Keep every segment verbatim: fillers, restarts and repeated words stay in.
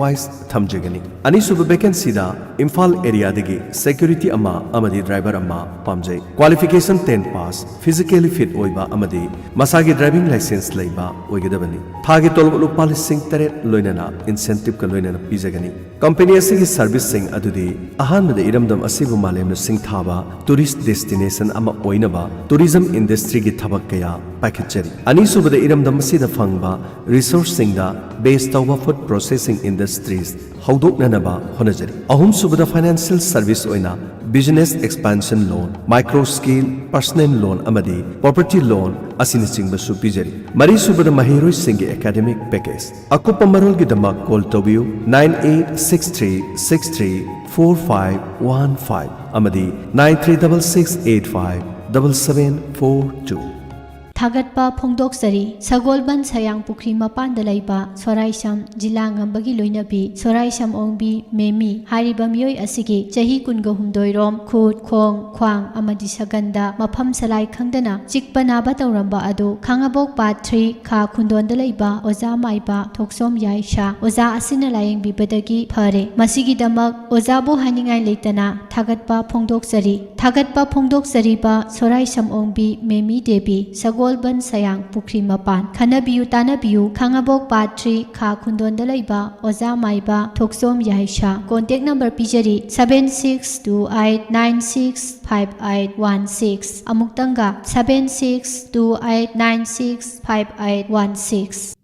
Wise ꯊꯝꯖꯒꯅꯤ꯫ ꯑꯅꯤꯁꯨꯕ ꯚꯦꯀꯦꯟꯁꯤꯗ Imphal ꯑꯦꯔꯤꯌꯥꯗꯒꯤ security ꯑꯃ ꯑꯃꯗꯤ ꯗ꯭ꯔꯥꯏꯚꯔ ꯑꯃ ꯄꯥꯝꯖꯩ꯫ Qualification ten pass, physically fit ꯑꯣꯏꯕ ꯑꯃꯗꯤ ꯃꯁꯥꯒꯤ ꯗ꯭ꯔꯥꯏꯚꯤꯡ ꯂꯥꯏꯁꯦꯟꯁ ꯂꯩꯕ ꯑꯣꯏꯒꯗꯕꯅꯤ꯫ ꯊꯥꯒꯤ ꯇꯣꯂꯣꯞ ꯂꯨꯄꯥ ꯂꯤꯁꯤꯡ ꯇꯔꯦꯠ ꯂꯣꯏꯅꯅ ꯏꯟꯁꯦꯟꯇꯤꯞꯀ ꯂꯣꯏꯅꯅ ꯄꯤꯖꯒꯅꯤ꯫ ꯀꯝꯄꯦꯅꯤ ꯑꯁꯤꯒꯤ ꯁꯔꯚꯤꯁꯁꯤꯡ ꯑꯗꯨꯗꯤ ꯑꯍꯥꯟꯕꯗ ꯏꯔꯝꯗꯝ ꯑꯁꯤꯕꯨ ꯃꯥꯂꯦꯝꯅ ꯁꯤꯡꯊꯥꯕ ꯇꯨꯔꯤꯁ ꯗꯦꯁꯇꯤꯅꯦꯁꯟ ꯑꯃ ꯑꯣꯏꯅꯕ ꯇꯨꯔꯤꯖꯝ ꯏꯟꯗꯁꯇ꯭ꯔꯤꯒꯤ ꯊꯕꯛ ꯀꯌꯥ ꯄꯥꯏꯈꯠꯆꯔꯤ꯫ ꯑꯅꯤꯁꯨꯕꯗ ꯏꯔꯝꯗꯝ ꯑꯁꯤꯗ ꯐꯪꯕ ꯔꯤꯁꯣꯔꯁꯁꯤꯡꯗ ꯕꯦꯁ ꯇꯧꯕ ꯐꯨꯗ ꯄ꯭ꯔꯣꯁꯦꯁꯤꯡ ꯏꯟꯗꯁꯇ꯭ꯔꯤꯁ ꯍꯧꯗꯣꯛꯅꯅꯕ ꯍꯣꯠꯅꯖꯔꯤ꯫ ꯑꯍꯨꯝꯁꯨꯕꯗ ꯐꯥꯏꯅꯥꯟꯁꯤꯌꯦꯜ ꯁꯔꯚꯤꯁ ꯑꯣꯏꯅ ꯕꯤꯖꯤꯅꯦꯁ ꯑꯦꯛꯁꯄꯥꯟꯁꯟ ꯂꯣꯟ, ꯃꯥꯏꯀ꯭ꯔꯣ ꯁ꯭ꯀꯦꯜ ꯄꯔꯁꯅꯦꯜ ꯂꯣꯟ ꯑꯃꯗꯤ ꯄ꯭ꯔꯣꯄꯔꯇꯤ ꯂꯣꯟ ꯑꯁꯤꯅꯆꯤꯡꯕꯁꯨ ꯄꯤꯖꯔꯤ꯫ ꯃꯔꯤꯁꯨꯕꯗ ꯃꯍꯩꯔꯣꯏꯁꯤꯡꯒꯤ ꯑꯦꯀꯥꯗꯦꯃꯤꯛ ꯄꯦꯀꯦꯖ꯫ ꯑꯀꯨꯞꯄ ꯃꯔꯣꯜꯒꯤꯗꯃꯛ ꯀꯣꯜ ꯇꯧꯕꯤꯌꯨ nine eight six three six three four five one five ꯑꯃꯗꯤ nine three double six eight five double seven four two꯫ ꯊꯥꯒꯠꯄ ꯐꯣꯡꯗꯣꯛꯆꯔꯤ꯫ ꯁꯒꯣꯜꯕꯟ ꯁꯌꯥꯡ ꯄꯨꯈ꯭ꯔꯤ ꯃꯄꯥꯟꯗ ꯂꯩꯕ ꯁꯣꯔꯥꯏꯁꯝ ꯖꯤꯂꯥ ꯉꯝꯕꯒꯤ ꯂꯣꯏꯅꯕꯤ ꯁꯣꯔꯥꯏꯁꯝ ꯑꯣꯡꯕꯤ ꯃꯦꯃꯤ ꯍꯥꯏꯔꯤꯕ ꯃꯤꯑꯣꯏ ꯑꯁꯤꯒꯤ ꯆꯍꯤ ꯀꯨꯟꯒ ꯍꯨꯝꯗꯣꯏꯔꯣꯝ ꯈꯨꯠ, ꯈꯣꯡ, ꯈ꯭ꯋꯥꯡ ꯑꯃꯗꯤ ꯁꯒꯟꯗ ꯃꯐꯝ ꯁꯂꯥꯏ ꯈꯪꯗꯅ ꯆꯤꯛꯄ ꯅꯥꯕ ꯇꯧꯔꯝꯕ ꯑꯗꯨ ꯈꯥꯉꯕꯣꯛ ꯄꯥꯠ ꯊ꯭ꯔꯤ ꯈꯥ ꯈꯨꯟꯗꯣꯟꯗ ꯂꯩꯕ ꯑꯣꯖꯥ ꯃꯥꯏꯕ ꯊꯣꯛꯆꯣꯝ ꯌꯥꯏꯁꯥ ꯑꯣꯖꯥ ꯑꯁꯤꯅ ꯂꯥꯌꯦꯡꯕꯤꯕꯗꯒꯤ ꯐꯔꯦ꯫ ꯃꯁꯤꯒꯤꯗꯃꯛ ꯑꯣꯖꯥꯕꯨ ꯍꯥꯏꯅꯤꯡꯉꯥꯏ ꯂꯩꯇꯅ ꯊꯥꯒꯠꯄ ꯐꯣꯡꯗꯣꯛꯆꯔꯤ꯫ ꯊꯥꯒꯠꯄ ꯐꯣꯡꯗꯣꯛꯆꯔꯤꯕ ꯁꯣꯔꯥꯏꯁꯝ ꯑꯣꯡꯕꯤ ꯃꯦꯃꯤ ꯗꯦꯕꯤ, ꯁꯒꯣꯜꯕꯟ ꯁꯌꯥꯡ ꯄꯨꯈ꯭ꯔꯤ ꯃꯄꯥꯟ꯫ ꯈꯟꯅꯕꯤꯌꯨ ꯇꯥꯅꯕꯤꯌꯨ, ꯈꯥꯉꯕꯣꯛ ꯄꯥꯠ ꯊ꯭ꯔꯤ ꯈꯥ ꯈꯨꯟꯗꯣꯟꯗ ꯂꯩꯕ ꯑꯣꯖꯥ ꯃꯥꯏꯕ ꯊꯣꯛꯆꯣꯝ ꯌꯥꯏꯁꯥ꯫ ꯀꯣꯟꯇꯦꯛ ꯅꯝꯕꯔ ꯄꯤꯖꯔꯤ, seven six two eight nine six five eight one six꯫ ꯑꯃꯨꯛꯇꯪꯒ, seven six two eight nine six five eight one six꯫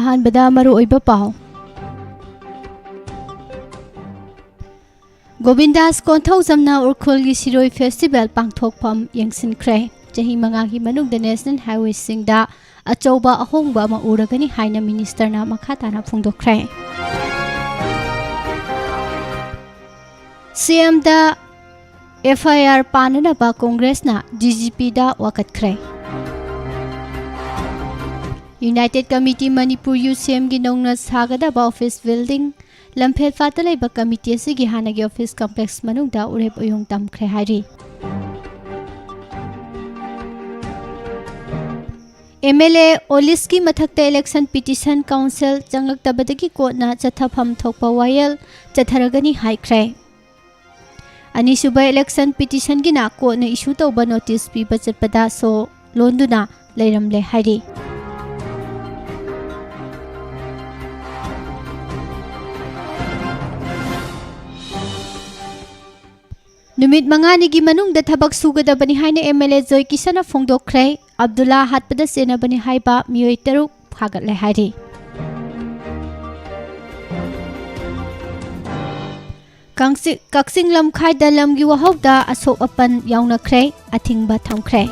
ꯑꯍꯥꯟꯕꯗ ꯃꯔꯨꯑꯣꯏꯕ ꯄꯥꯎ꯫ ꯒꯣꯕꯤꯟꯗꯥꯁ ꯀꯣꯟꯊꯧꯖꯝꯅ ꯎꯔꯈꯨꯜꯒꯤ ꯁꯤꯔꯣꯏ ꯐꯦꯁꯇꯤꯚꯦꯜ ꯄꯥꯡꯊꯣꯛꯐꯝ ꯌꯦꯡꯁꯤꯟꯈ꯭ꯔꯦ꯫ ꯆꯍꯤ ꯃꯉꯥꯒꯤ ꯃꯅꯨꯡꯗ ꯅꯦꯁꯅꯦꯜ ꯍꯥꯏꯋꯦꯁꯤꯡꯗ ꯑꯆꯧꯕ ꯑꯍꯣꯡꯕ ꯑꯃ ꯎꯔꯒꯅꯤ ꯍꯥꯏꯅ ꯃꯤꯅꯤꯁꯇꯔꯅ ꯃꯈꯥ ꯇꯥꯅ ꯐꯣꯡꯗꯣꯛꯈ꯭ꯔꯦ꯫ ꯁꯤ ꯑꯦꯝꯗ ꯑꯦꯐ ꯑꯥꯏ ꯑꯥꯔ ꯄꯥꯟꯅꯅꯕ ꯀꯣꯡꯒ꯭ꯔꯦꯁꯅ ꯗꯤ ꯖꯤ ꯄꯤꯗ ꯋꯥꯀꯠꯈ꯭ꯔꯦ꯫ ꯌꯨꯅꯥꯏꯇꯦꯗ ꯀꯃꯤꯇꯤ ꯃꯅꯤꯄꯨꯔ, ꯌꯨ ꯁꯤ ꯑꯦꯝꯒꯤ ꯅꯧꯅ ꯁꯥꯒꯗꯕ ꯑꯣꯐꯤꯁ ꯕꯤꯜꯗꯤꯡ ꯂꯝꯐꯦꯜꯄꯥꯠꯇ ꯂꯩꯕ ꯀꯃꯤꯇꯤ ꯑꯁꯤꯒꯤ ꯍꯥꯟꯅꯒꯤ ꯑꯣꯐꯤꯁ ꯀꯝꯄ꯭ꯂꯦꯛꯁ ꯃꯅꯨꯡꯗ ꯎꯔꯦꯞ ꯎꯌꯨꯡ ꯇꯝꯈ꯭ꯔꯦ ꯍꯥꯏꯔꯤ꯫ ꯑꯦꯝ ꯑꯦꯜ ꯑꯦ ꯑꯣꯂꯤꯁꯀꯤ ꯃꯊꯛꯇ ꯏꯂꯦꯛꯁꯟ ꯄꯤꯇꯤꯁꯟ ꯀꯥꯎꯟꯁꯤꯜ ꯆꯪꯂꯛꯇꯕꯗꯒꯤ ꯀꯣꯔꯠꯅ ꯆꯠꯊꯐꯝ ꯊꯣꯛꯄ ꯋꯥꯌꯦꯜ ꯆꯠꯊꯔꯒꯅꯤ ꯍꯥꯏꯈ꯭ꯔꯦ꯫ ꯑꯅꯤꯁꯨꯕ ꯏꯂꯦꯛꯁꯟ ꯄꯤꯇꯤꯁꯟꯒꯤꯅ ꯀꯣꯔꯠꯅ ꯏꯁꯨ ꯇꯧꯕ ꯅꯣꯇꯤꯁ ꯄꯤꯕ ꯆꯠꯄꯗ ꯁꯣ ꯂꯣꯟꯗꯨꯅ ꯂꯩꯔꯝꯂꯦ ꯍꯥꯏꯔꯤ꯫ ꯅꯨꯃꯤꯠ ꯃꯉꯥꯅꯤꯒꯤ ꯃꯅꯨꯡꯗ ꯊꯕꯛ ꯁꯨꯒꯗꯕꯅꯤ ꯍꯥꯏꯅ ꯑꯦꯝ ꯑꯦꯜ ꯑꯦ ꯖꯣꯏ ꯀꯤꯁꯟꯅ ꯐꯣꯡꯗꯣꯛꯈ꯭ꯔꯦ꯫ ꯑꯕꯗꯨꯜꯂꯥ ꯍꯥꯠꯄꯗ ꯆꯦꯟꯅꯕꯅꯤ ꯍꯥꯏꯕ ꯃꯤꯑꯣꯏ ꯇꯔꯨꯛ ꯐꯥꯒꯠꯂꯦ ꯍꯥꯏꯔꯤ꯫ ꯀꯥꯡꯆꯤ-, ꯀꯛꯆꯤꯡ ꯂꯝꯈꯥꯏꯗ ꯂꯝꯒꯤ ꯋꯥꯍꯧꯗ ꯑꯁꯣꯛ ꯑꯄꯟ ꯌꯥꯎꯅꯈ꯭ꯔꯦ, ꯑꯊꯤꯡꯕ ꯊꯝꯈ꯭ꯔꯦ꯫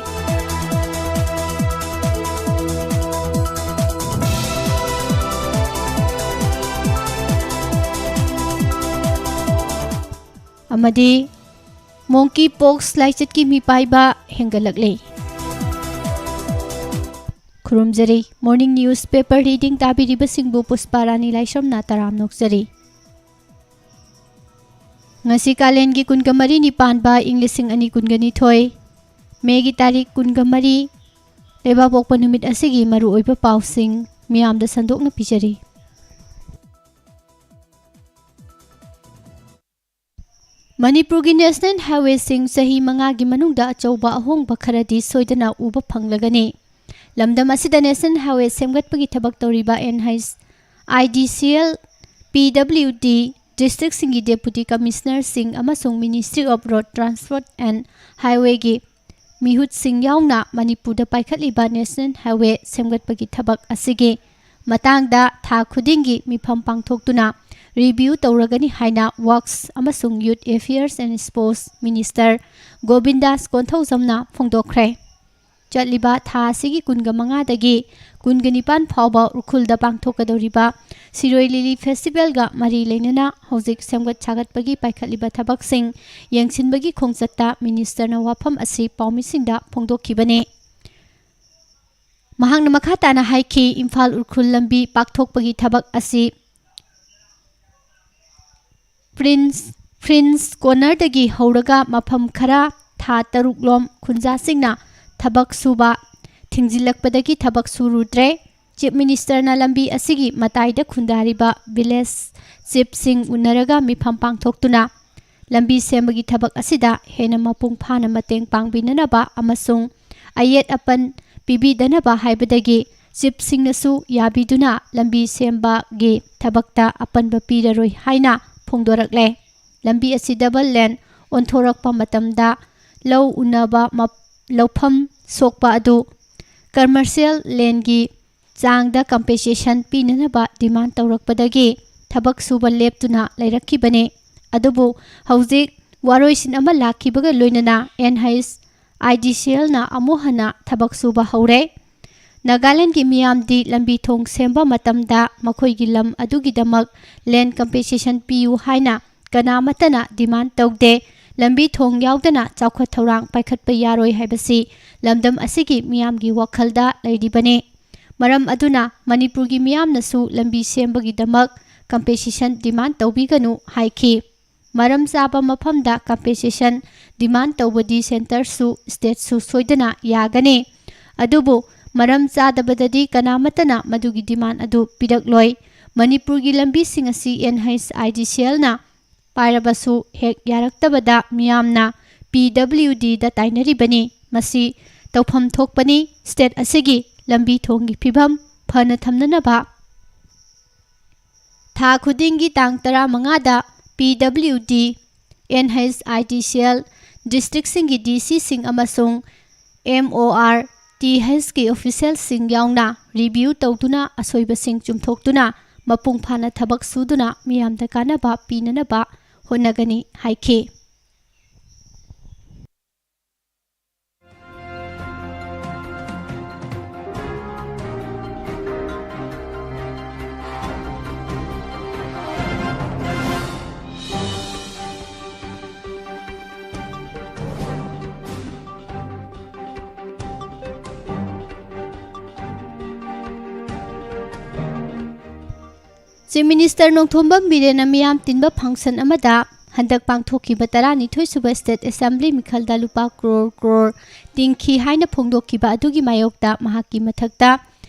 ꯑꯃꯗꯤ monkey pox ꯂꯥꯏꯆꯠꯀꯤ ꯃꯤꯄꯥꯏꯕ ꯍꯦꯟꯒꯠꯂꯛꯂꯦ꯫ ꯈꯨꯔꯨꯝꯖꯔꯤ꯫ Morning newspaper reading ꯇꯥꯕꯤꯔꯤꯕꯁꯤꯡꯕꯨ ꯄꯨꯁꯄꯥ ꯔꯥꯅꯤ ꯂꯥꯏꯁ꯭ꯔꯝꯅ ꯇꯔꯥꯝꯅ ꯑꯣꯛꯆꯔꯤ꯫ ꯉꯁꯤ ꯀꯥꯂꯦꯟꯒꯤ ꯀꯨꯟꯒ ꯃꯔꯤꯅꯤ ꯄꯥꯟꯕ ꯏꯪ ꯂꯤꯁꯤꯡ ꯑꯅꯤ ꯀꯨꯟꯒ ꯅꯤꯊꯣꯏ, ꯃꯦꯒꯤ ꯇꯥꯔꯤꯛ ꯀꯨꯟꯒ ꯃꯔꯤ, ꯂꯩꯕꯥꯛꯄꯣꯛꯄ ꯅꯨꯃꯤꯠ ꯑꯁꯤꯒꯤ ꯃꯔꯨꯑꯣꯏꯕ ꯄꯥꯎꯁꯤꯡ ꯃꯤꯌꯥꯝꯗ ꯁꯟꯗꯣꯛꯅ ꯄꯤꯖꯔꯤ꯫ ꯃꯅꯤꯄꯨꯔꯒꯤ ꯅꯦꯁꯅꯦꯜ ꯍꯥꯏꯋꯦꯁꯤꯡ ꯆꯍꯤ ꯃꯉꯥꯒꯤ ꯃꯅꯨꯡꯗ ꯑꯆꯧꯕ ꯑꯍꯣꯡꯕ ꯈꯔꯗꯤ ꯁꯣꯏꯗꯅ ꯎꯕ ꯐꯪꯂꯒꯅꯤ꯫ ꯂꯝꯗꯝ ꯑꯁꯤꯗ ꯅꯦꯁꯅꯦꯜ ꯍꯥꯏꯋꯦ ꯁꯦꯝꯒꯠꯄꯒꯤ ꯊꯕꯛ ꯇꯧꯔꯤꯕ and I D C L, P W ꯗꯤ, ꯗꯤꯁꯇ꯭ꯔꯤꯛꯁꯤꯡꯒꯤ ꯗꯦꯄꯨꯇꯤ ꯀꯃꯤꯁꯅꯔꯁꯤꯡ ꯑꯃꯁꯨꯡ Ministry of Road Transport and Highwayꯒꯤ ꯃꯤꯍꯨꯠꯁꯤꯡ ꯌꯥꯎꯅ ꯃꯅꯤꯄꯨꯔꯗ ꯄꯥꯏꯈꯠꯂꯤꯕ ꯅꯦꯁꯅꯦꯜ ꯍꯥꯏꯋꯦ ꯁꯦꯝꯒꯠꯄꯒꯤ ꯊꯕꯛ ꯑꯁꯤꯒꯤ ꯃꯇꯥꯡꯗ ꯊꯥ ꯈꯨꯗꯤꯡꯒꯤ ꯃꯤꯐꯝ ꯄꯥꯡꯊꯣꯛꯇꯨꯅ ꯔꯤꯚꯤꯌꯨ ꯇꯧꯔꯒꯅꯤ ꯍꯥꯏꯅ ꯋꯥꯔꯛꯁ ꯑꯃꯁꯨꯡ ꯌꯨꯠ ꯑꯦꯐꯤꯌꯔꯁ ꯑꯦꯟ ꯁ꯭ꯄꯣꯔꯠꯁ ꯃꯤꯅꯤꯁꯇꯔ ꯒꯣꯕꯤꯟꯗꯥꯁ ꯀꯣꯟꯊꯧꯖꯝꯅ ꯐꯣꯡꯗꯣꯛꯈ꯭ꯔꯦ꯫ ꯆꯠꯂꯤꯕ ꯊꯥ ꯑꯁꯤꯒꯤ ꯀꯨꯟꯒ ꯃꯉꯥꯗꯒꯤ ꯀꯨꯟꯒ ꯅꯤꯄꯥꯟ ꯐꯥꯎꯕ ꯎꯈ꯭ꯔꯨꯜꯗ ꯄꯥꯡꯊꯣꯛꯀꯗꯧꯔꯤꯕ ꯁꯤꯔꯣꯏ ꯂꯤꯂꯤ ꯐꯦꯁꯇꯤꯚꯦꯜꯒ ꯃꯔꯤ ꯂꯩꯅꯅ ꯍꯧꯖꯤꯛ ꯁꯦꯝꯒꯠ ꯁꯥꯒꯠꯄꯒꯤ ꯄꯥꯏꯈꯠꯂꯤꯕ ꯊꯕꯛꯁꯤꯡ ꯌꯦꯡꯁꯤꯟꯕꯒꯤ ꯈꯣꯡꯆꯠꯇ ꯃꯤꯅꯤꯁꯇꯔꯅ ꯋꯥꯐꯝ ꯑꯁꯤ ꯄꯥꯎꯃꯤꯁꯤꯡꯗ ꯐꯣꯡꯗꯣꯛꯈꯤꯕꯅꯤ꯫ ꯃꯍꯥꯛꯅ ꯃꯈꯥ ꯇꯥꯅ ꯍꯥꯏꯈꯤ, ꯏꯝꯐꯥꯜ ꯎꯈ꯭ꯔꯨꯜ ꯂꯝꯕꯤ ꯄꯥꯛꯊꯣꯛꯄꯒꯤ ꯊꯕꯛ ꯑꯁꯤ ꯄ꯭ꯔꯤꯟꯁ, ꯄ꯭ꯔꯤꯟꯁ ꯀꯣꯔꯅꯔꯗꯒꯤ ꯍꯧꯔꯒ ꯃꯐꯝ ꯈꯔ ꯊꯥ ꯇꯔꯨꯛꯂꯣꯝ ꯈꯨꯟꯖꯥꯁꯤꯡꯅ ꯊꯕꯛ ꯁꯨꯕ ꯊꯤꯡꯖꯤꯜꯂꯛꯄꯗꯒꯤ ꯊꯕꯛ ꯁꯨꯔꯨꯗ꯭ꯔꯦ꯫ ꯆꯤꯐ ꯃꯤꯅꯤꯁꯇꯔꯅ ꯂꯝꯕꯤ ꯑꯁꯤꯒꯤ ꯃꯇꯥꯏꯗ ꯈꯨꯟꯗꯥꯔꯤꯕ ꯚꯤꯂꯦꯖ ꯆꯤꯐꯁꯤꯡ ꯎꯅꯔꯒ ꯃꯤꯐꯝ ꯄꯥꯡꯊꯣꯛꯇꯨꯅ ꯂꯝꯕꯤ ꯁꯦꯝꯕꯒꯤ ꯊꯕꯛ ꯑꯁꯤꯗ ꯍꯦꯟꯅ ꯃꯄꯨꯡ ꯐꯥꯅ ꯃꯇꯦꯡ ꯄꯥꯡꯕꯤꯅꯅꯕ ꯑꯃꯁꯨꯡ ꯑꯌꯦꯠ ꯑꯄꯟ ꯄꯤꯕꯤꯗꯅꯕ ꯍꯥꯏꯕꯗꯒꯤ ꯆꯤꯐꯁꯤꯡꯅꯁꯨ ꯌꯥꯕꯤꯗꯨꯅ ꯂꯝꯕꯤ ꯁꯦꯝꯕꯒꯤ ꯊꯕꯛꯇ ꯑꯄꯟꯕ ꯄꯤꯔꯔꯣꯏ ꯍꯥꯏꯅ ꯐꯣꯡꯗꯣꯔꯛꯂꯦ꯫ ꯂꯝꯕꯤ ꯑꯁꯤ ꯗꯕꯜ ꯂꯦꯟ ꯑꯣꯟꯊꯣꯔꯛꯄ ꯃꯇꯝꯗ ꯂꯧ ꯎꯅꯕ ꯃꯞ-, ꯂꯧꯐꯝ ꯁꯣꯛꯄ ꯑꯗꯨ ꯀꯃꯔꯁꯤꯌꯦꯜ ꯂꯦꯟꯒꯤ ꯆꯥꯡꯗ ꯀꯝꯄꯦꯟꯁꯦꯁꯟ ꯄꯤꯅꯅꯕ ꯗꯤꯃꯥꯟ ꯇꯧꯔꯛꯄꯗꯒꯤ ꯊꯕꯛ ꯁꯨꯕ ꯂꯦꯞꯇꯨꯅ ꯂꯩꯔꯛꯈꯤꯕꯅꯤ꯫ ꯑꯗꯨꯕꯨ ꯍꯧꯖꯤꯛ ꯋꯥꯔꯣꯏꯁꯤꯟ ꯑꯃ ꯂꯥꯛꯈꯤꯕꯒ ꯂꯣꯏꯅꯅ ꯑꯦꯟ ꯑꯩꯆ ꯑꯥꯏ ꯗꯤ ꯁꯤ ꯑꯦꯜꯅ ꯑꯃꯨꯛ ꯍꯟꯅ ꯊꯕꯛ ꯁꯨꯕ ꯍꯧꯔꯦ꯫ ꯅꯥꯒꯥꯂꯦꯟꯗꯒꯤ ꯃꯤꯌꯥꯝꯗꯤ ꯂꯝꯕꯤ ꯊꯣꯡ ꯁꯦꯝꯕ ꯃꯇꯝꯗ ꯃꯈꯣꯏꯒꯤ ꯂꯝ ꯑꯗꯨꯒꯤꯗꯃꯛ ꯂꯦꯟ ꯀꯝꯄꯦꯟꯁꯦꯁꯟ ꯄꯤꯌꯨ ꯍꯥꯏꯅ ꯀꯅꯥꯃꯠꯇꯅ ꯗꯤꯃꯥꯟ ꯇꯧꯗꯦ꯫ ꯂꯝꯕꯤ ꯊꯣꯡ ꯌꯥꯎꯗꯅ ꯆꯥꯎꯈꯠ ꯊꯧꯔꯥꯡ ꯄꯥꯏꯈꯠꯄ ꯌꯥꯔꯣꯏ ꯍꯥꯏꯕꯁꯤ ꯂꯝꯗꯝ ꯑꯁꯤꯒꯤ ꯃꯤꯌꯥꯝꯒꯤ ꯋꯥꯈꯜꯗ ꯂꯩꯔꯤꯕꯅꯤ꯫ ꯃꯔꯝ ꯑꯗꯨꯅ ꯃꯅꯤꯄꯨꯔꯒꯤ ꯃꯤꯌꯥꯝꯅꯁꯨ ꯂꯝꯕꯤ ꯁꯦꯝꯕꯒꯤꯗꯃꯛ ꯀꯝꯄꯦꯟꯁꯦꯁꯟ ꯗꯤꯃꯥꯟ ꯇꯧꯕꯤꯒꯅꯨ ꯍꯥꯏꯈꯤ꯫ ꯃꯔꯝ ꯆꯥꯕ ꯃꯐꯝꯗ ꯀꯝꯄꯦꯟꯁꯦꯁꯟ ꯗꯤꯃꯥꯟ ꯇꯧꯕꯗꯤ ꯁꯦꯟꯇꯔꯁꯨ ꯁ꯭ꯇꯦꯠꯁꯨ ꯁꯣꯏꯗꯅ ꯌꯥꯒꯅꯤ꯫ ꯑꯗꯨꯕꯨ ꯃꯔꯝ ꯆꯥꯗꯕꯗꯗꯤ ꯀꯅꯥꯃꯠꯇꯅ ꯃꯗꯨꯒꯤ ꯗꯤꯃꯥꯟ ꯑꯗꯨ ꯄꯤꯔꯛꯂꯣꯏ꯫ ꯃꯅꯤꯄꯨꯔꯒꯤ ꯂꯝꯕꯤꯁꯤꯡ ꯑꯁꯤ ꯑꯦꯟ ꯑꯩꯆ ꯑꯥꯏ ꯗꯤ ꯁꯤ ꯑꯦꯜꯅ ꯄꯥꯏꯔꯕꯁꯨ ꯍꯦꯛ ꯌꯥꯔꯛꯇꯕꯗ ꯃꯤꯌꯥꯝꯅ ꯄꯤ ꯗꯕ꯭ꯂꯤꯌꯨ ꯗꯤꯗ ꯇꯥꯏꯅꯔꯤꯕꯅꯤ꯫ ꯃꯁꯤ ꯇꯧꯐꯝ ꯊꯣꯛꯄꯅꯤ꯫ ꯁ꯭ꯇꯦꯠ ꯑꯁꯤꯒꯤ ꯂꯝꯕꯤ ꯊꯣꯡꯒꯤ ꯐꯤꯕꯝ ꯐꯅ ꯊꯝꯅꯅꯕ ꯊꯥ ꯈꯨꯗꯤꯡꯒꯤ ꯇꯥꯡ ꯇꯔꯥꯃꯉꯥꯗ ꯄꯤ ꯗꯕ꯭ꯂꯤꯌꯨ ꯗꯤ, and H I D C L, ꯗꯤꯁꯇ꯭ꯔꯤꯛꯁꯤꯡꯒꯤ ꯗꯤ ꯁꯤꯁꯤꯡ ꯑꯃꯁꯨꯡ ꯑꯦꯝ ꯑꯣ ꯑꯥꯔ ꯇꯤ ꯍꯩꯆꯀꯤ ꯑꯣꯐꯤꯁꯤꯌꯦꯜꯁꯤꯡ ꯌꯥꯎꯅ ꯔꯤꯚꯤꯌꯨ ꯇꯧꯗꯨꯅ ꯑꯁꯣꯏꯕꯁꯤꯡ ꯆꯨꯝꯊꯣꯛꯇꯨꯅ ꯃꯄꯨꯡ ꯐꯥꯅ ꯊꯕꯛ ꯁꯨꯗꯨꯅ ꯃꯤꯌꯥꯝꯗ ꯀꯥꯟꯅꯕ ꯄꯤꯅꯅꯕ ꯍꯣꯠꯅꯒꯅꯤ ꯍꯥꯏꯈꯤ꯫ ꯆꯤꯐ ꯃꯤꯅꯤꯁꯇꯔ ꯅꯣꯡꯊꯣꯝꯕꯝ ꯕꯤꯔꯦꯟꯅ ꯃꯤꯌꯥꯝ ꯇꯤꯟꯕ ꯐꯪꯁꯟ ꯑꯃꯗ ꯍꯟꯗꯛ ꯄꯥꯡꯊꯣꯛꯈꯤꯕ ꯇꯔꯥꯅꯤꯊꯣꯏ ꯁꯨꯕ ꯁ꯭ꯇꯦꯠ ꯑꯦꯁꯦꯝꯕ꯭ꯂꯤ ꯃꯤꯈꯜꯗ ꯂꯨꯄꯥ ꯀ꯭ꯔꯣꯔ ꯀ꯭ꯔꯣꯔ ꯇꯤꯡꯈꯤ ꯍꯥꯏꯅ ꯐꯣꯡꯗꯣꯛꯈꯤꯕ ꯑꯗꯨꯒꯤ ꯃꯥꯌꯣꯛꯇ ꯃꯍꯥꯛꯀꯤ ꯃꯊꯛꯇ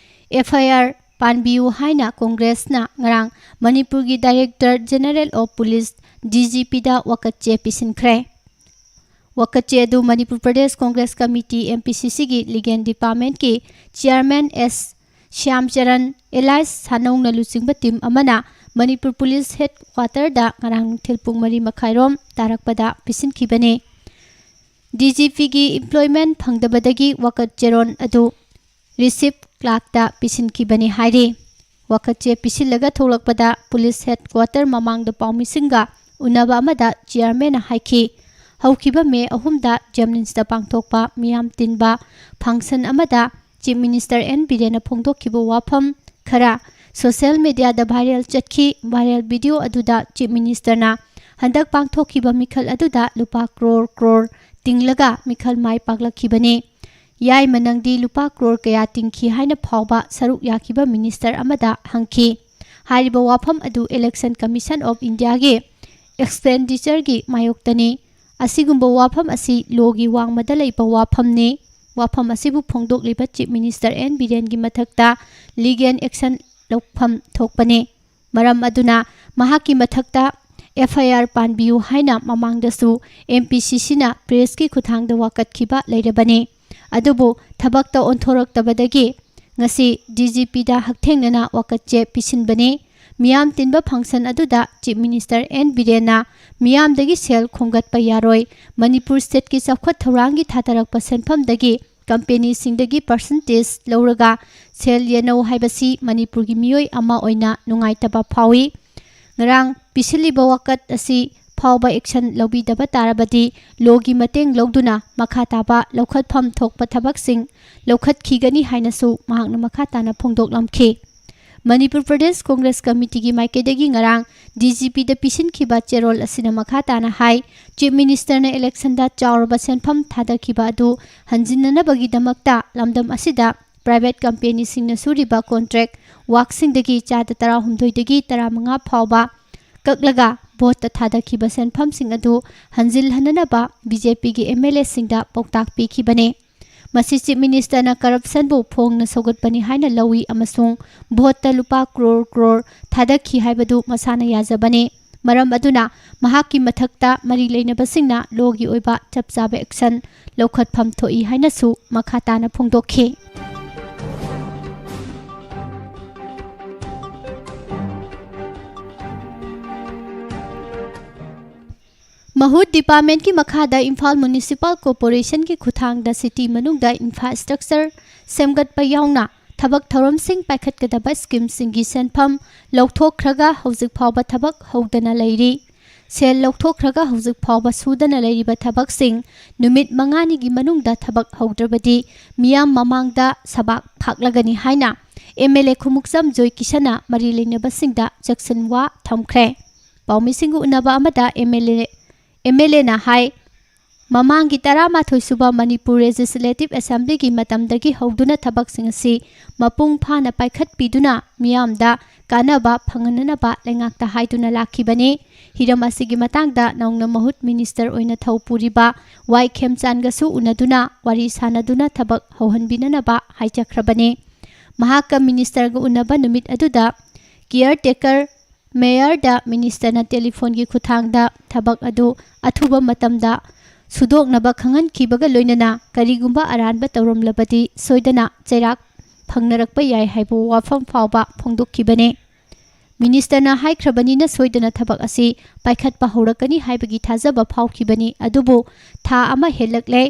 ꯑꯦꯐ ꯑꯥꯏ ꯑꯥꯔ ꯄꯥꯟꯕꯤꯌꯨ ꯍꯥꯏꯅ ꯀꯣꯡꯒ꯭ꯔꯦꯁꯅ ꯉꯔꯥꯡ ꯃꯅꯤꯄꯨꯔꯒꯤ director general of police, D G ꯄꯤꯗ ꯋꯥꯀꯠ ꯆꯦ ꯄꯤꯁꯤꯟꯈ꯭ꯔꯦ꯫ ꯋꯥꯀꯠ ꯆꯦ ꯑꯗꯨ Manipur Pradesh Congress committee, M P ꯁꯤ ꯁꯤꯒꯤ ꯂꯤꯒꯦꯜ ꯗꯤꯄꯥꯔꯠꯃꯦꯟꯠꯀꯤ ꯆꯤꯌꯥꯔꯃꯦꯟ ꯑꯦꯁ ꯁ꯭ꯌꯥꯝꯆꯔꯟ, ꯑꯦꯂꯥꯏꯁ ꯁꯥꯅꯧꯅ ꯂꯨꯆꯤꯡꯕ ꯇꯤꯝ ꯑꯃꯅ ꯃꯅꯤꯄꯨꯔ ꯄꯨꯂꯤꯁ ꯍꯦꯗꯀ꯭ꯋꯥꯇꯔꯗ ꯉꯔꯥꯡ ꯅꯨꯡꯊꯤꯜ ꯄꯨꯡ ꯃꯔꯤ ꯃꯈꯥꯏꯔꯣꯝ ꯇꯥꯔꯛꯄꯗ ꯄꯤꯁꯤꯟꯈꯤꯕꯅꯤ꯫ ꯗꯤ ꯖꯤ ꯄꯤꯒꯤ ꯑꯦꯝꯄ꯭ꯂꯣꯏꯃꯦꯟꯠ ꯐꯪꯗꯕꯗꯒꯤ ꯋꯥꯀꯠ ꯆꯦꯔꯣꯜ ꯑꯗꯨ ꯔꯤꯁꯤꯞ ꯀ꯭ꯂꯥꯔꯛꯇ ꯄꯤꯁꯤꯟꯈꯤꯕꯅꯤ ꯍꯥꯏꯔꯤ꯫ ꯋꯥꯀꯠ ꯆꯦ ꯄꯤꯁꯤꯜꯂꯒ ꯊꯣꯛꯂꯛꯄꯗ ꯄꯨꯂꯤꯁ ꯍꯦꯗꯀ꯭ꯋꯥꯇꯔ ꯃꯃꯥꯡꯗ ꯄꯥꯎꯃꯤꯁꯤꯡꯒ ꯎꯅꯕ ꯑꯃꯗ ꯆꯤꯌꯥꯔꯃꯦꯟꯅ ꯍꯥꯏꯈꯤ, ꯍꯧꯈꯤꯕ ꯃꯦ ꯑꯍꯨꯝꯗ ꯖꯦꯝꯅꯤꯝꯁꯇ ꯄꯥꯡꯊꯣꯛꯄ ꯃꯤꯌꯥꯝ ꯇꯤꯟꯕ ꯐꯪꯁꯟ ꯑꯃꯗ ꯆꯤꯐ ꯃꯤꯅꯤꯁꯇꯔ ꯑꯦꯟ ꯕꯤꯔꯦꯟꯅ ꯐꯣꯡꯗꯣꯛꯈꯤꯕ ꯋꯥꯐꯝ ꯈꯔ ꯁꯣꯁꯤꯌꯦꯜ ꯃꯤꯗꯤꯌꯥꯗ ꯚꯥꯏꯔꯦꯜ ꯆꯠꯈꯤ꯫ ꯚꯥꯏꯔꯦꯜ ꯚꯤꯗꯤꯑꯣ ꯑꯗꯨꯗ ꯆꯤꯐ ꯃꯤꯅꯤꯁꯇꯔꯅ ꯍꯟꯗꯛ ꯄꯥꯡꯊꯣꯛꯈꯤꯕ ꯃꯤꯈꯜ ꯑꯗꯨꯗ ꯂꯨꯄꯥ ꯀ꯭ꯔꯣꯔ ꯀ꯭ꯔꯣꯔ ꯇꯤꯡꯂꯒ ꯃꯤꯈꯜ ꯃꯥꯏ ꯄꯥꯛꯂꯛꯈꯤꯕꯅꯤ꯫ ꯌꯥꯏꯃ, ꯅꯪꯗꯤ ꯂꯨꯄꯥ ꯀ꯭ꯔꯣꯔ ꯀꯌꯥ ꯇꯤꯡꯈꯤ ꯍꯥꯏꯅ ꯐꯥꯎꯕ ꯁꯔꯨꯛ ꯌꯥꯈꯤꯕ ꯃꯤꯅꯤꯁꯇꯔ ꯑꯃꯗ ꯍꯪꯈꯤ꯫ ꯍꯥꯏꯔꯤꯕ ꯋꯥꯐꯝ ꯑꯗꯨ ꯏꯂꯦꯛꯁꯟ ꯀꯃꯤꯁꯟ ꯑꯣꯐ ꯏꯟꯗꯤꯌꯥꯒꯤ ꯑꯦꯛꯁꯄꯦꯟꯗꯤꯆꯔꯒꯤ ꯃꯥꯌꯣꯛꯇꯅꯤ꯫ ꯑꯁꯤꯒꯨꯝꯕ ꯋꯥꯐꯝ ꯑꯁꯤ ꯂꯣꯒꯤ ꯋꯥꯡꯃꯗ ꯂꯩꯕ ꯋꯥꯐꯝꯅꯤ꯫ ꯋꯥꯐꯝ ꯑꯁꯤꯕꯨ ꯐꯣꯡꯗꯣꯛꯂꯤꯕ ꯆꯤꯐ ꯃꯤꯅꯤꯁꯇꯔ ꯑꯦꯟ ꯕꯤꯔꯦꯟꯒꯤ ꯃꯊꯛꯇ ꯂꯤꯒꯦꯜ ꯑꯦꯛꯁꯟ ꯂꯧꯐꯝ ꯊꯣꯛꯄꯅꯤ꯫ ꯃꯔꯝ ꯑꯗꯨꯅ ꯃꯍꯥꯛꯀꯤ ꯃꯊꯛꯇ ꯑꯦꯐ ꯑꯥꯏ ꯑꯥꯔ ꯄꯥꯟꯕꯤꯌꯨ ꯍꯥꯏꯅ ꯃꯃꯥꯡꯗꯁꯨ ꯑꯦꯝ ꯄꯤ ꯁꯤ ꯁꯤꯅ ꯄ꯭ꯔꯦꯁꯀꯤ ꯈꯨꯠꯊꯥꯡꯗ ꯋꯥꯀꯠꯈꯤꯕ ꯂꯩꯔꯕꯅꯤ꯫ ꯑꯗꯨꯕꯨ ꯊꯕꯛꯇ ꯑꯣꯟꯊꯣꯔꯛꯇꯕꯗꯒꯤ ꯉꯁꯤ ꯗꯤ ꯖꯤ ꯄꯤꯗ ꯍꯛꯊꯦꯡꯅꯅ ꯋꯥꯀꯠ ꯆꯦ ꯄꯤꯁꯤꯟꯕꯅꯤ꯫ ꯃꯤꯌꯥꯝ ꯇꯤꯟꯕ ꯐꯪꯁꯟ ꯑꯗꯨꯗ ꯆꯤꯐ ꯃꯤꯅꯤꯁꯇꯔ ꯑꯦꯟ ꯕꯤꯔꯦꯟꯅ ꯃꯤꯌꯥꯝꯗꯒꯤ ꯁꯦꯜ ꯈꯣꯝꯒꯠꯄ ꯌꯥꯔꯣꯏ, ꯃꯅꯤꯄꯨꯔ ꯁ꯭ꯇꯦꯠꯀꯤ ꯆꯥꯎꯈꯠ ꯊꯧꯔꯥꯡꯒꯤ ꯊꯥꯗꯔꯛꯄ ꯁꯦꯟꯐꯝꯗꯒꯤ ꯀꯝꯄꯦꯅꯤꯁꯤꯡꯗꯒꯤ ꯄꯔꯁꯦꯟꯇꯦꯖ ꯂꯧꯔꯒ ꯁꯦꯜ ꯌꯦꯟꯅꯧ ꯍꯥꯏꯕꯁꯤ ꯃꯅꯤꯄꯨꯔꯒꯤ ꯃꯤꯑꯣꯏ ꯑꯃ ꯑꯣꯏꯅ ꯅꯨꯡꯉꯥꯏꯇꯕ ꯐꯥꯎꯏ꯫ ꯉꯔꯥꯡ ꯄꯤꯁꯤꯜꯂꯤꯕ ꯋꯥꯀꯠ ꯑꯁꯤ ꯐꯥꯎꯕ ꯑꯦꯛꯁꯟ ꯂꯧꯕꯤꯗꯕ ꯇꯥꯔꯕꯗꯤ ꯂꯣꯒꯤ ꯃꯇꯦꯡ ꯂꯧꯗꯨꯅ ꯃꯈꯥ ꯇꯥꯕ ꯂꯧꯈꯠꯐꯝ ꯊꯣꯛꯄ ꯊꯕꯛꯁꯤꯡ ꯂꯧꯈꯠꯈꯤꯒꯅꯤ ꯍꯥꯏꯅꯁꯨ ꯃꯍꯥꯛꯅ ꯃꯈꯥ ꯇꯥꯅ ꯐꯣꯡꯗꯣꯛꯂꯝꯈꯤ꯫ ꯃꯅꯤꯄꯨꯔ ꯄ꯭ꯔꯗꯦꯁ ꯀꯣꯡꯒ꯭ꯔꯦꯁ ꯀꯃꯤꯇꯤꯒꯤ ꯃꯥꯏꯀꯩꯗꯒꯤ ꯉꯔꯥꯡ ꯗꯤ ꯖꯤ ꯄꯤꯗ ꯄꯤꯁꯤꯟꯈꯤꯕ ꯆꯦꯔꯣꯜ ꯑꯁꯤꯅ ꯃꯈꯥ ꯇꯥꯅ ꯍꯥꯏ, ꯆꯤꯐ ꯃꯤꯅꯤꯁꯇꯔꯅ ꯏꯂꯦꯛꯁꯟꯗ ꯆꯥꯎꯔꯕ ꯁꯦꯟꯐꯝ ꯊꯥꯗꯈꯤꯕ ꯑꯗꯨ ꯍꯟꯖꯤꯟꯅꯅꯕꯒꯤꯗꯃꯛꯇ ꯂꯝꯗꯝ ꯑꯁꯤꯗ ꯄ꯭ꯔꯥꯏꯚꯦꯠ ꯀꯝꯄꯦꯅꯤꯁꯤꯡꯅ ꯁꯨꯔꯤꯕ ꯀꯣꯟꯇ꯭ꯔꯦꯛ ꯋꯥꯛꯁꯤꯡꯗꯒꯤ ꯆꯥꯗ ꯇꯔꯥꯍꯨꯝꯗꯣꯏꯗꯒꯤ ꯇꯔꯥꯃꯉꯥ ꯐꯥꯎꯕ ꯀꯛꯂꯒ ꯚꯣꯠꯇ ꯊꯥꯗꯈꯤꯕ ꯁꯦꯟꯐꯝꯁꯤꯡ ꯑꯗꯨ ꯍꯟꯖꯤꯜꯍꯟꯅꯅꯕ ꯕꯤ ꯖꯦ ꯄꯤꯒꯤ ꯑꯦꯝ ꯑꯦꯜ ꯑꯦꯁꯤꯡꯗ ꯄꯥꯎꯇꯥꯛ ꯄꯤꯈꯤꯕꯅꯤ꯫ ꯃꯁꯤ ꯆꯤꯐ ꯃꯤꯅꯤꯁꯇꯔꯅ ꯀꯔꯞꯁꯟꯕꯨ ꯐꯣꯡꯅ ꯁꯧꯒꯠꯄꯅꯤ ꯍꯥꯏꯅ ꯂꯧꯏ ꯑꯃꯁꯨꯡ ꯚꯣꯠꯇ ꯂꯨꯄꯥ ꯀ꯭ꯔꯣꯔ ꯀ꯭ꯔꯣꯔ ꯊꯥꯗꯈꯤ ꯍꯥꯏꯕꯗꯨ ꯃꯁꯥꯅ ꯌꯥꯖꯕꯅꯤ꯫ ꯃꯔꯝ ꯑꯗꯨꯅ ꯃꯍꯥꯛꯀꯤ ꯃꯊꯛꯇ ꯃꯔꯤ ꯂꯩꯅꯕꯁꯤꯡꯅ ꯂꯣꯒꯤ ꯑꯣꯏꯕ ꯆꯞ ꯆꯥꯕ ꯑꯦꯛꯁꯟ ꯂꯧꯈꯠꯐꯝ ꯊꯣꯛꯏ ꯍꯥꯏꯅꯁꯨ ꯃꯈꯥ ꯇꯥꯅ ꯐꯣꯡꯗꯣꯛꯈꯤ꯫ ꯃꯍꯨꯠ ꯗꯤꯄꯥꯔꯠꯃꯦꯟꯠꯀꯤ ꯃꯈꯥꯗ ꯏꯝꯐꯥꯜ ꯃ꯭ꯌꯨꯅꯤꯁꯤꯄꯥꯜ ꯀꯣꯔꯄꯣꯔꯦꯁꯟꯒꯤ ꯈꯨꯠꯊꯥꯡꯗ ꯁꯤꯇꯤ ꯃꯅꯨꯡꯗ ꯏꯟꯐ꯭ꯔꯥꯁ꯭ꯇ꯭ꯔꯛꯆꯔ ꯁꯦꯝꯒꯠꯄ ꯌꯥꯎꯅ ꯊꯕꯛ ꯊꯧꯔꯝꯁꯤꯡ ꯄꯥꯏꯈꯠꯀꯗꯕ ꯁ꯭ꯀꯤꯝꯁꯤꯡꯒꯤ ꯁꯦꯟꯐꯝ ꯂꯧꯊꯣꯛꯈ꯭ꯔꯒ ꯍꯧꯖꯤꯛ ꯐꯥꯎꯕ ꯊꯕꯛ ꯍꯧꯗꯅ ꯂꯩꯔꯤ꯫ ꯁꯦꯜ ꯂꯧꯊꯣꯛꯈ꯭ꯔꯒ ꯍꯧꯖꯤꯛ ꯐꯥꯎꯕ ꯁꯨꯗꯅ ꯂꯩꯔꯤꯕ ꯊꯕꯛꯁꯤꯡ ꯅꯨꯃꯤꯠ ꯃꯉꯥꯅꯤꯒꯤ ꯃꯅꯨꯡꯗ ꯊꯕꯛ ꯍꯧꯗ꯭ꯔꯕꯗꯤ ꯃꯤꯌꯥꯝ ꯃꯃꯥꯡꯗ ꯁꯕꯥꯛ ꯐꯥꯛꯂꯒꯅꯤ ꯍꯥꯏꯅ ꯑꯦꯝ ꯑꯦꯜ ꯑꯦ ꯈꯨꯃꯨꯛꯆꯝ ꯖꯣꯏ ꯀꯤꯁꯟꯅ ꯃꯔꯤ ꯂꯩꯅꯕꯁꯤꯡꯗ ꯆꯦꯛꯁꯤꯟꯋꯥ ꯊꯝꯈ꯭ꯔꯦ꯫ ꯄꯥꯎꯃꯤꯁꯤꯡꯒ ꯎꯅꯕ ꯑꯃꯗ M L A, M L ꯑꯦꯅ ꯍꯥꯏ, ꯃꯃꯥꯡꯒꯤ ꯇꯔꯥꯃꯥꯊꯣꯏ ꯁꯨꯕ ꯃꯅꯤꯄꯨꯔ ꯂꯦꯖꯤꯁꯂꯦꯇꯤꯚ ꯑꯦꯁꯦꯝꯕ꯭ꯂꯤꯒꯤ ꯃꯇꯝꯗꯒꯤ ꯍꯧꯗꯨꯅ ꯊꯕꯛꯁꯤꯡ ꯑꯁꯤ ꯃꯄꯨꯡ ꯐꯥꯅ ꯄꯥꯏꯈꯠꯄꯤꯗꯨꯅ ꯃꯤꯌꯥꯝꯗ ꯀꯥꯟꯅꯕ ꯐꯪꯍꯟꯅꯅꯕ ꯂꯩꯉꯥꯛꯇ ꯍꯥꯏꯗꯨꯅ ꯂꯥꯛꯈꯤꯕꯅꯤ꯫ ꯍꯤꯔꯝ ꯑꯁꯤꯒꯤ ꯃꯇꯥꯡꯗ ꯅꯧꯅ ꯃꯍꯨꯠ ꯃꯤꯅꯤꯁꯇꯔ ꯑꯣꯏꯅ ꯊꯧ ꯄꯨꯔꯤꯕ ꯋꯥꯏ ꯈꯦꯝꯆꯥꯟꯒꯁꯨ ꯎꯅꯗꯨꯅ ꯋꯥꯔꯤ ꯁꯥꯟꯅꯗꯨꯅ ꯊꯕꯛ ꯍꯧꯍꯟꯕꯤꯅꯅꯕ ꯍꯥꯏꯖꯈ꯭ꯔꯕꯅꯤ꯫ ꯃꯍꯥꯛꯀ ꯃꯤꯅꯤꯁꯇꯔꯒ ꯎꯅꯕ ꯅꯨꯃꯤꯠ ꯑꯗꯨꯗ ꯀꯤꯌꯔ ꯇꯦꯀꯔ ꯃꯦꯌꯔꯗ ꯃꯤꯅꯤꯁꯇꯔꯅ ꯇꯦꯂꯤꯐꯣꯟꯒꯤ ꯈꯨꯠꯊꯥꯡꯗ ꯊꯕꯛ ꯑꯗꯨ ꯑꯊꯨꯕ ꯃꯇꯝꯗ ꯁꯨꯗꯣꯛꯅꯕ ꯈꯪꯍꯟꯈꯤꯕꯒ ꯂꯣꯏꯅꯅ ꯀꯔꯤꯒꯨꯝꯕ ꯑꯔꯥꯟꯕ ꯇꯧꯔꯝꯂꯕꯗꯤ ꯁꯣꯏꯗꯅ ꯆꯩꯔꯥꯛ ꯐꯪꯅꯔꯛꯄ ꯌꯥꯏ ꯍꯥꯏꯕ ꯋꯥꯐꯝ ꯐꯥꯎꯕ ꯐꯣꯡꯗꯣꯛꯈꯤꯕꯅꯤ꯫ ꯃꯤꯅꯤꯁꯇꯔꯅ ꯍꯥꯏꯈ꯭ꯔꯕꯅꯤꯅ ꯁꯣꯏꯗꯅ ꯊꯕꯛ ꯑꯁꯤ ꯄꯥꯏꯈꯠꯄ ꯍꯧꯔꯛꯀꯅꯤ ꯍꯥꯏꯕꯒꯤ ꯊꯥꯖꯕ ꯐꯥꯎꯈꯤꯕꯅꯤ꯫ ꯑꯗꯨꯕꯨ ꯊꯥ ꯑꯃ ꯍꯦꯜꯂꯛꯂꯦ꯫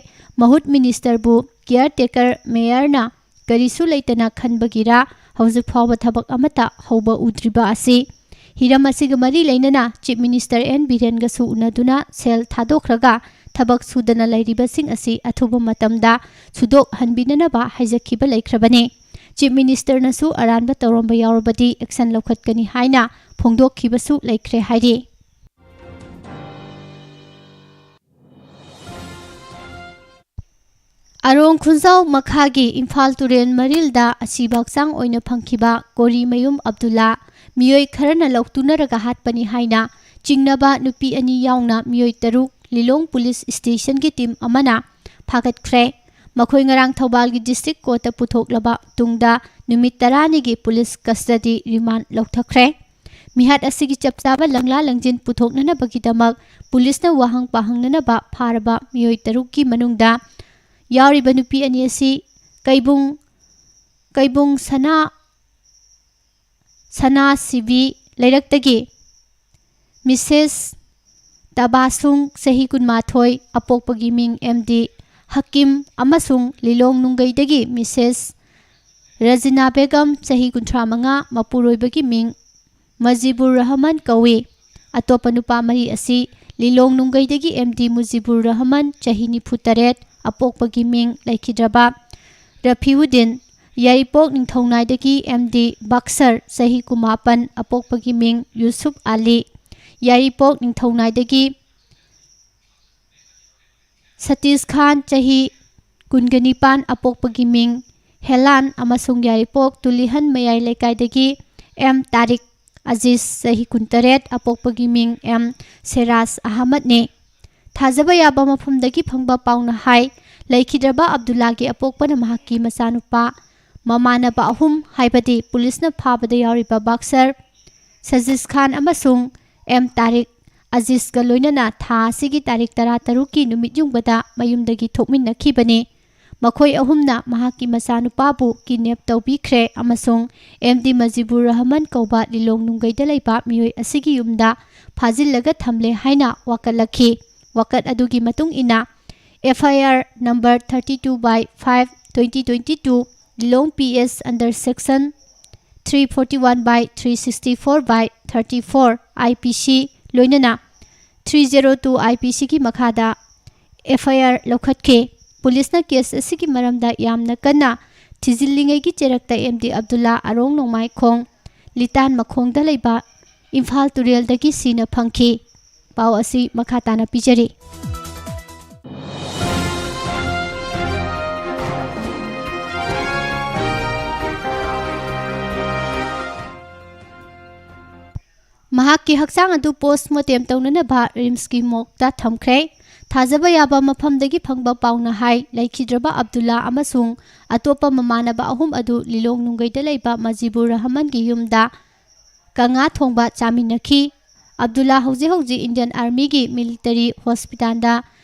ꯃꯍꯨꯠ ꯃꯤꯅꯤꯁꯇꯔꯕꯨ ꯀꯤꯌꯔ ꯇꯦꯀꯔ ꯃꯦꯌꯔꯅ ꯀꯔꯤꯁꯨ ꯂꯩꯇꯅ ꯈꯟꯕꯒꯤꯔꯥ ꯍꯧꯖꯤꯛ ꯐꯥꯎꯕ ꯊꯕꯛ ꯑꯃꯠꯇ ꯍꯧꯕ ꯎꯗ꯭ꯔꯤꯕ ꯑꯁꯤ꯫ ꯍꯤꯔꯝ ꯑꯁꯤꯒ ꯃꯔꯤ ꯂꯩꯅꯅ ꯆꯤꯐ ꯃꯤꯅꯤꯁꯇꯔ ꯑꯦꯟ ꯕꯤꯔꯦꯟꯒꯁꯨ ꯎꯅꯗꯨꯅ ꯁꯦꯜ ꯊꯥꯗꯣꯛꯈ꯭ꯔꯒ ꯊꯕꯛ ꯁꯨꯗꯅ ꯂꯩꯔꯤꯕꯁꯤꯡ ꯑꯁꯤ ꯑꯊꯨꯕ ꯃꯇꯝꯗ ꯁꯨꯗꯣꯛꯍꯟꯕꯤꯅꯅꯕ ꯍꯥꯏꯖꯈꯤꯕ ꯂꯩꯈ꯭ꯔꯕꯅꯤ꯫ ꯆꯤꯐ ꯃꯤꯅꯤꯁꯇꯔꯅꯁꯨ ꯑꯔꯥꯟꯕ ꯇꯧꯔꯝꯕ ꯌꯥꯎꯔꯕꯗꯤ ꯑꯦꯛꯁꯟ ꯂꯧꯈꯠꯀꯅꯤ ꯍꯥꯏꯅ ꯐꯣꯡꯗꯣꯛꯈꯤꯕꯁꯨ ꯂꯩꯈ꯭ꯔꯦ ꯍꯥꯏꯔꯤ꯫ ꯑꯔꯣꯡ ꯈꯨꯟꯖꯥꯎ ꯃꯈꯥꯒꯤ ꯏꯝꯐꯥꯜ ꯇꯨꯔꯦꯜ ꯃꯔꯤꯜꯗ ꯑꯁꯤꯕ ꯍꯛꯆꯥꯡ ꯑꯣꯏꯅ ꯐꯪꯈꯤꯕ ꯀꯣꯔꯤꯃꯌꯨꯝ ꯑꯕꯗꯨꯜꯂꯥ ꯃꯤꯑꯣꯏ ꯈꯔꯅ ꯂꯧꯇꯨꯅꯔꯒ ꯍꯥꯠꯄꯅꯤ ꯍꯥꯏꯅ ꯆꯤꯡꯅꯕ ꯅꯨꯄꯤ ꯑꯅꯤ ꯌꯥꯎꯅ ꯃꯤꯑꯣꯏ ꯇꯔꯨꯛ ꯂꯤꯂꯣꯡ ꯄꯨꯂꯤꯁ ꯁ꯭ꯇꯦꯁꯟꯒꯤ ꯇꯤꯝ ꯑꯃꯅ ꯐꯥꯒꯠꯈ꯭ꯔꯦ꯫ ꯃꯈꯣꯏ ꯉꯔꯥꯡ ꯊꯧꯕꯥꯜꯒꯤ ꯗꯤꯁꯇ꯭ꯔꯤꯛ ꯀꯣꯔꯠꯇ ꯄꯨꯊꯣꯛꯂꯕ ꯇꯨꯡꯗ ꯅꯨꯃꯤꯠ ꯇꯔꯥꯅꯤꯒꯤ ꯄꯨꯂꯤꯁ ꯀꯁꯇꯗꯤ ꯔꯤꯃꯥꯟ ꯂꯧꯊꯈ꯭ꯔꯦ꯫ ꯃꯤꯍꯥꯠ ꯑꯁꯤꯒꯤ ꯆꯞ ꯆꯥꯕ ꯂꯪꯂꯥ ꯂꯪꯖꯤꯟ ꯄꯨꯊꯣꯛꯅꯅꯕꯒꯤꯗꯃꯛ ꯄꯨꯂꯤꯁꯅ ꯋꯥꯍꯪ ꯄꯥꯍꯪꯅꯅꯕ ꯐꯥꯔꯕ ꯃꯤꯑꯣꯏ ꯇꯔꯨꯛꯀꯤ ꯃꯅꯨꯡꯗ ꯌꯥꯎꯔꯤꯕ ꯅꯨꯄꯤ ꯑꯅꯤ ꯑꯁꯤ ꯀꯩꯕꯨꯡ, ꯀꯩꯕꯨꯡ ꯁꯅꯥ, ꯁꯅꯥ ꯁꯤꯕꯤ ꯂꯩꯔꯛꯇꯒꯤ ꯃꯤꯁꯦꯁ ꯇꯕꯥꯁꯨꯡ, ꯆꯍꯤ ꯀꯨꯟꯃꯥꯊꯣꯏ, ꯑꯄꯣꯛꯄꯒꯤ ꯃꯤꯡ ꯑꯦꯝ ꯗꯤ ꯍꯀꯤꯝ, ꯑꯃꯁꯨꯡ ꯂꯤꯂꯣꯡ ꯅꯨꯡꯒꯩꯗꯒꯤ ꯃꯤꯁꯦꯁ ꯔꯖꯤꯅꯥ ꯕꯦꯒꯝ, ꯆꯍꯤ ꯀꯨꯟꯊ꯭ꯔꯥ ꯃꯉꯥ, ꯃꯄꯨꯔꯣꯏꯕꯒꯤ ꯃꯤꯡ ꯃꯖꯤꯕꯨꯔ ꯔꯍꯃꯟ ꯀꯧꯏ꯫ ꯑꯇꯣꯞꯄ ꯅꯨꯄꯥ ꯃꯔꯤ ꯑꯁꯤ ꯂꯤꯂꯣꯡ ꯅꯨꯡꯒꯩꯗꯒꯤ ꯑꯦꯝ ꯗꯤ ꯃꯨꯖꯤꯕꯨꯔ ꯔꯍꯃꯟ, ꯆꯍꯤ ꯅꯤꯐꯨ ꯇꯔꯦꯠ, ꯑꯄꯣꯛꯄꯒꯤ ꯃꯤꯡ ꯂꯩꯈꯤꯗ꯭ꯔꯕ ꯔꯐꯤꯎꯗꯤꯟ, ꯌꯥꯏꯔꯤꯄꯣꯛ ꯅꯤꯡꯊꯧꯅꯥꯏꯗꯒꯤ ꯑꯦꯝ ꯗꯤ ꯕꯛꯁꯔ, ꯆꯍꯤ ꯀꯨꯟꯃꯥꯄꯟ, ꯑꯄꯣꯛꯄꯒꯤ ꯃꯤꯡ ꯌꯨꯁꯨꯞ ꯑꯂꯤ, ꯌꯥꯏꯔꯤꯄꯣꯛ ꯅꯤꯡꯊꯧꯅꯥꯏꯗꯒꯤ ꯁꯇꯤꯁ ꯈꯥꯟ, ꯆꯍꯤ ꯀꯨꯟꯒ ꯅꯤꯄꯥꯟ, ꯑꯄꯣꯛꯄꯒꯤ ꯃꯤꯡ ꯍꯦꯂꯥꯟ, ꯑꯃꯁꯨꯡ ꯌꯥꯏꯔꯤꯄꯣꯛ ꯇꯨꯂꯤꯍꯟ ꯃꯌꯥꯏ ꯂꯩꯀꯥꯏꯗꯒꯤ ꯑꯦꯝ ꯇꯥꯔꯤꯛ ꯑꯖꯤꯖ, ꯆꯍꯤ ꯀꯨꯟꯇꯔꯦꯠ, ꯑꯄꯣꯛꯄꯒꯤ ꯃꯤꯡ ꯑꯦꯝ ꯁꯦꯔꯥꯖ ꯑꯍꯃꯗꯅꯤ꯫ ꯊꯥꯖꯕ ꯌꯥꯕ ꯃꯐꯝꯗꯒꯤ ꯐꯪꯕ ꯄꯥꯎꯅ ꯍꯥꯏ, ꯂꯩꯈꯤꯗ꯭ꯔꯕ ꯑꯕꯗꯨꯜꯂꯥꯒꯤ ꯑꯄꯣꯛꯄꯅ ꯃꯍꯥꯛꯀꯤ ꯃꯆꯥꯅꯨꯄꯥ ꯃꯃꯥꯟꯅꯕ ꯑꯍꯨꯝ, ꯍꯥꯏꯕꯗꯤ ꯄꯨꯂꯤꯁꯅ ꯐꯥꯕꯗ ꯌꯥꯎꯔꯤꯕ ꯕꯥꯛꯁꯔ ꯁꯖꯤꯁ ꯈꯥꯟ ꯑꯃꯁꯨꯡ ꯑꯦꯝ ꯇꯥꯔꯤꯛ ꯑꯖꯤꯖꯀ ꯂꯣꯏꯅꯅ ꯊꯥ ꯑꯁꯤꯒꯤ ꯇꯥꯔꯤꯛ ꯇꯔꯥꯇꯔꯨꯛꯀꯤ ꯅꯨꯃꯤꯠ ꯌꯨꯡꯕꯗ ꯃꯌꯨꯝꯗꯒꯤ ꯊꯣꯛꯃꯤꯟꯅꯈꯤꯕꯅꯤ꯫ ꯃꯈꯣꯏ ꯑꯍꯨꯝꯅ ꯃꯍꯥꯛꯀꯤ ꯃꯆꯥꯅꯨꯄꯥꯕꯨ ꯀꯤꯗꯅꯦꯞ ꯇꯧꯕꯤꯈ꯭ꯔꯦ ꯑꯃꯁꯨꯡ ꯑꯦꯝ ꯗꯤ ꯃꯖꯤꯕꯨꯔ ꯔꯍꯃꯟ ꯀꯧꯕ ꯂꯤꯂꯣꯡ ꯅꯨꯡꯒꯩꯗ ꯂꯩꯕ ꯃꯤꯑꯣꯏ ꯑꯁꯤꯒꯤ ꯌꯨꯝꯗ ꯐꯥꯖꯤꯜꯂꯒ ꯊꯝꯂꯦ ꯍꯥꯏꯅ ꯋꯥꯀꯠꯂꯛꯈꯤ꯫ ꯋꯥꯀꯠ ꯑꯗꯨꯒꯤ ꯃꯇꯨꯡ ꯏꯟꯅ, F I R number thirty two by five twenty twenty two, Lilong P S under section three forty one by three sixty four by thirty four I P C ꯂꯣꯏꯅꯅ three zero two I P C ꯒꯤ ꯃꯈꯥꯗ F I R ꯂꯧꯈꯠꯈꯤ꯫ ꯄꯨꯂꯤꯁꯅ case ꯑꯁꯤꯒꯤ ꯃꯔꯝꯗ ꯌꯥꯝꯅ ꯀꯟꯅ ꯊꯤꯖꯤꯜꯂꯤꯉꯩꯒꯤ ꯆꯩꯔꯛꯇ M D Abdulla ꯑꯔꯣꯡ ꯅꯣꯡꯃꯥꯏꯈꯣꯡ ꯂꯤꯇꯥꯟ ꯃꯈꯣꯡꯗ ꯂꯩꯕ ꯏꯝꯐꯥꯜ ꯇꯨꯔꯦꯜꯗꯒꯤ ꯁꯤꯅ ꯐꯪꯈꯤ꯫ ꯄꯥꯎ ꯑꯁꯤ ꯃꯈꯥ ꯇꯥꯅ ꯄꯤꯖꯔꯤ꯫ ꯃꯍꯥꯛꯀꯤ ꯍꯛꯆꯥꯡ ꯑꯗꯨ ꯄꯣꯁꯃꯣꯔꯇꯦꯝ ꯇꯧꯅꯅꯕ ꯔꯤꯝꯁꯀꯤ ꯃꯣꯔꯒꯇ ꯊꯝꯈ꯭ꯔꯦ꯫ ꯊꯥꯖꯕ ꯌꯥꯕ ꯃꯐꯝꯗꯒꯤ ꯐꯪꯕ ꯄꯥꯎꯅ ꯍꯥꯏ, ꯂꯩꯈꯤꯗ꯭ꯔꯕ ꯑꯕꯗꯨꯜꯂꯥ ꯑꯃꯁꯨꯡ ꯑꯇꯣꯞꯄ ꯃꯃꯥꯟꯅꯕ ꯑꯍꯨꯝ ꯑꯗꯨ ꯂꯤꯂꯣꯡ ꯅꯨꯡꯒꯩꯗ ꯂꯩꯕ ꯃꯖꯤꯕꯨꯔ ꯔꯍꯃꯟꯒꯤ ꯌꯨꯝꯗ ꯀꯪꯉꯥ ꯊꯣꯡꯕ ꯆꯥꯃꯤꯟꯅꯈꯤ꯫ ꯑꯕꯗꯨꯜꯂꯥ ꯍꯧꯖꯤꯛ ꯍꯧꯖꯤꯛ ꯏꯟꯗꯤꯌꯟ ꯑꯥꯔꯃꯤꯒꯤ ꯃꯤꯂꯤꯇꯔꯤ ꯍꯣꯁꯄꯤꯇꯥꯜꯗ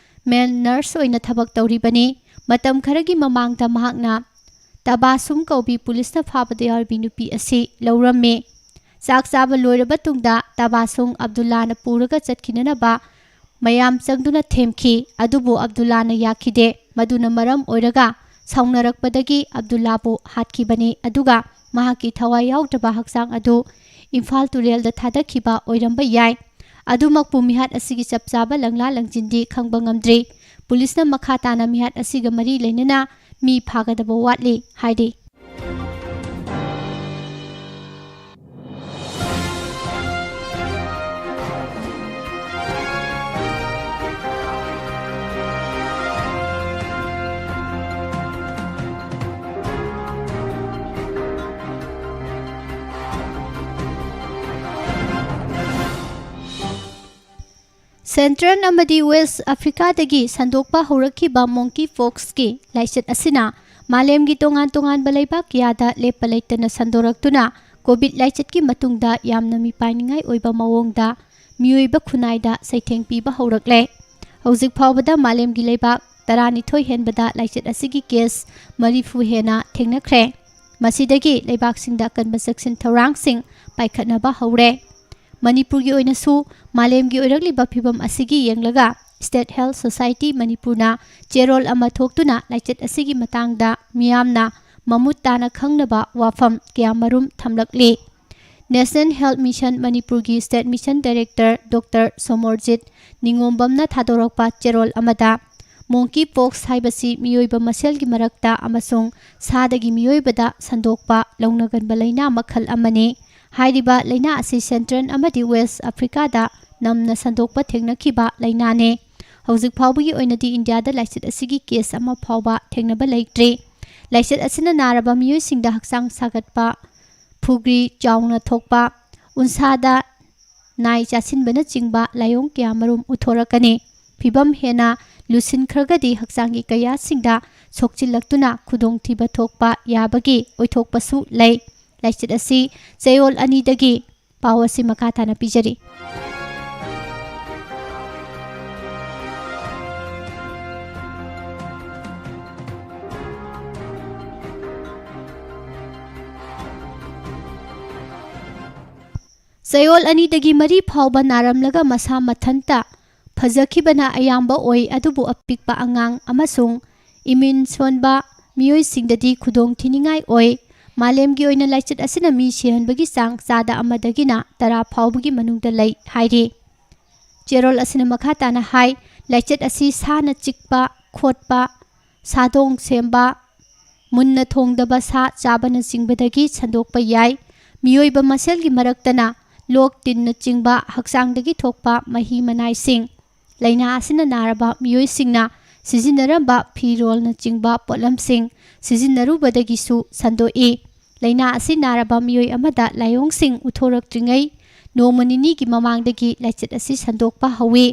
ꯃꯦꯜ ꯅꯔꯁ ꯑꯣꯏꯅ ꯊꯕꯛ ꯇꯧꯔꯤꯕꯅꯤ꯫ ꯃꯇꯝ ꯈꯔꯒꯤ ꯃꯃꯥꯡꯗ ꯃꯍꯥꯛꯅ ꯇꯕꯥꯁꯨꯝ ꯀꯧꯕꯤ ꯄꯨꯂꯤꯁꯅ ꯐꯥꯕꯗ ꯌꯥꯎꯔꯤꯕꯤ ꯅꯨꯄꯤ ꯑꯁꯤ ꯂꯧꯔꯝꯃꯤ꯫ ꯆꯥꯛ ꯆꯥꯕ ꯂꯣꯏꯔꯕ ꯇꯨꯡꯗ ꯇꯕꯥꯁꯨꯝ ꯑꯕꯗꯨꯜꯂꯥꯅ ꯄꯨꯔꯒ ꯆꯠꯈꯤꯅꯅꯕ ꯃꯌꯥꯝ ꯆꯪꯗꯨꯅ ꯊꯦꯝꯈꯤ, ꯑꯗꯨꯕꯨ ꯑꯕꯗꯨꯜꯂꯥꯅ ꯌꯥꯈꯤꯗꯦ꯫ ꯃꯗꯨꯅ ꯃꯔꯝ ꯑꯣꯏꯔꯒ ꯁꯥꯎꯅꯔꯛꯄꯗꯒꯤ ꯑꯕꯗꯨꯜꯂꯥꯕꯨ ꯍꯥꯠꯈꯤꯕꯅꯤ, ꯑꯗꯨꯒ ꯃꯍꯥꯛꯀꯤ ꯊꯋꯥꯏ ꯌꯥꯎꯗ꯭ꯔꯕ ꯍꯛꯆꯥꯡ ꯑꯗꯨ ꯏꯝꯐꯥꯜ ꯇꯨꯔꯦꯜꯗ ꯊꯥꯗꯈꯤꯕ ꯑꯣꯏꯔꯝꯕ ꯌꯥꯏ꯫ ꯑꯗꯨꯃꯛꯄꯨ ꯃꯤꯍꯥꯠ ꯑꯁꯤꯒꯤ ꯆꯞ ꯆꯥꯕ ꯂꯪꯂꯥ ꯂꯪꯖꯤꯟꯗꯤ ꯈꯪꯕ ꯉꯝꯗ꯭ꯔꯤ꯫ ꯄꯨꯂꯤꯁꯅ ꯃꯈꯥ ꯇꯥꯅ ꯃꯤꯍꯥꯠ ꯑꯁꯤꯒ ꯃꯔꯤ ꯂꯩꯅꯅ ꯃꯤ ꯐꯥꯒꯗꯕ ꯋꯥꯠꯂꯤ ꯍꯥꯏꯔꯤ꯫ ꯁꯦꯟꯇ꯭ꯔꯦꯜ ꯑꯃꯗꯤ ꯋꯦꯁ ꯑꯐ꯭ꯔꯤꯀꯥꯗꯒꯤ ꯁꯟꯗꯣꯛꯄ ꯍꯧꯔꯛꯈꯤꯕ ꯃꯣꯡꯀꯤ ꯄꯣꯛꯁꯀꯤ ꯂꯥꯏꯆꯠ ꯑꯁꯤꯅ ꯃꯥꯂꯦꯝꯒꯤ ꯇꯣꯉꯥꯟ ꯇꯣꯉꯥꯟꯕ ꯂꯩꯕꯥꯛ ꯀꯌꯥꯗ ꯂꯦꯞꯄ ꯂꯩꯇꯅ ꯁꯟꯗꯣꯔꯛꯇꯨꯅ ꯀꯣꯚꯤꯗ ꯂꯥꯏꯆꯠꯀꯤ ꯃꯇꯨꯡꯗ ꯌꯥꯝꯅ ꯃꯤꯄꯥꯏꯅꯤꯡꯉꯥꯏ ꯑꯣꯏꯕ ꯃꯑꯣꯡꯗ ꯃꯤꯑꯣꯏꯕ ꯈꯨꯟꯅꯥꯏꯗ ꯆꯩꯊꯦꯡ ꯄꯤꯕ ꯍꯧꯔꯛꯂꯦ꯫ ꯍꯧꯖꯤꯛ ꯐꯥꯎꯕꯗ ꯃꯥꯂꯦꯝꯒꯤ ꯂꯩꯕꯥꯛ ꯇꯔꯥꯅꯤꯊꯣꯏ ꯍꯦꯟꯕꯗ ꯂꯥꯏꯆꯠ ꯑꯁꯤꯒꯤ ꯀꯦꯁ ꯃꯔꯤꯐꯨ ꯍꯦꯟꯅ ꯊꯦꯡꯅꯈ꯭ꯔꯦ꯫ ꯃꯁꯤꯗꯒꯤ ꯂꯩꯕꯥꯛꯁꯤꯡꯗ ꯑꯀꯟꯕ ꯆꯦꯛꯁꯤꯟ ꯊꯧꯔꯥꯡꯁꯤꯡ ꯄꯥꯏꯈꯠꯅꯕ ꯍꯧꯔꯦ꯫ ꯃꯅꯤꯄꯨꯔꯒꯤ ꯑꯣꯏꯅꯁꯨ ꯃꯥꯂꯦꯝꯒꯤ ꯑꯣꯏꯔꯛꯂꯤꯕ ꯐꯤꯕꯝ ꯑꯁꯤꯒꯤ ꯌꯦꯡꯂꯒ State Health Society ꯃꯅꯤꯄꯨꯔꯅ ꯆꯦꯔꯣꯜ ꯑꯃ ꯊꯣꯛꯇꯨꯅ ꯂꯥꯏꯆꯠ ꯑꯁꯤꯒꯤ ꯃꯇꯥꯡꯗ ꯃꯤꯌꯥꯝꯅ ꯃꯃꯨꯠ ꯇꯥꯅ ꯈꯪꯅꯕ ꯋꯥꯐꯝ ꯀꯌꯥꯃꯔꯨꯝ ꯊꯝꯂꯛꯂꯤ꯫ National Health Mission ꯃꯅꯤꯄꯨꯔꯒꯤ State Mission Director Doctor Somorjit ꯅꯤꯉꯣꯝꯕꯝꯅ ꯊꯥꯗꯣꯔꯛꯄ ꯆꯦꯔꯣꯜ ꯑꯃꯗ, monkey pox ꯍꯥꯏꯕꯁꯤ ꯃꯤꯑꯣꯏꯕ ꯃꯁꯦꯜꯒꯤ ꯃꯔꯛꯇ ꯑꯃꯁꯨꯡ ꯁꯥꯗꯒꯤ ꯃꯤꯑꯣꯏꯕꯗ ꯁꯟꯗꯣꯛꯄ ꯂꯧꯅꯒꯟꯕ ꯂꯩꯅꯥ ꯃꯈꯜ ꯑꯃꯅꯤ꯫ ꯍꯥꯏꯔꯤꯕ ꯂꯩꯅꯥ ꯑꯁꯤ Central ꯑꯃꯗꯤ West Africaꯗ ꯅꯝꯅ ꯁꯟꯗꯣꯛꯄ ꯊꯦꯡꯅꯈꯤꯕ ꯂꯩꯅꯥꯅꯦ꯫ ꯍꯧꯖꯤꯛ ꯐꯥꯎꯕꯒꯤ ꯑꯣꯏꯅꯗꯤ ꯏꯟꯗꯤꯌꯥꯗ ꯂꯥꯏꯆꯠ ꯑꯁꯤꯒꯤ ꯀꯦꯁ ꯑꯃ ꯐꯥꯎꯕ ꯊꯦꯡꯅꯕ ꯂꯩꯇ꯭ꯔꯤ꯫ ꯂꯥꯏꯆꯠ ꯑꯁꯤꯅ ꯅꯥꯔꯕ ꯃꯤꯑꯣꯏꯁꯤꯡꯗ ꯍꯛꯆꯥꯡ ꯁꯥꯒꯠꯄ, ꯐꯨꯒ꯭ꯔꯤ ꯆꯥꯎꯅ ꯊꯣꯛꯄ, ꯎꯟꯁꯥꯗ ꯅꯥꯏ ꯆꯥꯁꯤꯟꯕꯅꯆꯤꯡꯕ ꯂꯥꯏꯑꯣꯡ ꯀꯌꯥꯃꯔꯨꯝ ꯎꯠꯊꯣꯔꯛꯀꯅꯤ꯫ ꯐꯤꯚꯝ ꯍꯦꯟꯅ ꯂꯨꯁꯤꯟꯈ꯭ꯔꯒꯗꯤ ꯍꯛꯆꯥꯡꯒꯤ ꯀꯌꯥꯁꯤꯡꯗ ꯁꯣꯛꯆꯤꯜꯂꯛꯇꯨꯅ ꯈꯨꯗꯣꯡꯊꯤꯕ ꯊꯣꯛꯄ ꯌꯥꯕꯒꯤ ꯑꯣꯏꯊꯣꯛꯄꯁꯨ ꯂꯩ꯫ ꯂꯥꯏꯆꯠ ꯑꯁꯤ ꯆꯌꯣꯜ ꯑꯅꯤꯗꯒꯤ ꯄꯥꯎ ꯑꯁꯤ ꯃꯈꯥ ꯇꯥꯅ ꯄꯤꯖꯔꯤ꯫ ꯆꯌꯣꯜ ꯑꯅꯤꯗꯒꯤ ꯃꯔꯤ ꯐꯥꯎꯕ ꯅꯥꯔꯝꯂꯒ ꯃꯁꯥ ꯃꯊꯟꯇ ꯐꯖꯈꯤꯕꯅ ꯑꯌꯥꯝꯕ ꯑꯣꯏ, ꯑꯗꯨꯕꯨ ꯑꯄꯤꯛꯄ ꯑꯉꯥꯡ ꯑꯃꯁꯨꯡ immune ꯁꯣꯟꯕ ꯃꯤꯑꯣꯏꯁꯤꯡꯗꯗꯤ ꯈꯨꯗꯣꯡ ꯊꯤꯅꯤꯡꯉꯥꯏ ꯑꯣꯏ꯫ ꯃꯥꯂꯦꯝꯒꯤ ꯑꯣꯏꯅ ꯂꯥꯏꯆꯠ ꯑꯁꯤꯅ ꯃꯤ ꯁꯤꯍꯟꯕꯒꯤ ꯆꯥꯡ ꯆꯥꯗ ꯑꯃꯗꯒꯤꯅ ꯇꯔꯥ ꯐꯥꯎꯕꯒꯤ ꯃꯅꯨꯡꯗ ꯂꯩ ꯍꯥꯏꯔꯤ꯫ ꯆꯦꯔꯣꯜ ꯑꯁꯤꯅ ꯃꯈꯥ ꯇꯥꯅ ꯍꯥꯏ, ꯂꯥꯏꯆꯠ ꯑꯁꯤ ꯁꯥꯅ ꯆꯤꯛꯄ, ꯈꯣꯠꯄ, ꯁꯥꯗꯣꯡ ꯁꯦꯝꯕ, ꯃꯨꯟꯅ ꯊꯣꯡꯗꯕ ꯁꯥ ꯆꯥꯕꯅꯆꯤꯡꯕꯗꯒꯤ ꯁꯟꯗꯣꯛꯄ ꯌꯥꯏ꯫ ꯃꯤꯑꯣꯏꯕ ꯃꯁꯦꯜꯒꯤ ꯃꯔꯛꯇꯅ ꯂꯣꯛ ꯇꯤꯟꯅꯆꯤꯡꯕ ꯍꯛꯆꯥꯡꯗꯒꯤ ꯊꯣꯛꯄ ꯃꯍꯤ ꯃꯅꯥꯏꯁꯤꯡ, ꯂꯥꯏꯅꯥ ꯑꯁꯤꯅ ꯅꯥꯔꯕ ꯃꯤꯑꯣꯏꯁꯤꯡꯅ ꯁꯤꯖꯤꯟꯅꯔꯝꯕ ꯐꯤꯔꯣꯜꯅꯆꯤꯡꯕ ꯄꯣꯠꯂꯝꯁꯤꯡ ꯁꯤꯖꯤꯟꯅꯔꯨꯕꯗꯒꯤꯁꯨ ꯁꯟꯗꯣꯛꯏ꯫ ꯂꯥꯏꯅꯥ ꯑꯁꯤ ꯅꯥꯔꯕ ꯃꯤꯑꯣꯏ ꯑꯃꯗ ꯂꯥꯏꯑꯣꯡꯁꯤꯡ ꯎꯠꯊꯣꯔꯛꯇ꯭ꯔꯤꯉꯩ ꯅꯣꯡꯃ ꯅꯤꯅꯤꯒꯤ ꯃꯃꯥꯡꯗꯒꯤ ꯂꯥꯏꯆꯠ ꯑꯁꯤ ꯁꯟꯗꯣꯛꯄ ꯍꯧꯏ꯫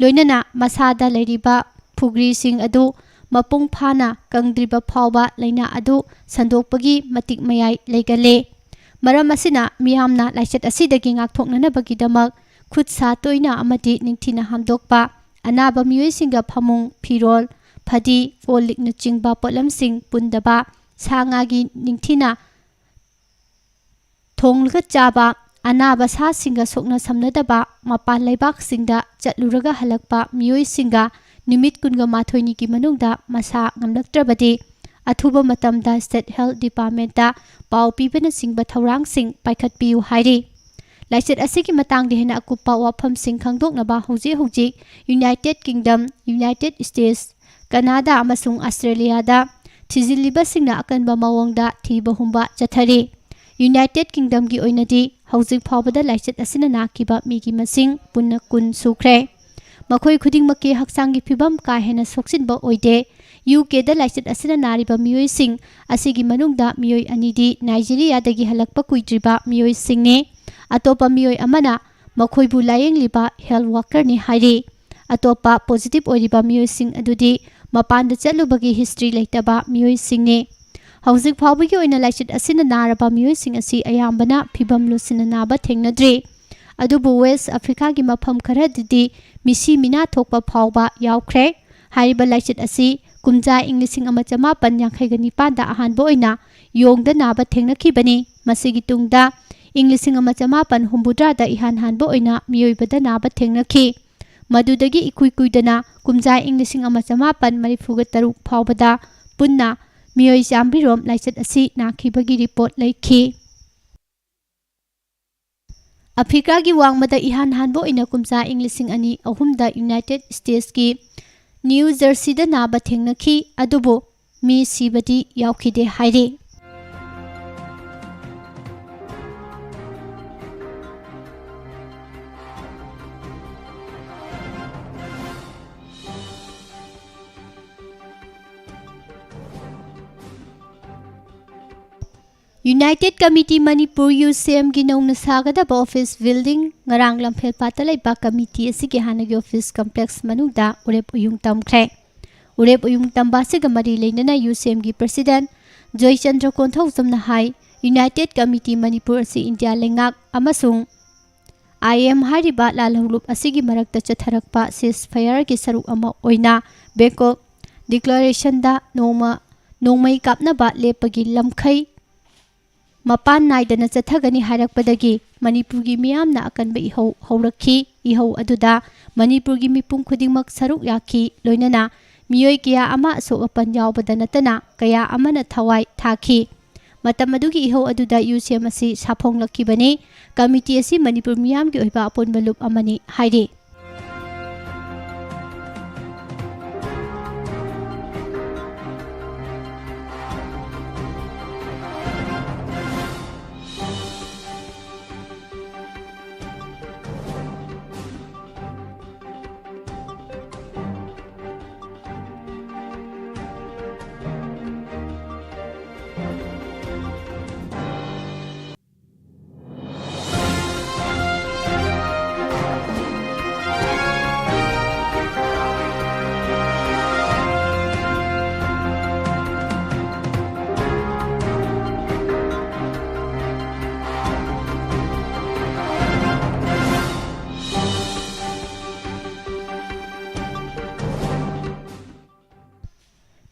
ꯂꯣꯏꯅꯅ ꯃꯁꯥꯗ ꯂꯩꯔꯤꯕ ꯐꯨꯒ꯭ꯔꯤꯁꯤꯡ ꯑꯗꯨ ꯃꯄꯨꯡ ꯐꯥꯅ ꯀꯪꯗ꯭ꯔꯤꯕ ꯐꯥꯎꯕ ꯂꯥꯏꯅꯥ ꯑꯗꯨ ꯁꯟꯗꯣꯛꯄꯒꯤ ꯃꯇꯤꯛ ꯃꯌꯥꯏ ꯂꯩꯒꯜꯂꯤ꯫ ꯃꯔꯝ ꯑꯁꯤꯅ ꯃꯤꯌꯥꯝꯅ ꯂꯥꯏꯆꯠ ꯑꯁꯤꯗꯒꯤ ꯉꯥꯛꯊꯣꯛꯅꯅꯕꯒꯤꯗꯃꯛ ꯈꯨꯠ ꯁꯥ ꯇꯣꯏꯅ ꯑꯃꯗꯤ ꯅꯤꯡꯊꯤꯅ ꯍꯥꯝꯗꯣꯛꯄ, ꯑꯅꯥꯕ ꯃꯤꯑꯣꯏꯁꯤꯡꯒ ꯐꯃꯨꯡ, ꯐꯤꯔꯣꯜ, ꯐꯗꯤ, ꯀꯣꯜ ꯂꯤꯛꯅꯆꯤꯡꯕ ꯄꯣꯠꯂꯝꯁꯤꯡ ꯄꯨꯟꯗꯕ, ꯁꯥ ꯉꯥꯒꯤ ꯅꯤꯡꯊꯤꯅ ꯊꯣꯡꯂꯒ ꯆꯥꯕ, ꯑꯅꯥꯕ ꯁꯥꯁꯤꯡꯒ ꯁꯣꯛꯅ ꯁꯝꯅꯗꯕ, ꯃꯄꯥꯟ ꯂꯩꯕꯥꯛꯁꯤꯡꯗ ꯆꯠꯂꯨꯔꯒ ꯍꯜꯂꯛꯄ ꯃꯤꯑꯣꯏꯁꯤꯡꯒ ꯅꯨꯃꯤꯠ ꯀꯨꯟꯒ ꯃꯥꯊꯣꯏꯅꯤꯒꯤ ꯃꯅꯨꯡꯗ ꯃꯁꯥ ꯉꯝꯂꯛꯇ꯭ꯔꯕꯗꯤ, ꯑꯊꯨꯕ ꯃꯇꯝꯗ State Health Departmentꯇ ꯄꯥꯎ ꯄꯤꯕꯅꯆꯤꯡꯕ ꯊꯧꯔꯥꯡꯁꯤꯡ ꯄꯥꯏꯈꯠꯄꯤꯌꯨ ꯍꯥꯏꯔꯤ꯫ ꯂꯥꯏꯆꯠ ꯑꯁꯤꯒꯤ ꯃꯇꯥꯡꯗ ꯍꯦꯟꯅ ꯑꯀꯨꯞꯄ ꯋꯥꯐꯝꯁꯤꯡ ꯈꯪꯗꯣꯛꯅꯕ ꯍꯧꯖꯤꯛ ꯍꯧꯖꯤꯛ United Kingdom, United States, ꯀꯅꯥꯗꯥ ꯑꯃꯁꯨꯡ ꯑꯁꯇ꯭ꯔꯦꯂꯤꯌꯥꯗ ꯊꯤꯖꯤꯜꯂꯤꯕꯁꯤꯡꯅ ꯑꯀꯟꯕ ꯃꯑꯣꯡꯗ ꯊꯤꯕ ꯍꯨꯝꯕ ꯆꯠꯊꯔꯤ꯫ United Kingdomꯒꯤ ꯑꯣꯏꯅꯗꯤ ꯍꯧꯖꯤꯛ ꯐꯥꯎꯕꯗ ꯂꯥꯏꯆꯠ ꯑꯁꯤꯅ ꯅꯥꯈꯤꯕ ꯃꯤꯒꯤ ꯃꯁꯤꯡ ꯄꯨꯟꯅ ꯀꯨꯟ ꯁꯨꯈ꯭ꯔꯦ꯫ ꯃꯈꯣꯏ ꯈꯨꯗꯤꯡꯃꯛꯀꯤ ꯍꯛꯆꯥꯡꯒꯤ ꯐꯤꯕꯝ ꯀꯥ ꯍꯦꯟꯅ ꯁꯣꯛꯆꯤꯟꯕ ꯑꯣꯏꯗꯦ꯫ UKꯗ ꯂꯥꯏꯆꯠ ꯑꯁꯤꯅ ꯅꯥꯔꯤꯕ ꯃꯤꯑꯣꯏꯁꯤꯡ ꯑꯁꯤꯒꯤ ꯃꯅꯨꯡꯗ ꯃꯤꯑꯣꯏ ꯑꯅꯤꯗꯤ ꯅꯥꯏꯖꯦꯔꯤꯌꯥꯗꯒꯤ ꯍꯜꯂꯛꯄ ꯀꯨꯏꯗ꯭ꯔꯤꯕ ꯃꯤꯑꯣꯏꯁꯤꯡꯅꯤ꯫ ꯑꯇꯣꯞꯄ ꯃꯤꯑꯣꯏ ꯑꯃꯅ ꯃꯈꯣꯏꯕꯨ ꯂꯥꯌꯦꯡꯂꯤꯕ health workerꯅꯤ ꯍꯥꯏꯔꯤ꯫ ꯑꯇꯣꯞꯄ positive ꯑꯣꯏꯔꯤꯕ ꯃꯤꯑꯣꯏꯁꯤꯡ ꯑꯗꯨꯗꯤ ꯃꯄꯥꯟꯗ ꯆꯠꯂꯨꯕꯒꯤ history ꯂꯩꯇꯕ ꯃꯤꯑꯣꯏꯁꯤꯡꯅꯤ꯫ ꯍꯧꯖꯤꯛ ꯐꯥꯎꯕꯒꯤ ꯑꯣꯏꯅ ꯂꯥꯏꯆꯠ ꯑꯁꯤꯅ ꯅꯥꯔꯕ ꯃꯤꯑꯣꯏꯁꯤꯡ ꯑꯁꯤ ꯑꯌꯥꯝꯕꯅ ꯐꯤꯕꯝ ꯂꯨꯁꯤꯟꯅ ꯅꯥꯕ ꯊꯦꯡꯅꯗ꯭ꯔꯤ꯫ ꯑꯗꯨꯕꯨ West Africaꯒꯤ ꯃꯐꯝ ꯈꯔꯗꯗꯤ ꯃꯤꯁꯤ ꯃꯤꯅꯥ ꯊꯣꯛꯄ ꯐꯥꯎꯕ ꯌꯥꯎꯈ꯭ꯔꯦ꯫ ꯍꯥꯏꯔꯤꯕ ꯂꯥꯏꯆꯠ ꯑꯁꯤ ꯀꯨꯝꯖꯥ ꯏꯪ ꯂꯤꯁꯤꯡ ꯑꯃ ꯆꯃꯥꯄꯟ ꯌꯥꯡꯈꯩꯒ ꯅꯤꯄꯥꯟꯗ ꯑꯍꯥꯟꯕ ꯑꯣꯏꯅ ꯌꯣꯡꯗ ꯅꯥꯕ ꯊꯦꯡꯅꯈꯤꯕꯅꯤ꯫ ꯃꯁꯤꯒꯤ ꯇꯨꯡꯗ ꯏꯪ ꯂꯤꯁꯤꯡ ꯑꯃ ꯆꯃꯥꯄꯟ ꯍꯨꯝꯐꯨꯇꯔꯥꯗ ꯏꯍꯥꯟ ꯍꯥꯟꯕ ꯑꯣꯏꯅ ꯃꯤꯑꯣꯏꯕꯗ ꯅꯥꯕ ꯊꯦꯡꯅꯈꯤ꯫ ꯃꯗꯨꯗꯒꯤ ꯏꯀꯨꯏ ꯀꯨꯏꯗꯅ ꯀꯨꯝꯖꯥ ꯏꯪ ꯂꯤꯁꯤꯡ ꯑꯃ ꯆꯃꯥꯄꯟ ꯃꯔꯤꯐꯨꯒ ꯇꯔꯨꯛ ꯐꯥꯎꯕꯗ ꯄꯨꯟꯅ ꯃꯤꯑꯣꯏ ꯆꯥꯝꯃꯔꯤꯔꯣꯝ ꯂꯥꯏꯆꯠ ꯑꯁꯤ ꯅꯥꯈꯤꯕꯒꯤ report ꯂꯩꯈꯤ꯫ ꯑꯐ꯭ꯔꯤꯀꯥꯒꯤ ꯋꯥꯡꯃꯗ ꯏꯍꯥꯟ ꯍꯥꯟꯕ ꯑꯣꯏꯅ ꯀꯨꯝꯖꯥ ꯏꯪ ꯂꯤꯁꯤꯡ ꯑꯅꯤ ꯑꯍꯨꯝꯗ United Statesꯀꯤ New Jerseyꯗ ꯅꯥꯕ ꯊꯦꯡꯅꯈꯤ, ꯑꯗꯨꯕꯨ ꯃꯤ ꯁꯤꯕꯗꯤ ꯌꯥꯎꯈꯤꯗꯦ ꯍꯥꯏꯔꯤ꯫ United Committee Manipur, UCMꯒꯤ ꯅꯧꯅ ꯁꯥꯒꯗꯕ office building ꯉꯔꯥꯡ ꯂꯝꯐꯦꯜꯄꯥꯠꯇ ꯂꯩꯕ committee ꯑꯁꯤꯒꯤ ꯍꯥꯟꯅꯒꯤ office complex ꯃꯅꯨꯡꯗ ꯎꯔꯦꯞ ꯎꯌꯨꯡ ꯇꯝꯈ꯭ꯔꯦ꯫ ꯎꯔꯦꯞ ꯎꯌꯨꯡ ꯇꯝꯕ ꯑꯁꯤꯒ ꯃꯔꯤ ꯂꯩꯅꯅ UCMꯒꯤ president ꯖꯣꯏꯆꯟꯗ꯭ꯔ ꯀꯣꯟꯊꯧꯖꯝꯅ ꯍꯥꯏ, United Committee ꯃꯅꯤꯄꯨꯔ ꯑꯁꯤ ꯏꯟꯗꯤꯌꯥ ꯂꯩꯉꯥꯛ ꯑꯃꯁꯨꯡ ꯑꯥꯏ ꯑꯦꯝ ꯍꯥꯏꯔꯤꯕ ꯂꯥꯜꯍꯧꯂꯨꯞ ꯑꯁꯤꯒꯤ ꯃꯔꯛꯇ ꯆꯠꯊꯔꯛꯄ ceasefire-ꯒꯤ ꯁꯔꯨꯛ ꯑꯃ ꯑꯣꯏꯅ ꯕꯦꯡꯀꯣꯛ declaration-ꯗ ꯅꯣꯡꯃ, ꯅꯣꯡꯃꯩ ꯀꯥꯞꯅꯕ ꯂꯦꯞꯄꯒꯤ ꯂꯝꯈꯩ ꯃꯄꯥꯟ ꯅꯥꯏꯗꯅ ꯆꯠꯊꯒꯅꯤ ꯍꯥꯏꯔꯛꯄꯗꯒꯤ ꯃꯅꯤꯄꯨꯔꯒꯤ ꯃꯤꯌꯥꯝꯅ ꯑꯀꯟꯕ ꯏꯍꯧ ꯍꯧꯔꯛꯈꯤ꯫ ꯏꯍꯧ ꯑꯗꯨꯗ ꯃꯅꯤꯄꯨꯔꯒꯤ ꯃꯤꯄꯨꯝ ꯈꯨꯗꯤꯡꯃꯛ ꯁꯔꯨꯛ ꯌꯥꯈꯤ, ꯂꯣꯏꯅꯅ ꯃꯤꯑꯣꯏ ꯀꯌꯥ ꯑꯃ ꯑꯁꯣꯛ ꯑꯄꯟ ꯌꯥꯎꯕꯗ ꯅꯠꯇꯅ ꯀꯌꯥ ꯑꯃꯅ ꯊꯋꯥꯏ ꯊꯥꯈꯤ꯫ ꯃꯇꯝ ꯑꯗꯨꯒꯤ ꯏꯍꯧ ꯑꯗꯨꯗ ꯌꯨꯁꯦꯝ ꯑꯁꯤ ꯁꯥꯐꯣꯡꯂꯛꯈꯤꯕꯅꯤ꯫ ꯀꯃꯤꯇꯤ ꯑꯁꯤ ꯃꯅꯤꯄꯨꯔ ꯃꯤꯌꯥꯝꯒꯤ ꯑꯣꯏꯕ ꯑꯄꯨꯟꯕ ꯂꯨꯞ ꯑꯃꯅꯤ ꯍꯥꯏꯔꯤ꯫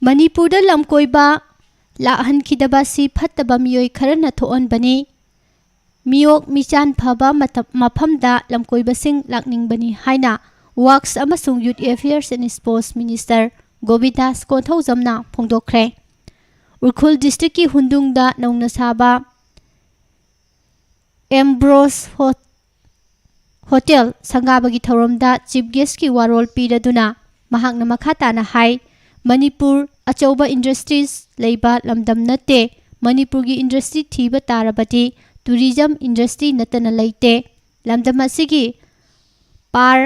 ꯃꯅꯤꯄꯨꯔꯗ ꯂꯝꯀꯣꯏꯕ ꯂꯥꯛꯍꯟꯈꯤꯗꯕ ꯑꯁꯤ ꯐꯠꯇꯕ ꯃꯤꯑꯣꯏ ꯈꯔꯅ ꯊꯣꯛꯍꯟꯕꯅꯤ꯫ ꯃꯤꯑꯣꯛ ꯃꯤꯆꯥꯟ ꯐꯕ ꯃꯇꯝ, ꯃꯐꯝꯗ ꯂꯝꯀꯣꯏꯕꯁꯤꯡ ꯂꯥꯛꯅꯤꯡꯕꯅꯤ ꯍꯥꯏꯅ Works ꯑꯃꯁꯨꯡ Youth Affairs and Sports Minister ꯒꯣꯕꯤꯟꯗꯥꯁ ꯀꯣꯟꯊꯧꯖꯝꯅ ꯐꯣꯡꯗꯣꯛꯈ꯭ꯔꯦ꯫ Ukhrul district-ꯀꯤ ꯍꯨꯟꯗꯨꯡꯗ ꯅꯧꯅ ꯁꯥꯕ ꯑꯦꯝꯕ꯭ꯔꯣꯁ ꯍꯣ-, ꯍꯣꯇꯦꯜ ꯁꯪꯒꯥꯕꯒꯤ ꯊꯧꯔꯝꯗ chief guest-ꯀꯤ ꯋꯥꯔꯣꯜ ꯄꯤꯔꯗꯨꯅ ꯃꯍꯥꯛꯅ ꯃꯈꯥ ꯇꯥꯅ ꯍꯥꯏ, ꯃꯅꯤꯄꯨꯔ ꯑꯆꯧꯕ industries ꯂꯩꯕ ꯂꯝꯗꯝ ꯅꯠꯇꯦ꯫ ꯃꯅꯤꯄꯨꯔꯒꯤ industry ꯊꯤꯕ ꯇꯥꯔꯕꯗꯤ tourism industry ꯅꯠꯇꯅ ꯂꯩꯇꯦ꯫ ꯂꯝꯗꯝ ꯑꯁꯤꯒꯤ per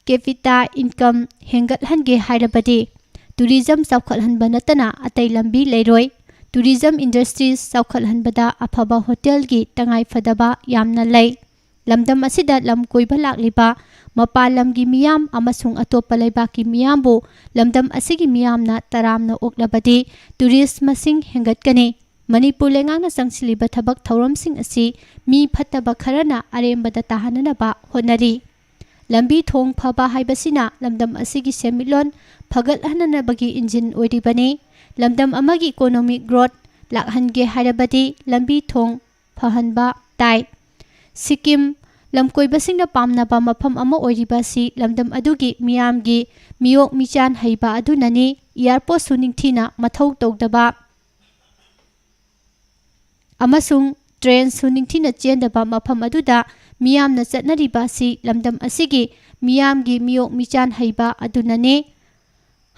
capita income ꯍꯦꯟꯒꯠꯍꯟꯒꯦ ꯍꯥꯏꯔꯕꯗꯤ tourism ꯆꯥꯎꯈꯠꯍꯟꯕ ꯅꯠꯇꯅ ꯑꯇꯩ ꯂꯝꯕꯤ ꯂꯩꯔꯣꯏ꯫ Tourism industries ꯆꯥꯎꯈꯠꯍꯟꯕꯗ ꯑꯐꯕ ꯍꯣꯇꯦꯜꯒꯤ ꯇꯉꯥꯏꯐꯗꯕ ꯌꯥꯝꯅ ꯂꯩ꯫ ꯂꯝꯗꯝ ꯑꯁꯤꯗ ꯂꯝ ꯀꯣꯏꯕ ꯂꯥꯛꯂꯤꯕ ꯃꯄꯥꯟ ꯂꯝꯒꯤ ꯃꯤꯌꯥꯝ ꯑꯃꯁꯨꯡ ꯑꯇꯣꯞꯄ ꯂꯩꯕꯥꯛꯀꯤ ꯃꯤꯌꯥꯝꯕꯨ ꯂꯝꯗꯝ ꯑꯁꯤꯒꯤ ꯃꯤꯌꯥꯝꯅ ꯇꯔꯥꯝꯅ ꯑꯣꯛꯂꯕꯗꯤ tourist ꯃꯁꯤꯡ ꯍꯦꯟꯒꯠꯀꯅꯤ꯫ ꯃꯅꯤꯄꯨꯔ ꯂꯩꯉꯥꯛꯅ ꯆꯪꯁꯤꯜꯂꯤꯕ ꯊꯕꯛ ꯊꯧꯔꯝꯁꯤꯡ ꯑꯁꯤ ꯃꯤ ꯐꯠꯇꯕ ꯈꯔꯅ ꯑꯔꯦꯝꯕꯗ ꯇꯥꯍꯟꯅꯅꯕ ꯍꯣꯠꯅꯔꯤ꯫ ꯂꯝꯕꯤ ꯊꯣꯡ ꯐꯕ ꯍꯥꯏꯕꯁꯤꯅ ꯂꯝꯗꯝ ꯑꯁꯤꯒꯤ ꯁꯦꯟꯃꯤꯠꯂꯣꯟ ꯐꯒꯠꯍꯟꯅꯅꯕꯒꯤ ꯏꯟꯖꯤꯟ ꯑꯣꯏꯔꯤꯕꯅꯤ꯫ ꯂꯝꯗꯝ ꯑꯃꯒꯤ economic growth ꯂꯥꯛꯍꯟꯒꯦ ꯍꯥꯏꯔꯕꯗꯤ ꯂꯝꯕꯤ ꯊꯣꯡ ꯐꯍꯟꯕ ꯇꯥꯏ꯫ ꯁꯤꯛꯀꯤꯝ ꯂꯝꯀꯣꯏꯕꯁꯤꯡꯅ ꯄꯥꯝꯅꯕ ꯃꯐꯝ ꯑꯃ ꯑꯣꯏꯔꯤꯕ ꯑꯁꯤ ꯂꯝꯗꯝ ꯑꯗꯨꯒꯤ ꯃꯤꯌꯥꯝꯒꯤ ꯃꯤꯑꯣꯛ ꯃꯤꯆꯥꯟ ꯍꯩꯕ ꯑꯗꯨꯅꯅꯤ꯫ Airportꯁꯨ ꯅꯤꯡꯊꯤꯅ ꯃꯊꯧ ꯇꯧꯗꯕ ꯑꯃꯁꯨꯡ trainꯁꯨ ꯅꯤꯡꯊꯤꯅ ꯆꯦꯟꯗꯕ ꯃꯐꯝ ꯑꯗꯨꯗ ꯃꯤꯌꯥꯝꯅ ꯆꯠꯅꯔꯤꯕ ꯑꯁꯤ ꯂꯝꯗꯝ ꯑꯁꯤꯒꯤ ꯃꯤꯌꯥꯝꯒꯤ ꯃꯤꯑꯣꯛ ꯃꯤꯆꯥꯟ ꯍꯩꯕ ꯑꯗꯨꯅꯅꯤ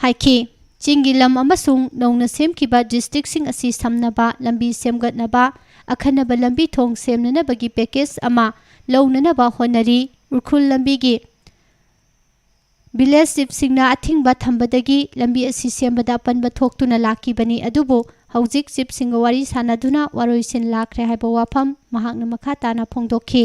ꯍꯥꯏꯈꯤ꯫ ꯆꯤꯡꯒꯤ ꯂꯝ ꯑꯃꯁꯨꯡ ꯅꯧꯅ ꯁꯦꯝꯈꯤꯕ districtꯁꯤꯡ ꯑꯁꯤ ꯁꯝꯅꯕ ꯂꯝꯕꯤ ꯁꯦꯝꯒꯠꯅꯕ, ꯑꯈꯟꯅꯕ ꯂꯝꯕꯤ ꯊꯣꯡ ꯁꯦꯝꯅꯅꯕꯒꯤ package ꯑꯃ ꯂꯧꯅꯅꯕ ꯍꯣꯠꯅꯔꯤ꯫ ꯎꯈ꯭ꯔꯨꯜ ꯂꯝꯕꯤꯒꯤ village chiefꯁꯤꯡꯅ ꯑꯊꯤꯡꯕ ꯊꯝꯕꯗꯒꯤ ꯂꯝꯕꯤ ꯑꯁꯤ ꯁꯦꯝꯕꯗ ꯑꯄꯟꯕ ꯊꯣꯛꯇꯨꯅ ꯂꯥꯛꯈꯤꯕꯅꯤ, ꯑꯗꯨꯕꯨ ꯍꯧꯖꯤꯛ chiefꯁꯤꯡꯒ ꯋꯥꯔꯤ ꯁꯥꯟꯅꯗꯨꯅ ꯋꯥꯔꯣꯏꯁꯤꯟ ꯂꯥꯛꯈ꯭ꯔꯦ ꯍꯥꯏꯕ ꯋꯥꯐꯝ ꯃꯍꯥꯛꯅ ꯃꯈꯥ ꯇꯥꯅ ꯐꯣꯡꯗꯣꯛꯈꯤ꯫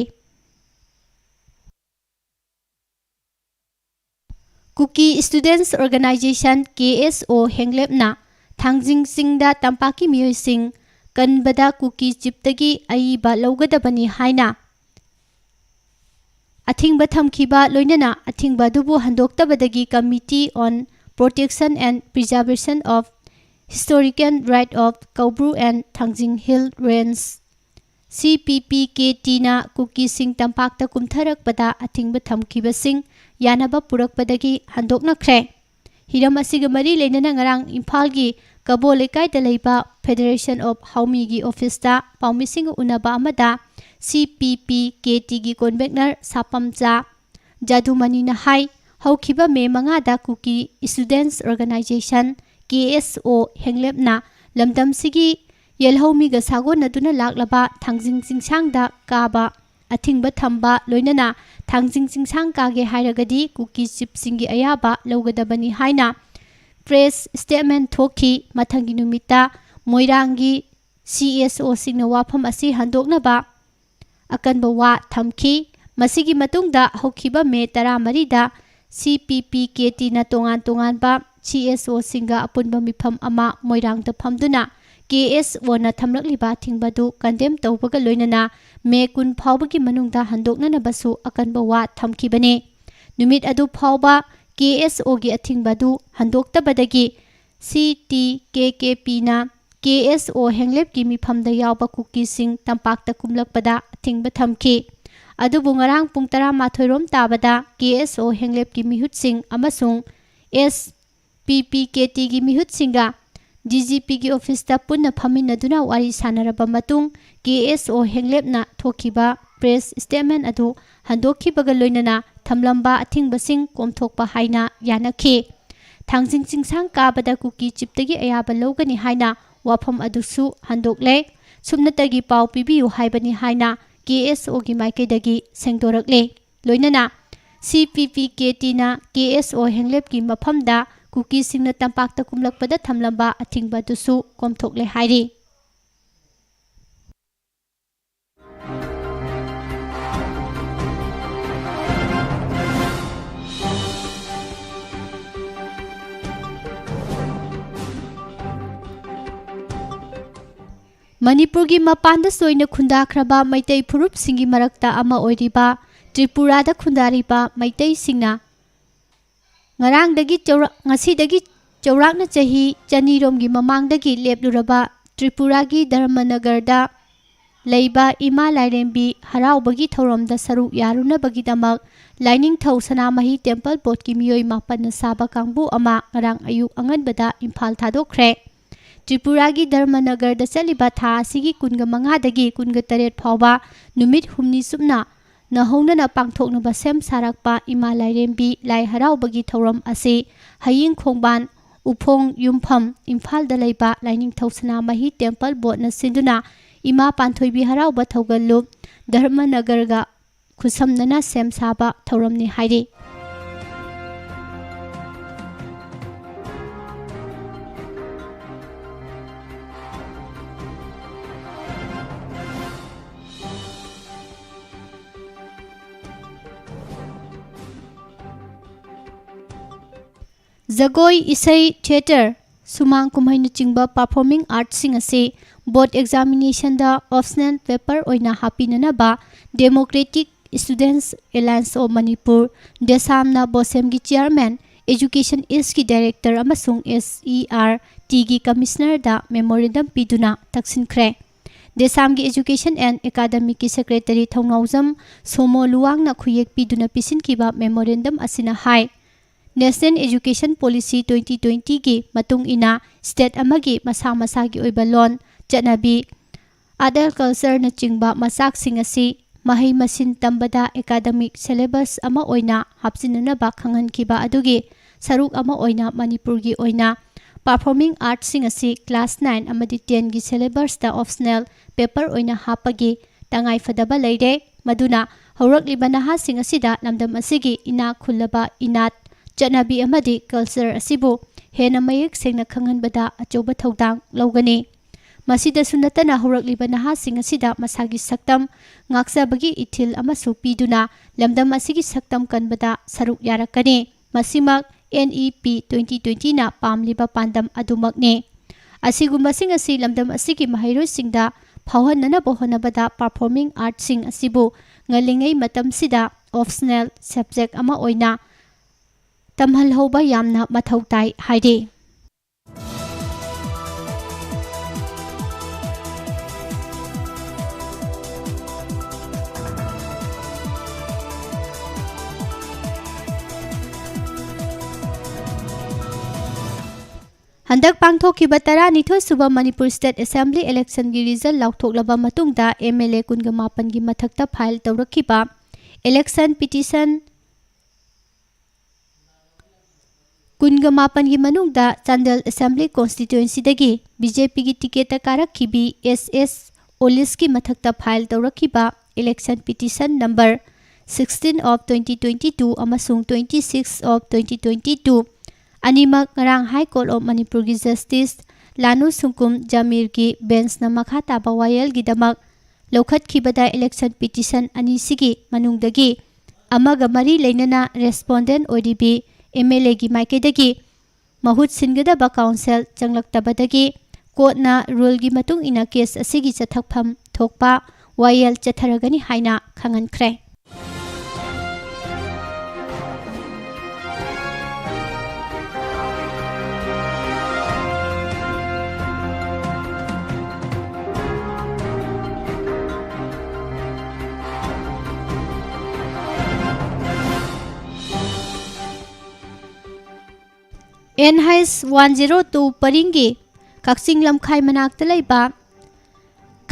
Kuki Students Organisation, KSO, ꯍꯦꯡꯂꯦꯞꯅ ꯊꯥꯡꯖꯤꯡ ꯆꯤꯡꯗ ꯇꯝꯄꯥꯛꯀꯤ ꯃꯤꯑꯣꯏꯁꯤꯡ ꯀꯟꯕꯗ ꯀꯨꯀꯤ chiefꯇꯒꯤ ꯑꯏꯕ ꯂꯧꯒꯗꯕꯅꯤ ꯍꯥꯏꯅ ꯑꯊꯤꯡꯕ ꯊꯝꯈꯤꯕ, ꯂꯣꯏꯅꯅ ꯑꯊꯤꯡꯕ ꯑꯗꯨꯕꯨ ꯍꯟꯗꯣꯛꯇꯕꯗꯒꯤ Committee on Protection and Preservation of Historical Right of Koubru and Thangjing Hill Range, CPPKTꯅ ꯀꯨꯀꯤꯁꯤꯡ ꯇꯝꯄꯥꯛꯇ ꯀꯨꯝꯊꯔꯛꯄꯗ ꯑꯊꯤꯡꯕ ꯊꯝꯈꯤꯕꯁꯤꯡ ꯌꯥꯅꯕ ꯄꯨꯔꯛꯄꯗꯒꯤ ꯍꯟꯗꯣꯛꯅꯈ꯭ꯔꯦ꯫ ꯍꯤꯔꯝ ꯑꯁꯤꯒ ꯃꯔꯤ ꯂꯩꯅꯅ ꯉꯔꯥꯡ ꯏꯝꯐꯥꯜꯒꯤ ꯀꯕꯣ ꯂꯩꯀꯥꯏꯗ ꯂꯩꯕ Federation of ꯍꯥꯎꯃꯤꯒꯤ officeꯇ ꯄꯥꯎꯃꯤꯁꯤꯡꯒ ꯎꯅꯕ ꯑꯃꯗ CPPKTꯒꯤ convener ꯁꯥꯄꯝꯆꯥ ꯖꯥꯗꯨꯃꯅꯤꯅ ꯍꯥꯏ, ꯍꯧꯈꯤꯕ ꯃꯦ ꯃꯉꯥꯗ ꯀꯨꯀꯤ Students Organisation, KSO, ꯍꯦꯡꯂꯦꯞꯅ ꯂꯝꯗꯝꯁꯤꯒꯤ ꯌꯦꯜꯍꯧꯃꯤꯒ ꯁꯥꯒꯣꯟꯅꯗꯨꯅ ꯂꯥꯛꯂꯕ ꯊꯥꯡꯖꯤꯡ ꯆꯤꯡꯁꯥꯡꯗ ꯀꯥꯕ ꯑꯊꯤꯡꯕ ꯊꯝꯕ, ꯂꯣꯏꯅꯅ ꯊꯥꯡꯖꯤꯡ ꯆꯤꯡꯁꯥꯡ ꯀꯥꯒꯦ ꯍꯥꯏꯔꯒꯗꯤ ꯀꯨꯀꯤ chiefꯁꯤꯡꯒꯤ ꯑꯌꯥꯕ ꯂꯧꯒꯗꯕꯅꯤ ꯍꯥꯏꯅ press statement ꯊꯣꯛꯈꯤ꯫ ꯃꯊꯪꯒꯤ ꯅꯨꯃꯤꯠꯇ ꯃꯣꯏꯔꯥꯡꯒꯤ CSOꯁꯤꯡꯅ ꯋꯥꯐꯝ ꯑꯁꯤ ꯍꯟꯗꯣꯛꯅꯕ ꯑꯀꯟꯕ ꯋꯥ ꯊꯝꯈꯤ꯫ ꯃꯁꯤꯒꯤ ꯃꯇꯨꯡꯗ ꯍꯧꯈꯤꯕ ꯃꯦ ꯇꯔꯥꯃꯔꯤꯗ CPPKTꯅ ꯇꯣꯉꯥꯟ ꯇꯣꯉꯥꯟꯕ CSOꯁꯤꯡꯒ ꯑꯄꯨꯟꯕ ꯃꯤꯐꯝ ꯑꯃ ꯃꯣꯏꯔꯥꯡꯗ ꯐꯝꯗꯨꯅ ꯀꯦ ꯑꯦꯁ ꯑꯣꯅ ꯊꯝꯂꯛꯂꯤꯕ ꯑꯊꯤꯡꯕ ꯑꯗꯨ ꯀꯟꯗꯦꯝ ꯇꯧꯕꯒ ꯂꯣꯏꯅꯅ ꯃꯦ ꯀꯨꯟ ꯐꯥꯎꯕꯒꯤ ꯃꯅꯨꯡꯗ ꯍꯟꯗꯣꯛꯅꯅꯕꯁꯨ ꯑꯀꯟꯕ ꯋꯥ ꯊꯝꯈꯤꯕꯅꯤ꯫ ꯅꯨꯃꯤꯠ ꯑꯗꯨ ꯐꯥꯎꯕ ꯀꯦ ꯑꯦꯁ ꯑꯣꯒꯤ ꯑꯊꯤꯡꯕ ꯑꯗꯨ ꯍꯟꯗꯣꯛꯇꯕꯗꯒꯤ ꯁꯤ ꯇꯤ ꯀꯦ ꯀꯦ ꯄꯤꯅ ꯀꯦ ꯑꯦꯁ ꯑꯣ ꯍꯦꯡꯂꯦꯞꯀꯤ ꯃꯤꯐꯝꯗ ꯌꯥꯎꯕ ꯀꯨꯀꯤꯁꯤꯡ ꯇꯝꯄꯥꯛꯇ ꯀꯨꯝꯂꯛꯄꯗ ꯑꯊꯤꯡꯕ ꯊꯝꯈꯤ꯫ ꯑꯗꯨꯕꯨ ꯉꯔꯥꯡ ꯄꯨꯡ ꯇꯔꯥꯃꯥꯊꯣꯏ ꯔꯣꯝ ꯇꯥꯕꯗ ꯀꯦ ꯑꯦꯁ ꯑꯣ ꯍꯦꯡꯂꯦꯞꯀꯤ ꯃꯤꯍꯨꯠꯁꯤꯡ ꯑꯃꯁꯨꯡ ꯑꯦꯁ ꯄꯤ ꯄꯤ ꯀꯦ ꯇꯤꯒꯤ ꯃꯤꯍꯨꯠꯁꯤꯡꯒ ꯗꯤ ꯖꯤ ꯄꯤꯒꯤ ꯑꯣꯐꯤꯁꯇ ꯄꯨꯟꯅ ꯐꯝꯃꯤꯟꯅꯗꯨꯅ ꯋꯥꯔꯤ ꯁꯥꯟꯅꯔꯕ ꯃꯇꯨꯡ, ꯀꯦ ꯑꯦꯁ ꯑꯣ ꯍꯦꯡꯂꯦꯞꯅ ꯊꯣꯛꯈꯤꯕ ꯄ꯭ꯔꯦꯁ ꯁ꯭ꯇꯦꯠꯃꯦꯟ ꯑꯗꯨ ꯍꯟꯗꯣꯛꯈꯤꯕꯒ ꯂꯣꯏꯅꯅ ꯊꯝꯂꯝꯕ ꯑꯊꯤꯡꯕꯁꯤꯡ ꯀꯣꯝꯊꯣꯛꯄ ꯍꯥꯏꯅ ꯌꯥꯅꯈꯤ꯫ ꯊꯥꯡꯖꯤꯡ ꯆꯤꯡꯁꯥꯡ ꯀꯥꯕꯗ ꯀꯨꯀꯤ ꯆꯤꯞꯇꯒꯤ ꯑꯌꯥꯕ ꯂꯧꯒꯅꯤ ꯍꯥꯏꯅ ꯋꯥꯐꯝ ꯑꯗꯨꯁꯨ ꯍꯟꯗꯣꯛꯂꯦ꯫ ꯁꯨꯞꯅꯇꯒꯤ ꯄꯥꯎ ꯄꯤꯕꯤꯌꯨ ꯍꯥꯏꯕꯅꯤ ꯍꯥꯏꯅ ꯀꯦ ꯑꯦꯁ ꯑꯣꯒꯤ ꯃꯥꯏꯀꯩꯗꯒꯤ ꯁꯦꯡꯗꯣꯔꯛꯂꯦ꯫ ꯂꯣꯏꯅꯅ ꯁꯤ ꯄꯤ ꯄꯤ ꯀꯦ ꯇꯤꯅ ꯀꯦ ꯑꯦꯁ ꯑꯣ ꯍꯦꯡꯂꯦꯞꯀꯤ ꯃꯐꯝꯗ ꯀꯨꯀꯤꯁꯤꯡꯅ ꯇꯝꯄꯥꯛꯇ ꯀꯨꯝꯂꯛꯄꯗ ꯊꯝꯂꯝꯕ ꯑꯊꯤꯡꯕ ꯑꯗꯨꯁꯨ ꯀꯣꯝꯊꯣꯛꯂꯦ ꯍꯥꯏꯔꯤ꯫ ꯃꯅꯤꯄꯨꯔꯒꯤ ꯃꯄꯥꯟꯗ ꯆꯣꯏꯅ ꯈꯨꯟꯗꯥꯈ꯭ꯔꯕ ꯃꯩꯇꯩ ꯐꯨꯔꯨꯞꯁꯤꯡꯒꯤ ꯃꯔꯛꯇ ꯑꯃ ꯑꯣꯏꯔꯤꯕ ꯇ꯭ꯔꯤꯄꯨꯔꯥꯗ ꯈꯨꯟꯗꯥꯔꯤꯕ ꯃꯩꯇꯩꯁꯤꯡꯅ ꯉꯔꯥꯡꯗꯒꯤ ꯆꯧꯔꯥ-, ꯉꯁꯤꯗꯒꯤ ꯆꯧꯔꯥꯛꯅ ꯆꯍꯤ ꯆꯅꯤꯔꯣꯝꯒꯤ ꯃꯃꯥꯡꯗꯒꯤ ꯂꯦꯞꯂꯨꯔꯕ ꯇ꯭ꯔꯤꯄꯨꯔꯥꯒꯤ ꯙꯔꯃꯅꯒꯔꯗ ꯂꯩꯕ ꯏꯃꯥ ꯂꯥꯏꯔꯦꯝꯕꯤ ꯍꯔꯥꯎꯕꯒꯤ ꯊꯧꯔꯝꯗ ꯁꯔꯨꯛ ꯌꯥꯔꯨꯅꯕꯒꯤꯗꯃꯛ ꯂꯥꯏꯅꯤꯡꯊꯧ ꯁꯅꯥꯃꯍꯤ ꯇꯦꯝꯄꯜ ꯕꯣꯔꯗꯀꯤ ꯃꯤꯑꯣꯏ ꯃꯥꯄꯟꯅ ꯁꯥꯕ ꯀꯥꯡꯕꯨ ꯑꯃ ꯉꯔꯥꯡ ꯑꯌꯨꯛ ꯑꯉꯟꯕꯗ ꯏꯝꯐꯥꯜ ꯊꯥꯗꯣꯛꯈ꯭ꯔꯦ꯫ ꯇ꯭ꯔꯤꯄꯨꯔꯥꯒꯤ ꯙꯔꯃꯅꯒꯔꯗ ꯆꯠꯂꯤꯕ ꯊꯥ ꯑꯁꯤꯒꯤ ꯀꯨꯟꯒ ꯃꯉꯥꯗꯒꯤ ꯀꯨꯟꯒ ꯇꯔꯦꯠ ꯐꯥꯎꯕ ꯅꯨꯃꯤꯠ ꯍꯨꯝꯅꯤ ꯆꯨꯞꯅ ꯅꯧꯍꯧꯅꯅ ꯄꯥꯡꯊꯣꯛꯅꯕ ꯁꯦꯝ ꯁꯥꯔꯛꯄ ꯏꯃꯥ ꯂꯥꯏꯔꯦꯝꯕꯤ ꯂꯥꯏ ꯍꯔꯥꯎꯕꯒꯤ ꯊꯧꯔꯝ ꯑꯁꯤ ꯍꯌꯤꯡ ꯈꯣꯡꯕꯥꯟ ꯎꯐꯣꯡ ꯌꯨꯝꯐꯝ ꯏꯝꯐꯥꯜꯗ ꯂꯩꯕ ꯂꯥꯏꯅꯤꯡꯊꯧ ꯁꯅꯥꯃꯍꯤ ꯇꯦꯝꯄꯜ ꯕꯣꯔꯗꯅ ꯁꯤꯟꯗꯨꯅ ꯏꯃꯥ ꯄꯥꯟꯊꯣꯏꯕꯤ ꯍꯔꯥꯎꯕ ꯊꯧꯒꯜꯂꯨꯞ ꯙꯔꯃꯅꯒꯔꯒ ꯈꯨꯠꯁꯝꯅꯅ ꯁꯦꯝ ꯁꯥꯕ ꯊꯧꯔꯝꯅꯤ ꯍꯥꯏꯔꯤ꯫ ꯖꯒꯣꯏ, ꯏꯁꯩ, ꯊꯤꯌꯦꯇꯔ, ꯁꯨꯃꯥꯡ ꯀꯨꯝꯍꯩꯅꯆꯤꯡꯕ performing artꯁꯤꯡ ꯑꯁꯤ board examinationꯗ optional paper ꯑꯣꯏꯅ ꯍꯥꯞꯄꯤꯅꯅꯕ Democratic Students Alliance of Manipur, ꯗꯦꯁꯥꯝꯅ ꯕꯣꯁꯦꯝꯒꯤ chairman, Education Eastꯀꯤ director ꯑꯃꯁꯨꯡ S E R Tꯒꯤ commissionerꯗ memorandum ꯄꯤꯗꯨꯅ ꯇꯛꯁꯤꯟꯈ꯭ꯔꯦ꯫ ꯗꯦꯁꯥꯝꯒꯤ Education and Academicꯀꯤ secretary ꯊꯧꯅꯥꯎꯖꯝ ꯁꯣꯃꯣ ꯂꯨꯋꯥꯡꯅ ꯈꯨꯌꯦꯛ ꯄꯤꯗꯨꯅ ꯄꯤꯁꯤꯟꯈꯤꯕ memorandum ꯑꯁꯤꯅ ꯍꯥꯏ, National Education Policy twenty twentyꯒꯤ ꯃꯇꯨꯡ ꯏꯟꯅ state ꯑꯃꯒꯤ ꯃꯁꯥ ꯃꯁꯥꯒꯤ ꯑꯣꯏꯕ ꯂꯣꯟ, ꯆꯠꯅꯕꯤ, art and cultureꯅꯆꯤꯡꯕ ꯃꯆꯥꯛꯁꯤꯡ ꯑꯁꯤ ꯃꯍꯩ ꯃꯁꯤꯡ ꯇꯝꯕꯗ academic syllabus ꯑꯃ ꯑꯣꯏꯅ ꯍꯥꯞꯆꯤꯟꯅꯅꯕ ꯈꯪꯍꯟꯈꯤꯕ ꯑꯗꯨꯒꯤ ꯁꯔꯨꯛ ꯑꯃ ꯑꯣꯏꯅ ꯃꯅꯤꯄꯨꯔꯒꯤ ꯑꯣꯏꯅ performing artꯁꯤꯡ ꯑꯁꯤ class nine ꯑꯃꯗꯤ tenꯒꯤ syllabusꯇ optional paper ꯑꯣꯏꯅ ꯍꯥꯞꯄꯒꯤ ꯇꯉꯥꯏꯐꯗꯕ ꯂꯩꯔꯦ꯫ ꯃꯗꯨꯅ ꯍꯧꯔꯛꯂꯤꯕ ꯅꯍꯥꯁꯤꯡ ꯑꯁꯤꯗ ꯂꯝꯗꯝ ꯑꯁꯤꯒꯤ ꯏꯅꯥꯛ ꯈꯨꯜꯂꯕ ꯏꯅꯥꯠ, ꯆꯠꯅꯕꯤ ꯑꯃꯗꯤ culture ꯑꯁꯤꯕꯨ ꯍꯦꯟꯅ ꯃꯌꯦꯛ ꯁꯦꯡꯅ ꯈꯪꯍꯟꯕꯗ ꯑꯆꯧꯕ ꯊꯧꯗꯥꯡ ꯂꯧꯒꯅꯤ꯫ ꯃꯁꯤꯗꯁꯨ ꯅꯠꯇꯅ ꯍꯧꯔꯛꯂꯤꯕ ꯅꯍꯥꯁꯤꯡ ꯑꯁꯤꯗ ꯃꯁꯥꯒꯤ ꯁꯛꯇꯝ ꯉꯥꯛꯆꯕꯒꯤ ꯏꯊꯤꯜ ꯑꯃꯁꯨ ꯄꯤꯗꯨꯅ ꯂꯝꯗꯝ ꯑꯁꯤꯒꯤ ꯁꯛꯇꯝ ꯀꯟꯕꯗ ꯁꯔꯨꯛ ꯌꯥꯔꯛꯀꯅꯤ꯫ ꯃꯁꯤꯃꯛ N E P twenty twentyꯅ ꯄꯥꯝꯂꯤꯕ ꯄꯥꯟꯗꯝ ꯑꯗꯨꯃꯛꯅꯤ꯫ ꯑꯁꯤꯒꯨꯝꯕꯁꯤꯡ ꯑꯁꯤ ꯂꯝꯗꯝ ꯑꯁꯤꯒꯤ ꯃꯍꯩꯔꯣꯏꯁꯤꯡꯗ ꯐꯥꯎꯍꯟꯅꯅꯕ ꯍꯣꯠꯅꯕꯗ performing artꯁꯤꯡ ꯑꯁꯤꯕꯨ ꯉꯜꯂꯤꯉꯩ ꯃꯇꯝꯁꯤꯗ optional subject ꯑꯃ ꯑꯣꯏꯅ ꯇꯝꯍꯜꯍꯧꯕ ꯌꯥꯝꯅ ꯃꯊꯧ ꯇꯥꯏ ꯍꯥꯏꯔꯤ꯫ ꯍꯟꯗꯛ ꯄꯥꯡꯊꯣꯛꯈꯤꯕ ꯇꯔꯥꯅꯤꯊꯣꯏ ꯁꯨꯕ ꯃꯅꯤꯄꯨꯔ State Assembly electionꯒꯤ result ꯂꯥꯎꯊꯣꯛꯂꯕ ꯃꯇꯨꯡꯗ M L A ꯀꯨꯟꯒ ꯃꯥꯄꯟꯒꯤ ꯃꯊꯛꯇ file ꯇꯧꯔꯛꯈꯤꯕ election petition ꯀꯨꯟꯒ ꯃꯥꯄꯟꯒꯤ ꯃꯅꯨꯡꯗ Chandel Assembly constituencyꯗꯒꯤ B J Pꯒꯤ ticketꯇ ꯀꯥꯔꯛꯈꯤꯕꯤ S S ꯑꯣꯂꯤꯁꯀꯤ ꯃꯊꯛꯇ file ꯇꯧꯔꯛꯈꯤꯕ election petition number sixteen of twenty twenty two ꯑꯃꯁꯨꯡ twenty six of twenty twenty two ꯑꯅꯤꯃꯛ ꯉꯔꯥꯡ High Court of ꯃꯅꯤꯄꯨꯔꯒꯤ Justice ꯂꯥꯅꯨ ꯁꯨꯡꯀꯨꯝ ꯖꯃꯤꯔꯒꯤ benchꯅ ꯃꯈꯥ ꯇꯥꯕ ꯋꯥꯌꯦꯜꯒꯤꯗꯃꯛ ꯂꯧꯈꯠꯈꯤꯕꯗ election petition ꯑꯅꯤꯁꯤꯒꯤ ꯃꯅꯨꯡꯗꯒꯤ ꯑꯃꯒ ꯃꯔꯤ ꯂꯩꯅꯅ respondent ꯑꯣꯏꯔꯤꯕꯤ M L Aꯒꯤ ꯃꯥꯏꯀꯩꯗꯒꯤ ꯃꯍꯨꯠ ꯁꯤꯟꯒꯗꯕ ꯀꯥꯎꯟꯁꯤꯜ ꯆꯪꯂꯛꯇꯕꯗꯒꯤ ꯀꯣꯔꯠꯅ ꯔꯨꯜꯒꯤ ꯃꯇꯨꯡ ꯏꯟꯅ ꯀꯦꯁ ꯑꯁꯤꯒꯤ ꯆꯠꯊꯐꯝ ꯊꯣꯛꯄ ꯋꯥꯌꯦꯜ ꯆꯠꯊꯔꯒꯅꯤ ꯍꯥꯏꯅ ꯈꯪꯍꯟꯈ꯭ꯔꯦ꯫ NH one zero two ꯄꯔꯤꯡꯒꯤ ꯀꯛꯆꯤꯡ ꯂꯝꯈꯥꯏ ꯃꯅꯥꯛꯇ ꯂꯩꯕ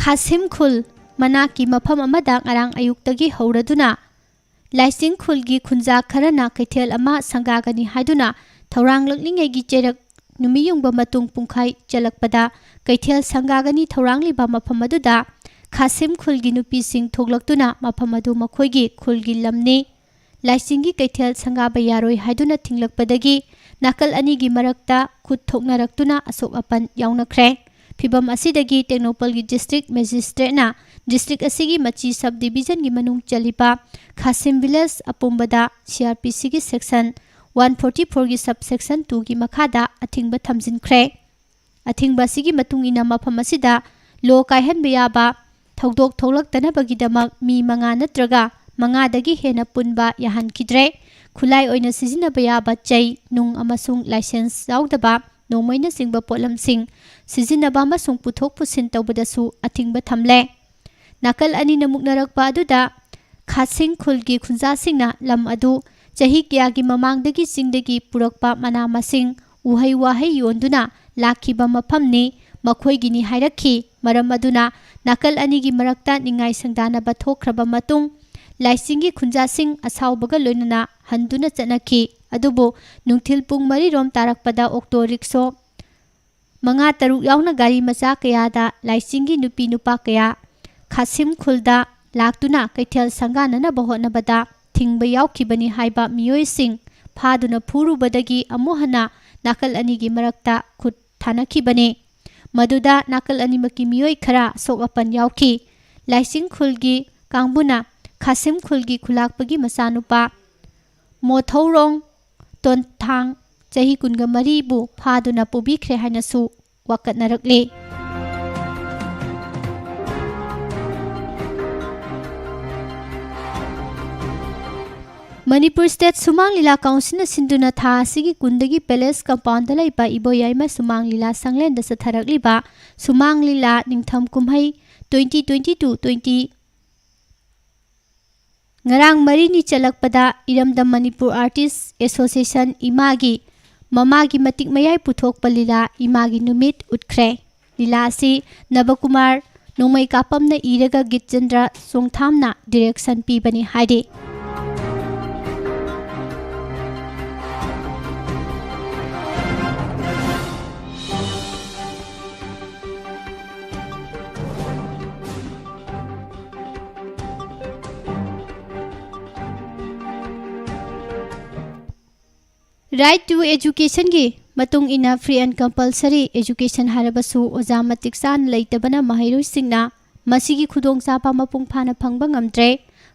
ꯈꯥꯁꯤꯝ ꯈꯨꯜ ꯃꯅꯥꯛꯀꯤ ꯃꯐꯝ ꯑꯃꯗ ꯉꯔꯥꯡ ꯑꯌꯨꯛꯇꯒꯤ ꯍꯧꯔꯗꯨꯅ ꯂꯥꯏꯆꯤꯡ ꯈꯨꯜꯒꯤ ꯈꯨꯟꯖꯥ ꯈꯔꯅ ꯀꯩꯊꯦꯜ ꯑꯃ ꯁꯪꯒꯥꯒꯅꯤ ꯍꯥꯏꯗꯨꯅ ꯊꯧꯔꯥꯡꯂꯛꯂꯤꯉꯩꯒꯤ ꯆꯩꯔꯛ ꯅꯨꯃꯤꯠ ꯌꯨꯡꯕ ꯃꯇꯨꯡ ꯄꯨꯡꯈꯥꯏ ꯆꯠꯂꯛꯄꯗ ꯀꯩꯊꯦꯜ ꯁꯪꯒꯥꯒꯅꯤ ꯊꯧꯔꯥꯡꯂꯤꯕ ꯃꯐꯝ ꯑꯗꯨꯗ ꯈꯥꯁꯤꯝ ꯈꯨꯜꯒꯤ ꯅꯨꯄꯤꯁꯤꯡ ꯊꯣꯛꯂꯛꯇꯨꯅ ꯃꯐꯝ ꯑꯗꯨ ꯃꯈꯣꯏꯒꯤ ꯈꯨꯜꯒꯤ ꯂꯝꯅꯤ, ꯂꯥꯏꯆꯤꯡꯒꯤ ꯀꯩꯊꯦꯜ ꯁꯪꯒꯥꯕ ꯌꯥꯔꯣꯏ ꯍꯥꯏꯗꯨꯅ ꯊꯤꯡꯂꯛꯄꯗꯒꯤ ꯅꯥꯀꯜ ꯑꯅꯤꯒꯤ ꯃꯔꯛꯇ ꯈꯨꯠ ꯊꯣꯛꯅꯔꯛꯇꯨꯅ ꯑꯁꯣꯛ ꯑꯄꯟ ꯌꯥꯎꯅꯈ꯭ꯔꯦ꯫ ꯐꯤꯚꯝ ꯑꯁꯤꯗꯒꯤ ꯇꯦꯡꯅꯧꯄꯜꯒꯤ ꯗꯤꯁꯇ꯭ꯔꯤꯛ ꯃꯦꯖꯤꯁꯇ꯭ꯔꯦꯠꯅ ꯗꯤꯁꯇ꯭ꯔꯤꯛ ꯑꯁꯤꯒꯤ ꯃꯆꯤ ꯁꯕ ꯗꯤꯕꯤꯖꯟꯒꯤ ꯃꯅꯨꯡ ꯆꯜꯂꯤꯕ ꯈꯥꯁꯤꯝ ꯚꯤꯂꯦꯖ ꯑꯄꯨꯝꯕꯗ CrPCꯒꯤ ꯁꯦꯛꯁꯟ one forty fourꯒꯤ ꯁꯕ ꯁꯦꯛꯁꯟ twoꯒꯤ ꯃꯈꯥꯗ ꯑꯊꯤꯡꯕ ꯊꯝꯖꯤꯟꯈ꯭ꯔꯦ꯫ ꯑꯊꯤꯡꯕ ꯑꯁꯤꯒꯤ ꯃꯇꯨꯡ ꯏꯟꯅ ꯃꯐꯝ ꯑꯁꯤꯗ ꯂꯣ ꯀꯥꯏꯍꯟꯕ ꯌꯥꯕ ꯊꯧꯗꯣꯛ ꯊꯣꯛꯂꯛꯇꯅꯕꯒꯤꯗꯃꯛ ꯃꯤ ꯃꯉꯥ ꯅꯠꯇ꯭ꯔꯒ ꯃꯉꯥꯗꯒꯤ ꯍꯦꯟꯅ ꯄꯨꯟꯕ ꯌꯥꯍꯟꯈꯤꯗ꯭ꯔꯦ꯫ ꯈꯨꯠꯂꯥꯏ ꯑꯣꯏꯅ ꯁꯤꯖꯤꯟꯅꯕ ꯌꯥꯕ ꯆꯩ, ꯅꯨꯡ ꯑꯃꯁꯨꯡ ꯂꯥꯏꯁꯦꯟꯁ ꯌꯥꯎꯗꯕ ꯅꯣꯡꯃꯩꯅꯆꯤꯡꯕ ꯄꯣꯠꯂꯝꯁꯤꯡ ꯁꯤꯖꯤꯟꯅꯕ ꯑꯃꯁꯨꯡ ꯄꯨꯊꯣꯛ ꯄꯨꯁꯤꯟ ꯇꯧꯕꯗꯁꯨ ꯑꯊꯤꯡꯕ ꯊꯝꯂꯦ꯫ ꯅꯥꯀꯜ ꯑꯅꯤꯅ ꯃꯨꯛꯅꯔꯛꯄ ꯑꯗꯨꯗ ꯈꯥꯁꯤꯡ ꯈꯨꯜꯒꯤ ꯈꯨꯟꯖꯥꯁꯤꯡꯅ ꯂꯝ ꯑꯗꯨ ꯆꯍꯤ ꯀꯌꯥꯒꯤ ꯃꯃꯥꯡꯗꯒꯤ ꯆꯤꯡꯗꯒꯤ ꯄꯨꯔꯛꯄ ꯃꯅꯥ ꯃꯁꯤꯡ, ꯎꯍꯩ ꯋꯥꯍꯩ ꯌꯣꯟꯗꯨꯅ ꯂꯥꯛꯈꯤꯕ ꯃꯐꯝꯅꯤ, ꯃꯈꯣꯏꯒꯤꯅꯤ ꯍꯥꯏꯔꯛꯈꯤ꯫ ꯃꯔꯝ ꯑꯗꯨꯅ ꯅꯥꯀꯜ ꯑꯅꯤꯒꯤ ꯃꯔꯛꯇ ꯅꯤꯡꯉꯥꯏ ꯁꯪꯗꯥꯅꯕ ꯊꯣꯛꯈ꯭ꯔꯕ ꯃꯇꯨꯡ ꯂꯥꯏꯆꯤꯡꯒꯤ ꯈꯨꯟꯖꯥꯁꯤꯡ ꯑꯁꯥꯎꯕꯒ ꯂꯣꯏꯅꯅ ꯍꯟꯗꯨꯅ ꯆꯠꯅꯈꯤ꯫ ꯑꯗꯨꯕꯨ ꯅꯨꯡꯊꯤꯜ ꯄꯨꯡ ꯃꯔꯤ ꯔꯣꯝ ꯇꯥꯔꯛꯄꯗ ꯑꯣꯛꯇꯣ ꯔꯤꯛꯁꯣ ꯃꯉꯥ ꯇꯔꯨꯛ ꯌꯥꯎꯅ ꯒꯥꯔꯤ ꯃꯆꯥ ꯀꯌꯥꯗ ꯂꯥꯏꯆꯤꯡꯒꯤ ꯅꯨꯄꯤ ꯅꯨꯄꯥ ꯀꯌꯥ ꯈꯥꯁꯤꯝ ꯈꯨꯜꯗ ꯂꯥꯛꯇꯨꯅ ꯀꯩꯊꯦꯜ ꯁꯪꯒꯥꯅꯅꯕ ꯍꯣꯠꯅꯕꯗ ꯊꯤꯡꯕ ꯌꯥꯎꯈꯤꯕꯅꯤ ꯍꯥꯏꯕ ꯃꯤꯑꯣꯏꯁꯤꯡ ꯐꯥꯗꯨꯅ ꯐꯨꯔꯨꯕꯗꯒꯤ ꯑꯃꯨꯛ ꯍꯟꯅ ꯅꯥꯀꯜ ꯑꯅꯤꯒꯤ ꯃꯔꯛꯇ ꯈꯨꯠ ꯊꯥꯅꯈꯤꯕꯅꯤ꯫ ꯃꯗꯨꯗ ꯅꯥꯀꯜ ꯑꯅꯤꯃꯛꯀꯤ ꯃꯤꯑꯣꯏ ꯈꯔ ꯑꯁꯣꯛ ꯑꯄꯟ ꯌꯥꯎꯈꯤ꯫ ꯂꯥꯏꯆꯤꯡ ꯈꯨꯜꯒꯤ ꯀꯥꯡꯕꯨꯅ ꯈꯥꯁꯤꯝ ꯈꯨꯜꯒꯤ ꯈꯨꯂꯥꯛꯄꯒꯤ ꯃꯆꯥꯅꯨꯄꯥ ꯃꯣꯊꯧꯔꯣꯡ ꯇꯣꯟꯊꯥꯡ ꯆꯍꯤ ꯀꯨꯟꯒ ꯃꯔꯤꯕꯨ ꯐꯥꯗꯨꯅ ꯄꯨꯕꯤꯈ꯭ꯔꯦ ꯍꯥꯏꯅꯁꯨ ꯋꯥꯀꯠꯅꯔꯛꯂꯤ꯫ ꯃꯅꯤꯄꯨꯔ ꯁ꯭ꯇꯦꯠ ꯁꯨꯃꯥꯡ ꯂꯤꯂꯥ ꯀꯥꯎꯟꯁꯤꯜꯅ ꯁꯤꯟꯗꯨꯅ ꯊꯥ ꯑꯁꯤꯒꯤ ꯀꯨꯟꯗꯒꯤ ꯄꯦꯂꯦꯁ ꯀꯝꯄꯥꯎꯟꯗ ꯂꯩꯕ ꯏꯕꯣꯌꯥꯏꯃ ꯁꯨꯃꯥꯡ ꯂꯤꯂꯥ ꯁꯪꯂꯦꯟꯗ ꯆꯠꯊꯔꯛꯂꯤꯕ ꯁꯨꯃꯥꯡ ꯂꯤꯂꯥ ꯅꯤꯡꯊꯝ ꯀꯨꯝꯍꯩ twenty twenty-two twenty ꯉꯔꯥꯡ ꯃꯔꯤꯅꯤ ꯆꯠꯂꯛꯄꯗ ꯏꯔꯝꯗꯝ ꯃꯅꯤꯄꯨꯔ ꯑꯥꯔꯇꯤꯁ ꯑꯦꯁꯣꯁꯤꯌꯦꯁꯟ ꯏꯃꯥꯒꯤ ꯃꯃꯥꯒꯤ ꯃꯇꯤꯛ ꯃꯌꯥꯏ ꯄꯨꯊꯣꯛꯄ ꯂꯤꯂꯥ ꯏꯃꯥꯒꯤ ꯅꯨꯃꯤꯠ ꯎꯠꯈ꯭ꯔꯦ꯫ ꯂꯤꯂꯥ ꯑꯁꯤ ꯅꯕꯀꯨꯃꯥꯔ ꯅꯣꯡꯃꯩ ꯀꯥꯄꯝꯅ ꯏꯔꯒ ꯒꯤꯠꯆꯟꯗ꯭ꯔ ꯆꯣꯡꯊꯥꯝꯅ ꯗꯤꯔꯦꯛꯁꯟ ꯄꯤꯕꯅꯤ ꯍꯥꯏꯔꯤ꯫ Right to Educationꯒꯤ ꯃꯇꯨꯡ ꯏꯟꯅ, free and compulsory education ꯍꯥꯏꯔꯕꯁꯨ ꯑꯣꯖꯥ ꯃꯇꯤꯛ ꯆꯥꯅ ꯂꯩꯇꯕꯅ ꯃꯍꯩꯔꯣꯏꯁꯤꯡꯅ ꯃꯁꯤꯒꯤ ꯈꯨꯗꯣꯡꯆꯥꯕ ꯃꯄꯨꯡ ꯐꯥꯅ ꯐꯪꯕ ꯉꯝꯗ꯭ꯔꯦ꯫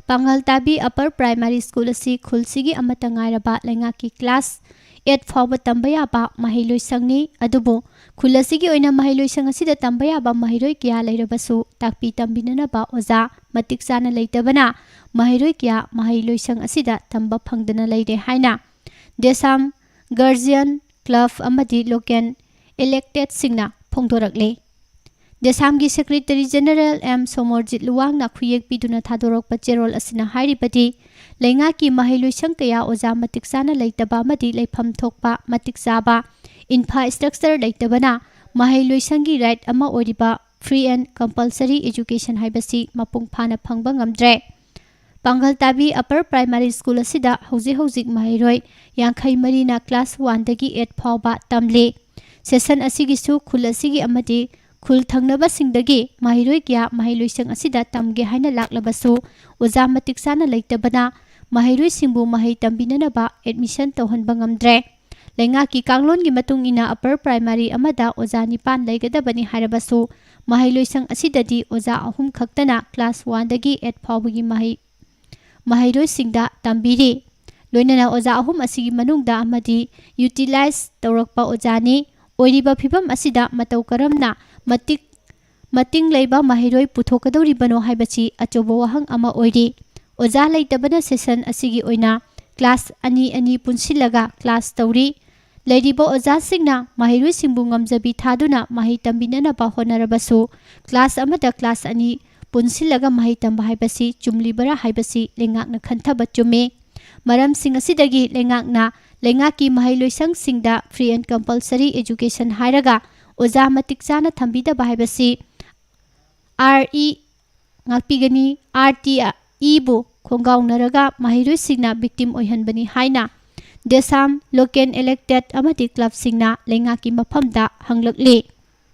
ꯄꯥꯡꯒꯜ ꯇꯥꯕꯤ Upper Primary School ꯑꯁꯤ ꯈꯨꯜꯁꯤꯒꯤ ꯑꯃꯠꯇ ꯉꯥꯏꯔꯕ ꯂꯩꯉꯥꯛꯀꯤ class eight ꯐꯥꯎꯕ ꯇꯝꯕ ꯌꯥꯕ ꯃꯍꯩꯂꯣꯏꯁꯪꯅꯤ꯫ ꯑꯗꯨꯕꯨ ꯈꯨꯜ ꯑꯁꯤꯒꯤ ꯑꯣꯏꯅ ꯃꯍꯩꯂꯣꯏꯁꯪ ꯑꯁꯤꯗ ꯇꯝꯕ ꯌꯥꯕ ꯃꯍꯩꯔꯣꯏ ꯀꯌꯥ ꯂꯩꯔꯕꯁꯨ, ꯇꯥꯛꯄꯤ ꯇꯝꯕꯤꯅꯅꯕ ꯑꯣꯖꯥ ꯃꯇꯤꯛ ꯆꯥꯅ ꯂꯩꯇꯕꯅ ꯃꯍꯩꯔꯣꯏ ꯀꯌꯥ ꯃꯍꯩꯂꯣꯏꯁꯪ ꯑꯁꯤꯗ ꯇꯝꯕ ꯐꯪꯗꯅ ꯂꯩꯔꯦ ꯍꯥꯏꯅ ꯗꯦꯁꯥꯝ Guardian Club ꯑꯃꯗꯤ local electedꯁꯤꯡꯅ ꯐꯣꯡꯗꯣꯔꯛꯂꯤ꯫ ꯗꯦꯁꯥꯝꯒꯤ Secretary General ꯑꯦꯝ ꯁꯣꯃꯣꯔꯖꯤꯠ ꯂꯨꯋꯥꯡꯅ ꯈꯨꯌꯦꯛ ꯄꯤꯗꯨꯅ ꯊꯥꯗꯣꯔꯛꯄ ꯆꯦꯔꯣꯜ ꯑꯁꯤꯅ ꯍꯥꯏꯔꯤꯕꯗꯤ, ꯂꯩꯉꯥꯛꯀꯤ ꯃꯍꯩꯂꯣꯏꯁꯪ ꯀꯌꯥ ꯑꯣꯖꯥ ꯃꯇꯤꯛ ꯆꯥꯅ ꯂꯩꯇꯕ ꯑꯃꯗꯤ ꯂꯩꯐꯝ ꯊꯣꯛꯄ ꯃꯇꯤꯛ ꯆꯥꯕ infrastructure ꯂꯩꯇꯕꯅ ꯃꯍꯩꯂꯣꯏꯁꯪꯒꯤ right ꯑꯃ ꯑꯣꯏꯔꯤꯕ free and compulsory education ꯍꯥꯏꯕꯁꯤ ꯃꯄꯨꯡ ꯐꯥꯅ ꯐꯪꯕ ꯉꯝꯗ꯭ꯔꯦ꯫ ꯄꯥꯡꯒꯜ ꯇꯥꯕꯤ Upper Primary School ꯑꯁꯤꯗ ꯍꯧꯖꯤꯛ ꯍꯧꯖꯤꯛ ꯃꯍꯩꯔꯣꯏ ꯌꯥꯡꯈꯩ ꯃꯔꯤꯅ class oneꯗꯒꯤ eight ꯐꯥꯎꯕ ꯇꯝꯂꯤ꯫ Session ꯑꯁꯤꯒꯤꯁꯨ ꯈꯨꯜ ꯑꯁꯤꯒꯤ ꯑꯃꯗꯤ ꯈꯨꯜ ꯊꯪꯅꯕꯁꯤꯡꯗꯒꯤ ꯃꯍꯩꯔꯣꯏ ꯀꯌꯥ ꯃꯍꯩꯂꯣꯏꯁꯪ ꯑꯁꯤꯗ ꯇꯝꯒꯦ ꯍꯥꯏꯅ ꯂꯥꯛꯂꯕꯁꯨ, ꯑꯣꯖꯥ ꯃꯇꯤꯛ ꯆꯥꯅ ꯂꯩꯇꯕꯅ ꯃꯍꯩꯔꯣꯏꯁꯤꯡꯕꯨ ꯃꯍꯩ ꯇꯝꯕꯤꯅꯅꯕ admission ꯇꯧꯍꯟꯕ ꯉꯝꯗ꯭ꯔꯦ꯫ ꯂꯩꯉꯥꯛꯀꯤ ꯀꯥꯡꯂꯣꯟꯒꯤ ꯃꯇꯨꯡ ꯏꯟꯅ Upper Primary ꯑꯃꯗ ꯑꯣꯖꯥ ꯅꯤꯄꯥꯟ ꯂꯩꯒꯗꯕꯅꯤ ꯍꯥꯏꯔꯕꯁꯨ, ꯃꯍꯩꯂꯣꯏꯁꯪ ꯑꯁꯤꯗꯗꯤ ꯑꯣꯖꯥ ꯑꯍꯨꯝ ꯈꯛꯇꯅ class oneꯗꯒꯤ eight ꯐꯥꯎꯕꯒꯤ ꯃꯍꯩ, ꯃꯍꯩꯔꯣꯏꯁꯤꯡꯗ ꯇꯝꯕꯤꯔꯤ꯫ ꯂꯣꯏꯅꯅ ꯑꯣꯖꯥ ꯑꯍꯨꯝ ꯑꯁꯤꯒꯤ ꯃꯅꯨꯡꯗ ꯑꯃꯗꯤ ꯌꯨꯇꯤꯂꯥꯏꯖ ꯇꯧꯔꯛꯄ ꯑꯣꯖꯥꯅꯤ꯫ ꯑꯣꯏꯔꯤꯕ ꯐꯤꯕꯝ ꯑꯁꯤꯗ ꯃꯇꯧ ꯀꯔꯝꯅ ꯃꯇꯤꯛ ꯃꯇꯤꯡ ꯂꯩꯕ ꯃꯍꯩꯔꯣꯏ ꯄꯨꯊꯣꯛꯀꯗꯧꯔꯤꯕꯅꯣ ꯍꯥꯏꯕꯁꯤ ꯑꯆꯧꯕ ꯋꯥꯍꯪ ꯑꯃ ꯑꯣꯏꯔꯤ꯫ ꯑꯣꯖꯥ ꯂꯩꯇꯕꯅ ꯁꯦꯁꯟ ꯑꯁꯤꯒꯤ ꯑꯣꯏꯅ ꯀ꯭ꯂꯥꯁ ꯑꯅꯤ ꯑꯅꯤ ꯄꯨꯟꯁꯤꯜꯂꯒ ꯀ꯭ꯂꯥꯁ ꯇꯧꯔꯤ꯫ ꯂꯩꯔꯤꯕ ꯑꯣꯖꯥꯁꯤꯡꯅ ꯃꯍꯩꯔꯣꯏꯁꯤꯡꯕꯨ ꯉꯝꯖꯕꯤ ꯊꯥꯗꯨꯅ ꯃꯍꯩ ꯇꯝꯕꯤꯅꯅꯕ ꯍꯣꯠꯅꯔꯕꯁꯨ, ꯀ꯭ꯂꯥꯁ ꯑꯃꯗ ꯀ꯭ꯂꯥꯁ ꯑꯅꯤ ꯄꯨꯟꯁꯤꯜꯂꯒ ꯃꯍꯩ ꯇꯝꯕ ꯍꯥꯏꯕꯁꯤ ꯆꯨꯝꯂꯤꯕꯔꯥ ꯍꯥꯏꯕꯁꯤ ꯂꯩꯉꯥꯛꯅ ꯈꯟꯊꯕ ꯆꯨꯝꯃꯤ꯫ ꯃꯔꯝꯁꯤꯡ ꯑꯁꯤꯗꯒꯤ ꯂꯩꯉꯥꯛꯅ ꯂꯩꯉꯥꯛꯀꯤ ꯃꯍꯩꯂꯣꯏꯁꯪꯁꯤꯡꯗ free and compulsory education ꯍꯥꯏꯔꯒ ꯑꯣꯖꯥ ꯃꯇꯤꯛ ꯆꯥꯅ ꯊꯝꯕꯤꯗꯕ ꯍꯥꯏꯕꯁꯤ ꯑꯥꯔ ꯏ ꯉꯥꯛꯄꯤꯒꯅꯤ꯫ ꯑꯥꯔ ꯇꯤ ꯏꯕꯨ ꯈꯣꯡꯒꯥꯎꯅꯔꯒ ꯃꯍꯩꯔꯣꯏꯁꯤꯡꯅ victim ꯑꯣꯏꯍꯟꯕꯅꯤ ꯍꯥꯏꯅ ꯗꯦꯁꯥꯝ, ꯂꯣꯀꯦꯜ ꯏꯂꯦꯛꯇꯦꯗ ꯑꯃꯗꯤ ꯀ꯭ꯂꯕꯁꯤꯡꯅ ꯂꯩꯉꯥꯛꯀꯤ ꯃꯐꯝꯗ ꯍꯪꯂꯛꯂꯤ꯫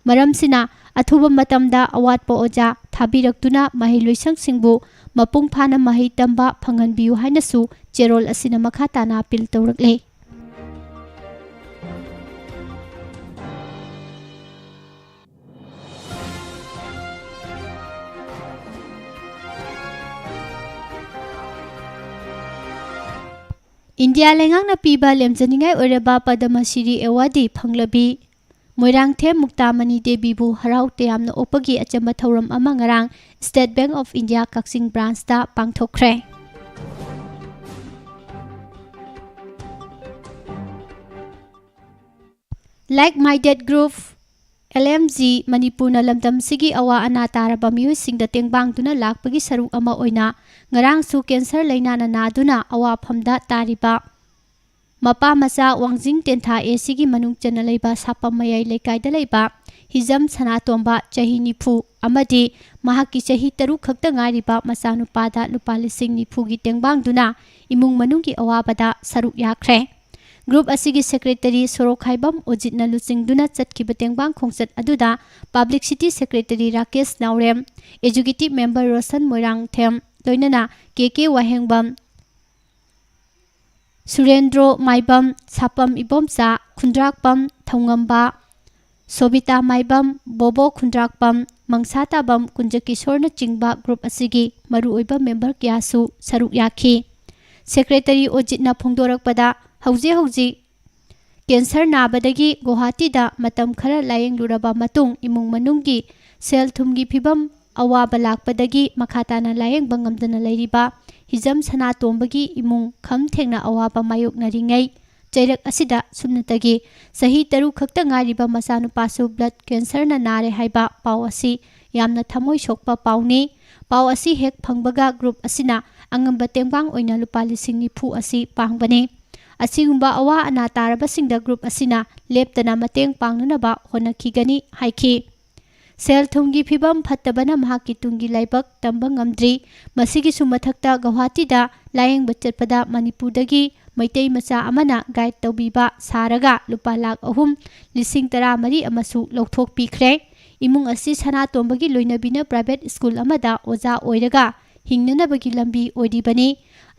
ꯃꯔꯝꯁꯤꯅ ꯑꯊꯨꯕ ꯃꯇꯝꯗ ꯑꯋꯥꯠꯄ ꯑꯣꯖꯥ ꯊꯥꯕꯤꯔꯛꯇꯨꯅ ꯃꯍꯩꯂꯣꯏꯁꯪꯁꯤꯡꯕꯨ ꯃꯄꯨꯡ ꯐꯥꯅ ꯃꯍꯩ ꯇꯝꯕ ꯐꯪꯍꯟꯕꯤꯌꯨ ꯍꯥꯏꯅꯁꯨ ꯆꯦꯔꯣꯜ ꯑꯁꯤꯅ ꯃꯈꯥ ꯇꯥꯅ ꯑꯄꯤꯜ ꯇꯧꯔꯛꯂꯤ꯫ ꯏꯟꯗꯤꯌꯥ ꯂꯩꯉꯥꯛꯅ ꯄꯤꯕ ꯂꯦꯝꯖꯅꯤꯡꯉꯥꯏ ꯑꯣꯏꯔꯕ ꯄꯗꯃ ꯁꯤꯔꯤ ꯑꯦꯋꯥꯔꯗꯤ ꯐꯪꯂꯕꯤ ꯃꯣꯏꯔꯥꯡꯊꯦꯝ ꯃꯨꯛꯇꯥꯃꯅꯤ ꯗꯦꯕꯤꯕꯨ ꯍꯔꯥꯎ ꯇꯌꯥꯝꯅ ꯑꯣꯛꯄꯒꯤ ꯑꯆꯝꯕ ꯊꯧꯔꯝ ꯑꯃ ꯉꯔꯥꯡ State Bank of India Kakching ꯕ꯭ꯔꯥꯟꯁꯇ ꯄꯥꯡꯊꯣꯛꯈ꯭ꯔꯦ꯫ Like Minded Group, L M G, ꯃꯅꯤꯄꯨꯔꯅ ꯂꯝꯗꯝꯁꯤꯒꯤ ꯑꯋꯥ ꯑꯅꯥ ꯇꯥꯔꯕ ꯃꯤꯑꯣꯏꯁꯤꯡꯗ ꯇꯦꯡꯕꯥꯡꯗꯨꯅ ꯂꯥꯛꯄꯒꯤ ꯁꯔꯨꯛ ꯑꯃ ꯑꯣꯏꯅ ꯉꯔꯥꯡꯁꯨ ꯀꯦꯟꯁꯔ ꯂꯩꯅꯥꯅ ꯅꯥꯗꯨꯅ ꯑꯋꯥꯐꯝꯗ ꯇꯥꯔꯤꯕ ꯃꯄꯥ ꯃꯆꯥ ꯋꯥꯡꯖꯤꯡ ꯇꯦꯟꯊꯥ A Cꯒꯤ ꯃꯅꯨꯡ ꯆꯟꯅ ꯂꯩꯕ ꯁꯥꯄꯝ ꯃꯌꯥꯏ ꯂꯩꯀꯥꯏꯗ ꯂꯩꯕ ꯍꯤꯖꯝ ꯁꯅꯥꯇꯣꯝꯕ, ꯆꯍꯤ ꯅꯤꯐꯨ, ꯑꯃꯗꯤ ꯃꯍꯥꯛꯀꯤ ꯆꯍꯤ ꯇꯔꯨꯛ ꯈꯛꯇ ꯉꯥꯏꯔꯤꯕ ꯃꯆꯥꯅꯨꯄꯥꯗ ꯂꯨꯄꯥ ꯂꯤꯁꯤꯡ ꯅꯤꯐꯨꯒꯤ ꯇꯦꯡꯕꯥꯡꯗꯨꯅ ꯏꯃꯨꯡ ꯃꯅꯨꯡꯒꯤ ꯑꯋꯥꯕꯗ ꯁꯔꯨꯛ ꯌꯥꯈ꯭ꯔꯦ꯫ Group ꯑꯁꯤꯒꯤ secretary ꯁꯣꯔꯣꯛꯈꯥꯏꯕꯝ ꯑꯣꯖꯤꯠꯅ ꯂꯨꯆꯤꯡꯗꯨꯅ ꯆꯠꯈꯤꯕ ꯇꯦꯡꯕꯥꯡ ꯈꯣꯡꯆꯠ ꯑꯗꯨꯗ publicity secretary ꯔꯥꯀꯦꯁ ꯅꯥꯎꯔꯦꯝ, executive member ꯔꯣꯁꯟ ꯃꯣꯏꯔꯥꯡꯊꯦꯝ, ꯂꯣꯏꯅꯅ ꯀꯦ ꯀꯦ ꯋꯥꯍꯦꯡꯕꯝ, ꯁꯨꯔꯦꯟꯗ꯭ꯔꯣ ꯃꯥꯏꯕꯝ, ꯁꯥꯄꯝ ꯏꯕꯣꯝꯆꯥ, ꯈꯨꯟꯗ꯭ꯔꯥꯛꯄꯝ ꯊꯧꯉꯝꯕ, ꯁꯣꯕꯤꯇꯥ ꯃꯥꯏꯕꯝ, ꯕꯣꯕꯣ ꯈꯨꯟꯗ꯭ꯔꯥꯛꯄꯝ, ꯃꯪꯁꯥ ꯇꯥꯕꯝ ꯀꯨꯟꯖꯀꯤꯁꯣꯔꯅꯆꯤꯡꯕ group ꯑꯁꯤꯒꯤ ꯃꯔꯨꯑꯣꯏꯕ member ꯀꯌꯥꯁꯨ ꯁꯔꯨꯛ ꯌꯥꯈꯤ꯫ ꯁꯦꯀ꯭ꯔꯦꯇꯔꯤ ꯑꯣꯖꯤꯠꯅ ꯐꯣꯡꯗꯣꯔꯛꯄꯗ, ꯍꯧꯖꯤꯛ ꯍꯧꯖꯤꯛ ꯀꯦꯟꯁꯔ ꯅꯥꯕꯗꯒꯤ ꯒꯨꯋꯥꯍꯥꯇꯤꯗ ꯃꯇꯝ ꯈꯔ ꯂꯥꯌꯦꯡꯂꯨꯔꯕ ꯃꯇꯨꯡ, ꯏꯃꯨꯡ ꯃꯅꯨꯡꯒꯤ ꯁꯦꯜ ꯊꯨꯝꯒꯤ ꯐꯤꯕꯝ ꯑꯋꯥꯕ ꯂꯥꯛꯄꯗꯒꯤ ꯃꯈꯥ ꯇꯥꯅ ꯂꯥꯌꯦꯡꯕ ꯉꯝꯗꯅ ꯂꯩꯔꯤꯕ ꯍꯤꯖꯝ ꯁꯅꯥꯇꯣꯝꯕꯒꯤ ꯏꯃꯨꯡ ꯈꯝ ꯊꯦꯡꯅ ꯑꯋꯥꯕ ꯃꯥꯌꯣꯛꯅꯔꯤꯉꯩ, ꯆꯩꯔꯛ ꯑꯁꯤꯗ ꯁꯨꯞꯅꯇꯒꯤ ꯆꯍꯤ ꯇꯔꯨꯛ ꯈꯛꯇ ꯉꯥꯏꯔꯤꯕ ꯃꯆꯥꯅꯨꯄꯥꯁꯨ ꯕ꯭ꯂꯗ ꯀꯦꯟꯁꯔꯅ ꯅꯥꯔꯦ ꯍꯥꯏꯕ ꯄꯥꯎ ꯑꯁꯤ ꯌꯥꯝꯅ ꯊꯃꯣꯏ ꯁꯣꯛꯄ ꯄꯥꯎꯅꯤ꯫ ꯄꯥꯎ ꯑꯁꯤ ꯍꯦꯛ ꯐꯪꯕꯒ ꯒ꯭ꯔꯨꯞ ꯑꯁꯤꯅ ꯑꯉꯝꯕ ꯇꯦꯡꯕꯥꯡ ꯑꯣꯏꯅ ꯂꯨꯄꯥ ꯂꯤꯁꯤꯡ ꯅꯤꯐꯨ ꯑꯁꯤ ꯄꯥꯡꯕꯅꯤ꯫ ꯑꯁꯤꯒꯨꯝꯕ ꯑꯋꯥ ꯑꯅꯥ ꯇꯥꯔꯕꯁꯤꯡꯗ ꯒ꯭ꯔꯨꯞ ꯑꯁꯤꯅ ꯂꯦꯞꯇꯅ ꯃꯇꯦꯡ ꯄꯥꯡꯅꯅꯕ ꯍꯣꯠꯅꯈꯤꯒꯅꯤ ꯍꯥꯏꯈꯤ꯫ ꯁꯦꯜ ꯊꯨꯝꯒꯤ ꯐꯤꯕꯝ ꯐꯠꯇꯕꯅ ꯃꯍꯥꯛꯀꯤ ꯇꯨꯡꯒꯤ ꯂꯥꯏꯕꯛ ꯇꯝꯕ ꯉꯝꯗ꯭ꯔꯤ꯫ ꯃꯁꯤꯒꯤꯁꯨ ꯃꯊꯛꯇ ꯒꯧꯍꯥꯇꯤꯗ ꯂꯥꯌꯦꯡꯕ ꯆꯠꯄꯗ ꯃꯅꯤꯄꯨꯔꯗꯒꯤ ꯃꯩꯇꯩ ꯃꯆꯥ ꯑꯃꯅ ꯒꯥꯏꯗ ꯇꯧꯕꯤꯕ ꯁꯥꯔꯒ ꯂꯨꯄꯥ ꯂꯥꯈ ꯑꯍꯨꯝ ꯂꯤꯁꯤꯡ ꯇꯔꯥꯃꯔꯤ ꯑꯃꯁꯨ ꯂꯧꯊꯣꯛꯄꯤꯈ꯭ꯔꯦ꯫ ꯏꯃꯨꯡ ꯑꯁꯤ ꯁꯅꯥꯇꯣꯝꯕꯒꯤ ꯂꯣꯏꯅꯕꯤꯅ ꯄ꯭ꯔꯥꯏꯚꯦꯠ ꯁ꯭ꯀꯨꯜ ꯑꯃꯗ ꯑꯣꯖꯥ ꯑꯣꯏꯔꯒ ꯍꯤꯡꯅꯅꯕꯒꯤ ꯂꯝꯕꯤ ꯑꯣꯏꯔꯤꯕꯅꯤ꯫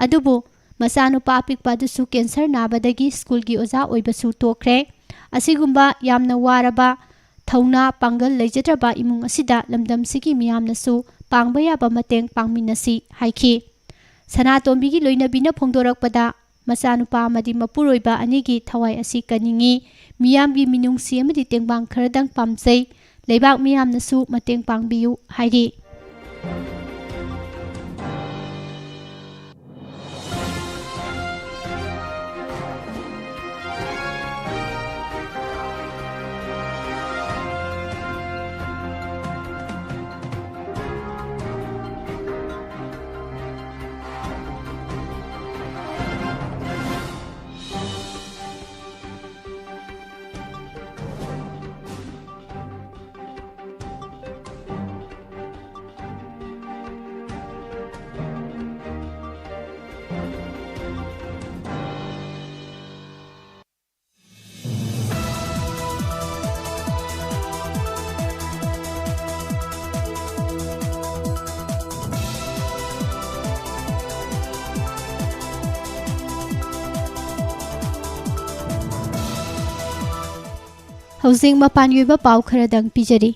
ꯑꯗꯨꯕꯨ ꯃꯆꯥꯅꯨꯄꯥ ꯑꯄꯤꯛꯄ ꯑꯗꯨꯁꯨ ꯀꯦꯟꯁꯔ ꯅꯥꯕꯗꯒꯤ ꯁ꯭ꯀꯨꯜꯒꯤ ꯑꯣꯖꯥ ꯑꯣꯏꯕꯁꯨ ꯇꯣꯛꯈ꯭ꯔꯦ꯫ ꯑꯁꯤꯒꯨꯝꯕ ꯌꯥꯝꯅ ꯋꯥꯔꯕ, ꯊꯧꯅꯥ ꯄꯥꯡꯒꯜ ꯂꯩꯖꯗ꯭ꯔꯕ ꯏꯃꯨꯡ ꯑꯁꯤꯗ ꯂꯝꯗꯝꯁꯤꯒꯤ ꯃꯤꯌꯥꯝꯅꯁꯨ ꯄꯥꯡꯕ ꯌꯥꯕ ꯃꯇꯦꯡ ꯄꯥꯡꯃꯤꯟꯅꯁꯤ ꯍꯥꯏꯈꯤ꯫ ꯁꯅꯥꯇꯣꯝꯕꯤꯒꯤ ꯂꯣꯏꯅꯕꯤꯅ ꯐꯣꯡꯗꯣꯔꯛꯄꯗ, ꯃꯆꯥꯅꯨꯄꯥ ꯑꯃꯗꯤ ꯃꯄꯨꯔꯣꯏꯕ ꯑꯅꯤꯒꯤ ꯊꯋꯥꯏ ꯑꯁꯤ ꯀꯟꯅꯤꯡꯏ꯫ ꯃꯤꯌꯥꯝꯒꯤ ꯃꯤꯅꯨꯡꯁꯤ ꯑꯃꯗꯤ ꯇꯦꯡꯕꯥꯡ ꯈꯔꯗꯪ ꯄꯥꯝꯖꯩ꯫ ꯂꯩꯕꯥꯛ ꯃꯤꯌꯥꯝꯅꯁꯨ ꯃꯇꯦꯡ ꯄꯥꯡꯕꯤꯌꯨ ꯍꯥꯏꯔꯤ꯫ ꯍꯧꯖꯤꯛ ꯃꯄꯥꯟꯒꯤ ꯑꯣꯏꯕ ꯄꯥꯎ ꯈꯔꯗꯪ ꯄꯤꯖꯔꯤ꯫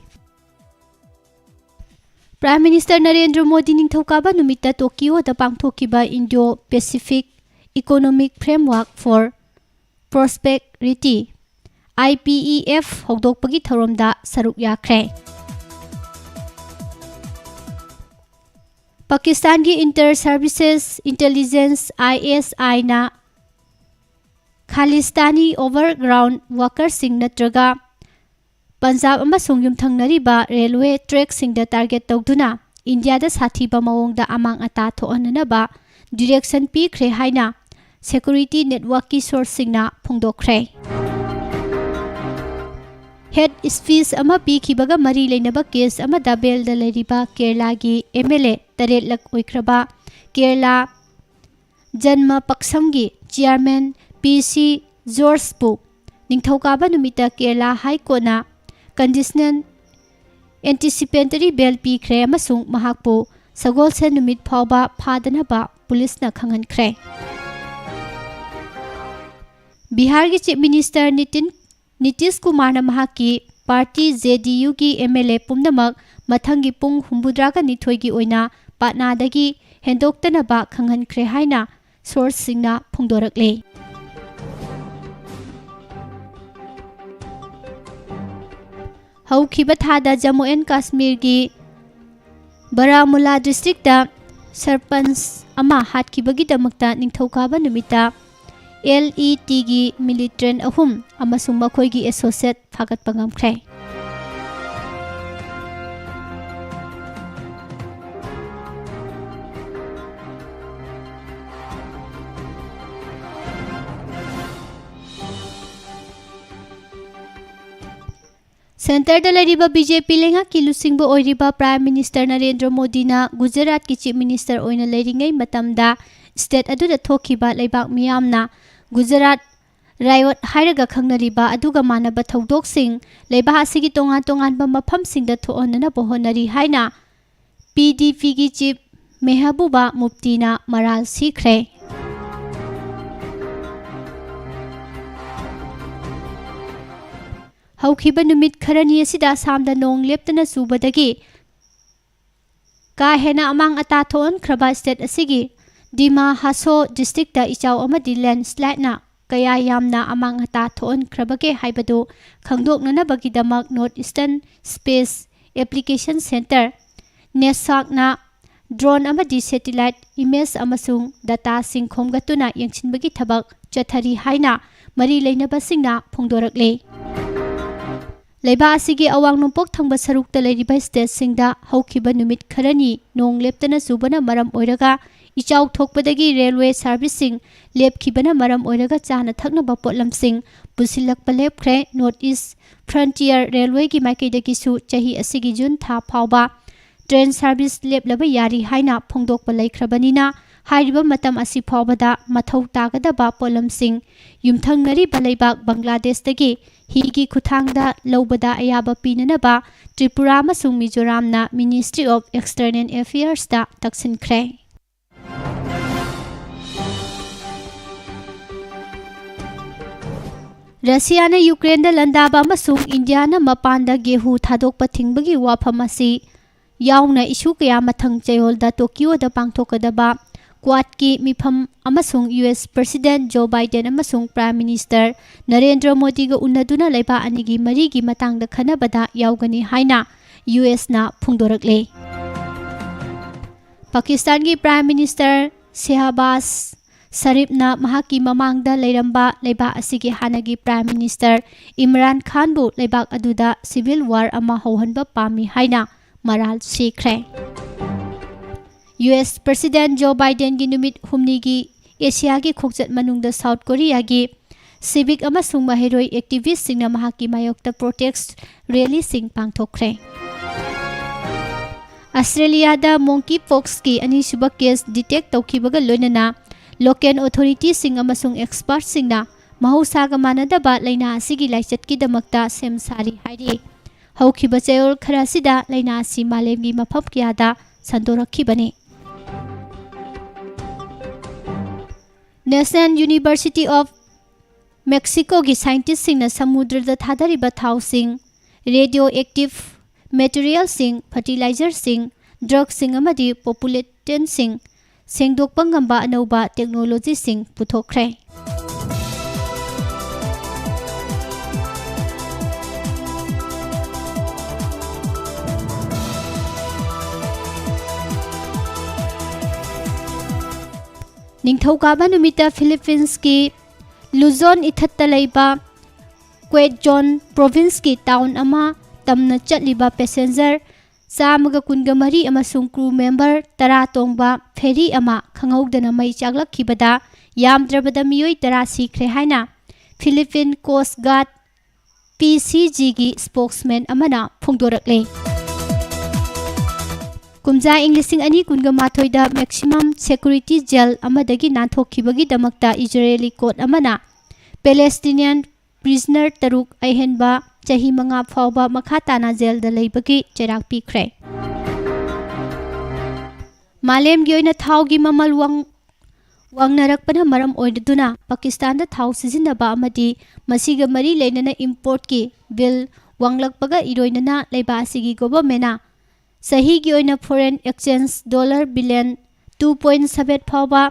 Prime Minister ꯅꯔꯦꯟꯗ꯭ꯔ ꯃꯣꯗꯤ ꯅꯤꯡꯊꯧꯀꯥꯕ ꯅꯨꯃꯤꯠꯇ ꯇꯣꯀꯤꯌꯣꯗ ꯄꯥꯡꯊꯣꯛꯈꯤꯕ Indo-Pacific Economic Framework for Prosperity, I P E F, ꯍꯧꯗꯣꯛꯄꯒꯤ ꯊꯧꯔꯝꯗ ꯁꯔꯨꯛ ꯌꯥꯈ꯭ꯔꯦ꯫ ꯄꯥꯀꯤꯁꯇꯥꯟꯒꯤ Inter Services Intelligence, I S I ꯅ ꯈꯥꯂꯤꯁꯇꯥꯅꯤ overground workerꯁꯤꯡ ꯅꯠꯇ꯭ꯔꯒ ꯄꯟꯖꯥꯕ ꯑꯃꯁꯨꯡ ꯌꯨꯝꯊꯪꯅꯔꯤꯕ ꯔꯦꯜꯋꯦ ꯇ꯭ꯔꯦꯛꯁꯤꯡꯗ ꯇꯥꯔꯒꯦꯠ ꯇꯧꯗꯨꯅ ꯏꯟꯗꯤꯌꯥꯗ ꯁꯥꯊꯤꯕ ꯃꯑꯣꯡꯗ ꯑꯃꯥꯡ ꯑꯇꯥ ꯊꯣꯛꯍꯟꯅꯅꯕ ꯗꯤꯔꯦꯛꯁꯟ ꯄꯤꯈ꯭ꯔꯦ ꯍꯥꯏꯅ ꯁꯦꯀ꯭ꯌꯨꯔꯤꯇꯤ ꯅꯦꯠꯋꯥꯔꯛꯀꯤ ꯁꯣꯔꯁꯁꯤꯡꯅ ꯐꯣꯡꯗꯣꯛꯈ꯭ꯔꯦ꯫ ꯍꯦꯠ ꯁ꯭ꯄꯤꯆ ꯑꯃ ꯄꯤꯈꯤꯕꯒ ꯃꯔꯤ ꯂꯩꯅꯕ ꯀꯦꯁ ꯑꯃꯗ ꯕꯦꯜꯗ ꯂꯩꯔꯤꯕ ꯀꯦꯔꯂꯥꯒꯤ M L A ꯇꯔꯦꯠꯂꯛ ꯑꯣꯏꯈ꯭ꯔꯕ ꯀꯦꯔꯂꯥ ꯖꯟꯃ ꯄꯛꯁꯝꯒꯤ ꯆꯤꯌꯥꯔꯃꯦꯟ P C ꯖꯣꯔꯖꯄꯨ ꯅꯤꯡꯊꯧꯀꯥꯕ ꯅꯨꯃꯤꯠꯇ ꯀꯦꯔꯂꯥ ꯍꯥꯏ ꯀꯣꯔꯠꯅ ꯀꯟꯗꯤꯁꯅꯦꯜ ꯑꯦꯟꯇꯤꯁꯤꯄꯦꯇꯔꯤ ꯕꯦꯜ ꯄꯤꯈ꯭ꯔꯦ ꯑꯃꯁꯨꯡ ꯃꯍꯥꯛꯄꯨ ꯁꯒꯣꯜꯁꯦꯟ ꯅꯨꯃꯤꯠ ꯐꯥꯎꯕ ꯐꯥꯗꯅꯕ ꯄꯨꯂꯤꯁꯅ ꯈꯪꯍꯟꯈ꯭ꯔꯦ꯫ ꯕꯤꯍꯥꯔꯒꯤ ꯆꯤꯐ ꯃꯤꯅꯤꯁꯇꯔ ꯅꯤꯇꯤꯟ, ꯅꯤꯇꯤꯁ ꯀꯨꯃꯥꯔꯅ ꯃꯍꯥꯛꯀꯤ party J D Uꯒꯤ M L A ꯄꯨꯝꯅꯃꯛ ꯃꯊꯪꯒꯤ ꯄꯨꯡ ꯍꯨꯝꯐꯨꯇꯔꯥꯒ ꯅꯤꯊꯣꯏꯒꯤ ꯑꯣꯏꯅ ꯄꯥꯠꯅꯥꯗꯒꯤ ꯍꯦꯟꯗꯣꯛꯇꯅꯕ ꯈꯪꯍꯟꯈ꯭ꯔꯦ ꯍꯥꯏꯅ ꯁꯣꯔꯁꯁꯤꯡꯅ ꯐꯣꯡꯗꯣꯔꯛꯂꯦ꯫ ꯍꯧꯈꯤꯕ ꯊꯥꯗ ꯖꯝꯃꯨ ꯑꯦꯟ ꯀꯥꯁꯃꯤꯔꯒꯤ ꯕꯔꯥꯃꯨꯂꯥ ꯗꯤꯁꯇ꯭ꯔꯤꯛꯇ ꯁꯔꯄꯟꯆ ꯑꯃ ꯍꯥꯠꯈꯤꯕꯒꯤꯗꯃꯛꯇ ꯅꯤꯡꯊꯧꯀꯥꯕ ꯅꯨꯃꯤꯠꯇ L E Tꯒꯤ ꯃꯤꯂꯤꯇꯦꯟꯠ ꯑꯍꯨꯝ ꯑꯃꯁꯨꯡ ꯃꯈꯣꯏꯒꯤ ꯑꯦꯁꯣꯁꯤꯌꯦꯠ ꯐꯥꯒꯠꯄ ꯉꯝꯈ꯭ꯔꯦ꯫ ꯁꯦꯟꯇꯔꯗ ꯂꯩꯔꯤꯕ B J P ꯂꯩꯉꯥꯛꯀꯤ ꯂꯨꯆꯤꯡꯕ ꯑꯣꯏꯔꯤꯕ ꯄ꯭ꯔꯥꯏꯝ ꯃꯤꯅꯤꯁꯇꯔ ꯅꯔꯦꯟꯗ꯭ꯔ ꯃꯣꯗꯤꯅ ꯒꯨꯖꯔꯥꯠꯀꯤ ꯆꯤꯐ ꯃꯤꯅꯤꯁꯇꯔ ꯑꯣꯏꯅ ꯂꯩꯔꯤꯉꯩ ꯃꯇꯝꯗ ꯁ꯭ꯇꯦꯠ ꯑꯗꯨꯗ ꯊꯣꯛꯈꯤꯕ ꯂꯩꯕꯥꯛ ꯃꯤꯌꯥꯝꯅ ꯒꯨꯖꯔꯥꯠ ꯔꯥꯏꯑꯣꯠ ꯍꯥꯏꯔꯒ ꯈꯪꯅꯔꯤꯕ ꯑꯗꯨꯒ ꯃꯥꯟꯅꯕ ꯊꯧꯗꯣꯛꯁꯤꯡ ꯂꯩꯕꯥꯛ ꯑꯁꯤꯒꯤ ꯇꯣꯉꯥꯟ ꯇꯣꯉꯥꯟꯕ ꯃꯐꯝꯁꯤꯡꯗ ꯊꯣꯛꯍꯟꯅꯅꯕ ꯍꯣꯠꯅꯔꯤ ꯍꯥꯏꯅ P D Pꯒꯤ ꯆꯤꯐ ꯃꯦꯍꯕꯨꯕꯥ ꯃꯨꯐꯇꯤꯅ ꯃꯔꯥꯜ ꯁꯤꯈ꯭ꯔꯦ꯫ ꯍꯧꯈꯤꯕ ꯅꯨꯃꯤꯠ ꯈꯔꯅꯤ ꯑꯁꯤꯗ ꯑꯁꯥꯝꯗ ꯅꯣꯡ ꯂꯦꯞꯇꯅ ꯆꯨꯕꯗꯒꯤ ꯀꯥ ꯍꯦꯟꯅ ꯑꯃꯥꯡ ꯑꯇꯥ ꯊꯣꯛꯍꯟꯈ꯭ꯔꯕ ꯁ꯭ꯇꯦꯠ ꯑꯁꯤꯒꯤ ꯗꯤꯃꯥ ꯍꯥꯁꯣ ꯗꯤꯁꯇ꯭ꯔꯤꯛꯇ ꯏꯆꯥꯎ ꯑꯃꯗꯤ ꯂꯦꯟꯁ꯭ꯂꯥꯏꯗꯅ ꯀꯌꯥ ꯌꯥꯝꯅ ꯑꯃꯥꯡ ꯑꯇꯥ ꯊꯣꯛꯍꯟꯈ꯭ꯔꯕꯒꯦ ꯍꯥꯏꯕꯗꯨ ꯈꯪꯗꯣꯛꯅꯅꯕꯒꯤꯗꯃꯛ north eastern space application centre, ꯅꯦꯁꯥꯛꯅ ꯗ꯭ꯔꯣꯟ ꯑꯃꯗꯤ ꯁꯦꯇꯤꯂꯥꯏꯠ ꯏꯃꯦꯖ ꯑꯃꯁꯨꯡ ꯗꯇꯥꯁꯤꯡ ꯈꯣꯝꯒꯠꯇꯨꯅ ꯌꯦꯡꯁꯤꯟꯕꯒꯤ ꯊꯕꯛ ꯆꯠꯊꯔꯤ ꯍꯥꯏꯅ ꯃꯔꯤ ꯂꯩꯅꯕꯁꯤꯡꯅ ꯐꯣꯡꯗꯣꯔꯛꯂꯤ꯫ ꯂꯩꯕꯥꯛ ꯑꯁꯤꯒꯤ ꯑꯋꯥꯡ ꯅꯣꯡꯄꯣꯛ ꯊꯪꯕ ꯁꯔꯨꯛꯇ ꯂꯩꯔꯤꯕ ꯁ꯭ꯇꯦꯠꯁꯤꯡꯗ ꯍꯧꯈꯤꯕ ꯅꯨꯃꯤꯠ ꯈꯔꯅꯤ ꯅꯣꯡ ꯂꯦꯞꯇꯅ ꯆꯨꯕꯅ ꯃꯔꯝ ꯑꯣꯏꯔꯒ ꯏꯆꯥꯎ ꯊꯣꯛꯄꯗꯒꯤ ꯔꯦꯜꯋꯦ ꯁꯥꯔꯚꯤꯁꯁꯤꯡ ꯂꯦꯞꯈꯤꯕꯅ ꯃꯔꯝ ꯑꯣꯏꯔꯒ ꯆꯥꯅ ꯊꯛꯅꯕ ꯄꯣꯠꯂꯝꯁꯤꯡ ꯄꯨꯁꯤꯜꯂꯛꯄ ꯂꯦꯞꯈ꯭ꯔꯦ꯫ ꯅꯣꯔꯠ ꯏꯁ ꯐ꯭ꯔꯟꯇꯤꯌꯔ ꯔꯦꯜꯋꯦꯒꯤ ꯃꯥꯏꯀꯩꯗꯒꯤꯁꯨ ꯆꯍꯤ ꯑꯁꯤꯒꯤ ꯖꯨꯟ ꯊꯥ ꯐꯥꯎꯕ ꯇ꯭ꯔꯦꯟ ꯁꯥꯔꯚꯤꯁ ꯂꯦꯞꯂꯕ ꯌꯥꯔꯤ ꯍꯥꯏꯅ ꯐꯣꯡꯗꯣꯛꯄ ꯂꯩꯈ꯭ꯔꯕꯅꯤꯅ, ꯍꯥꯏꯔꯤꯕ ꯃꯇꯝ ꯑꯁꯤ ꯐꯥꯎꯕꯗ ꯃꯊꯧ ꯇꯥꯒꯗꯕ ꯄꯣꯠꯂꯝꯁꯤꯡ ꯌꯨꯝꯊꯪꯅꯔꯤꯕ ꯂꯩꯕꯥꯛ ꯕꯪꯒ꯭ꯂꯥꯗꯦꯁꯇꯒꯤ ꯍꯤꯒꯤ ꯈꯨꯠꯊꯥꯡꯗ ꯂꯧꯕꯗ ꯑꯌꯥꯕ ꯄꯤꯅꯅꯕ ꯇ꯭ꯔꯤꯄꯨꯔꯥ ꯑꯃꯁꯨꯡ ꯃꯤꯖꯣꯔꯥꯝꯅ Ministry of External Affairsꯇ ꯇꯛꯁꯤꯟꯈ꯭ꯔꯦ꯫ ꯔꯁꯤꯌꯥꯅ ꯌꯨꯀ꯭ꯔꯦꯟꯗ ꯂꯥꯟꯗꯥꯕ ꯑꯃꯁꯨꯡ ꯏꯟꯗꯤꯌꯥꯅ ꯃꯄꯥꯟꯗ ꯒꯦꯍꯨ ꯊꯥꯗꯣꯛꯄ ꯊꯤꯡꯕꯒꯤ ꯋꯥꯐꯝ ꯑꯁꯤ ꯌꯥꯎꯅ ꯏꯁꯨ ꯀꯌꯥ ꯃꯊꯪ ꯆꯌꯣꯜꯗ ꯇꯣꯀꯤꯌꯣꯗ ꯄꯥꯡꯊꯣꯛꯀꯗꯕ ꯀ꯭ꯋꯥꯗꯀꯤ ꯃꯤꯐꯝ ꯑꯃꯁꯨꯡ ꯌꯨ ꯑꯦꯁ ꯄ꯭ꯔꯁꯤꯗꯦꯟ ꯖꯣ ꯕꯥꯏꯗꯦꯟ ꯑꯃꯁꯨꯡ ꯄ꯭ꯔꯥꯏꯝ ꯃꯤꯅꯤꯁꯇꯔ ꯅꯔꯦꯟꯗ꯭ꯔ ꯃꯣꯗꯤꯒ ꯎꯅꯗꯨꯅ ꯂꯩꯕꯥꯛ ꯑꯅꯤꯒꯤ ꯃꯔꯤꯒꯤ ꯃꯇꯥꯡꯗ ꯈꯟꯅꯕꯗ ꯌꯥꯎꯒꯅꯤ ꯍꯥꯏꯅ ꯌꯨ ꯑꯦꯁꯅ ꯐꯣꯡꯗꯣꯔꯛꯂꯦ꯫ ꯄꯥꯀꯤꯁꯇꯥꯟꯒꯤ ꯄ꯭ꯔꯥꯏꯝ ꯃꯤꯅꯤꯁꯇꯔ ꯁꯦꯍꯕꯥꯖ ꯁꯔꯤꯐꯅ ꯃꯍꯥꯛꯀꯤ ꯃꯃꯥꯡꯗ ꯂꯩꯔꯝꯕ ꯂꯩꯕꯥꯛ ꯑꯁꯤꯒꯤ ꯍꯥꯟꯅꯒꯤ ꯄ꯭ꯔꯥꯏꯝ ꯃꯤꯅꯤꯁꯇꯔ ꯏꯝꯔꯥꯟ ꯈꯥꯟꯕꯨ ꯂꯩꯕꯥꯛ ꯑꯗꯨꯗ ꯁꯤꯚꯤꯜ ꯋꯥꯔ ꯑꯃ ꯍꯧꯍꯟꯕ ꯄꯥꯝꯃꯤ ꯍꯥꯏꯅ ꯃꯔꯥꯜ ꯁꯤꯈ꯭ꯔꯦ꯫ ꯌꯨ ꯑꯦꯁ ꯄ꯭ꯔꯁꯤꯗꯦꯟ ꯖꯣ ꯕꯥꯏꯗꯦꯟꯒꯤ ꯅꯨꯃꯤꯠ ꯍꯨꯝꯅꯤꯒꯤ ꯑꯦꯁꯤꯌꯥꯒꯤ ꯈꯣꯡꯆꯠ ꯃꯅꯨꯡꯗ ꯁꯥꯎꯠ ꯀꯣꯔꯤꯌꯥꯒꯤ ꯁꯤꯚꯤꯛ ꯑꯃꯁꯨꯡ ꯃꯍꯩꯔꯣꯏ ꯑꯦꯛꯇꯤꯚꯤꯁ꯭ꯠꯁꯤꯡꯅ ꯃꯍꯥꯛꯀꯤ ꯃꯥꯌꯣꯛꯇ ꯄ꯭ꯔꯣꯇꯦꯁ꯭ꯠ ꯔꯦꯂꯤꯁꯤꯡ ꯄꯥꯡꯊꯣꯛꯈ꯭ꯔꯦ꯫ ꯑꯁꯇ꯭ꯔꯦꯂꯤꯌꯥꯗ ꯃꯣꯡꯀꯤ ꯄꯣꯛꯁꯀꯤ ꯑꯅꯤꯁꯨꯕ ꯀꯦꯁ ꯗꯤꯇꯦꯛ ꯇꯧꯈꯤꯕꯒ ꯂꯣꯏꯅꯅ ꯂꯣꯀꯦꯜ ꯑꯣꯊꯣꯔꯤꯇꯤꯁꯤꯡ ꯑꯃꯁꯨꯡ ꯑꯦꯛꯁꯄꯔꯠꯁꯤꯡꯅ ꯃꯍꯧꯁꯥꯒ ꯃꯥꯟꯅꯗꯕ ꯂꯥꯏꯅꯥ ꯑꯁꯤꯒꯤ ꯂꯥꯏꯆꯠꯀꯤꯗꯃꯛꯇ ꯁꯦꯝ ꯁꯥꯔꯤ ꯍꯥꯏꯔꯤ꯫ ꯍꯧꯈꯤꯕ ꯆꯌꯣꯜ ꯈꯔ ꯑꯁꯤꯗ ꯂꯥꯏꯅꯥ ꯑꯁꯤ ꯃꯥꯂꯦꯝꯒꯤ ꯃꯐꯝ ꯀꯌꯥꯗ ꯁꯟꯗꯣꯔꯛꯈꯤꯕꯅꯤ꯫ National University of Mexicoꯒꯤ ꯁꯥꯏꯟꯇꯤꯁ꯭ꯠꯁꯤꯡꯅ ꯁꯃꯨꯗ꯭ꯔꯗ ꯊꯥꯗꯔꯤꯕ ꯊꯥꯎꯁꯤꯡ, ꯔꯦꯗꯤꯑꯣ ꯑꯦꯛꯇꯤꯚ ꯃꯦꯇꯔꯤꯌꯦꯜꯁꯤꯡ, ꯐꯔꯇꯤꯂꯥꯏꯖꯔꯁꯤꯡ, ꯗ꯭ꯔꯒꯁꯤꯡ ꯑꯃꯗꯤ ꯄꯣꯄꯨꯂꯦꯇꯦꯟꯁꯤꯡ ꯁꯦꯡꯗꯣꯛꯄ ꯉꯝꯕ ꯑꯅꯧꯕ ꯇꯦꯛꯅꯣꯂꯣꯖꯤꯁꯤꯡ ꯄꯨꯊꯣꯛꯈ꯭ꯔꯦ꯫ ꯅꯤꯡꯊꯧꯀꯥꯕ ꯅꯨꯃꯤꯠꯇ ꯐꯤꯂꯤꯄꯤꯟꯁꯀꯤ ꯂꯨꯖꯣꯟ ꯏꯊꯠꯇ ꯂꯩꯕ ꯀ꯭ꯋꯦꯠꯖꯣꯟ ꯄ꯭ꯔꯣꯚꯤꯟꯁꯀꯤ ꯇꯥꯎꯟ ꯑꯃ ꯇꯝꯅ ꯆꯠꯂꯤꯕ ꯄꯦꯁꯦꯟꯖꯔ ꯆꯥꯝꯃꯒ ꯀꯨꯟꯒ ꯃꯔꯤ ꯑꯃꯁꯨꯡ ꯀ꯭ꯔꯨ ꯃꯦꯝꯕꯔ ꯇꯔꯥ ꯇꯣꯡꯕ ꯐꯦꯔꯤ ꯑꯃ ꯈꯪꯍꯧꯗꯅ ꯃꯩ ꯆꯥꯛꯂꯛꯈꯤꯕꯗ ꯌꯥꯝꯗ꯭ꯔꯕꯗ ꯃꯤꯑꯣꯏ ꯇꯔꯥ ꯁꯤꯈ꯭ꯔꯦ ꯍꯥꯏꯅ ꯐꯤꯂꯤꯄꯤꯟ ꯀꯣꯁ ꯒꯥꯔꯗ, ꯄꯤ ꯁꯤ ꯖꯤꯒꯤ ꯁ꯭ꯄꯣꯛꯁꯃꯦꯟ ꯑꯃꯅ ꯐꯣꯡꯗꯣꯔꯛꯂꯦ꯫ ꯀꯨꯝꯖꯥ ꯏꯪ ꯂꯤꯁꯤꯡ ꯑꯅꯤ ꯀꯨꯟꯒ ꯃꯥꯊꯣꯏꯗ ꯃꯦꯛꯁꯤꯃꯝ ꯁꯦꯀ꯭ꯌꯨꯔꯤꯇꯤ ꯖꯦꯜ ꯑꯃꯗꯒꯤ ꯅꯥꯟꯊꯣꯛꯈꯤꯕꯒꯤꯗꯃꯛꯇ ꯏꯖꯔꯦꯂꯤ ꯀꯣꯔꯠ ꯑꯃꯅ ꯄꯦꯂꯦꯁꯇꯤꯅꯤꯌꯟ ꯄ꯭ꯔꯤꯖꯅꯔ ꯇꯔꯨꯛ ꯑꯍꯦꯟꯕ ꯆꯍꯤ ꯃꯉꯥ ꯐꯥꯎꯕ ꯃꯈꯥ ꯇꯥꯅ ꯖꯦꯜꯗ ꯂꯩꯕꯒꯤ ꯆꯩꯔꯥꯛ ꯄꯤꯈ꯭ꯔꯦ꯫ ꯃꯥꯂꯦꯝꯒꯤ ꯑꯣꯏꯅ ꯊꯥꯎꯒꯤ ꯃꯃꯜ ꯋꯥꯡ-, ꯋꯥꯡꯅꯔꯛꯄꯅ ꯃꯔꯝ ꯑꯣꯏꯗꯨꯅ ꯄꯥꯀꯤꯁꯇꯥꯟꯗ ꯊꯥꯎ ꯁꯤꯖꯤꯟꯅꯕ ꯑꯃꯗꯤ ꯃꯁꯤꯒ ꯃꯔꯤ ꯂꯩꯅꯅ ꯏꯝꯄꯣꯔꯠꯀꯤ ꯕꯤꯜ ꯋꯥꯡꯂꯛꯄꯒ ꯏꯔꯣꯏꯅꯅ ꯂꯩꯕꯥꯛ ꯑꯁꯤꯒꯤ ꯒꯣꯚꯔꯟꯃꯦꯟꯅ ꯆꯍꯤꯒꯤ ꯑꯣꯏꯅ foreign exchange dollar billion two point seven ꯐꯥꯎꯕ,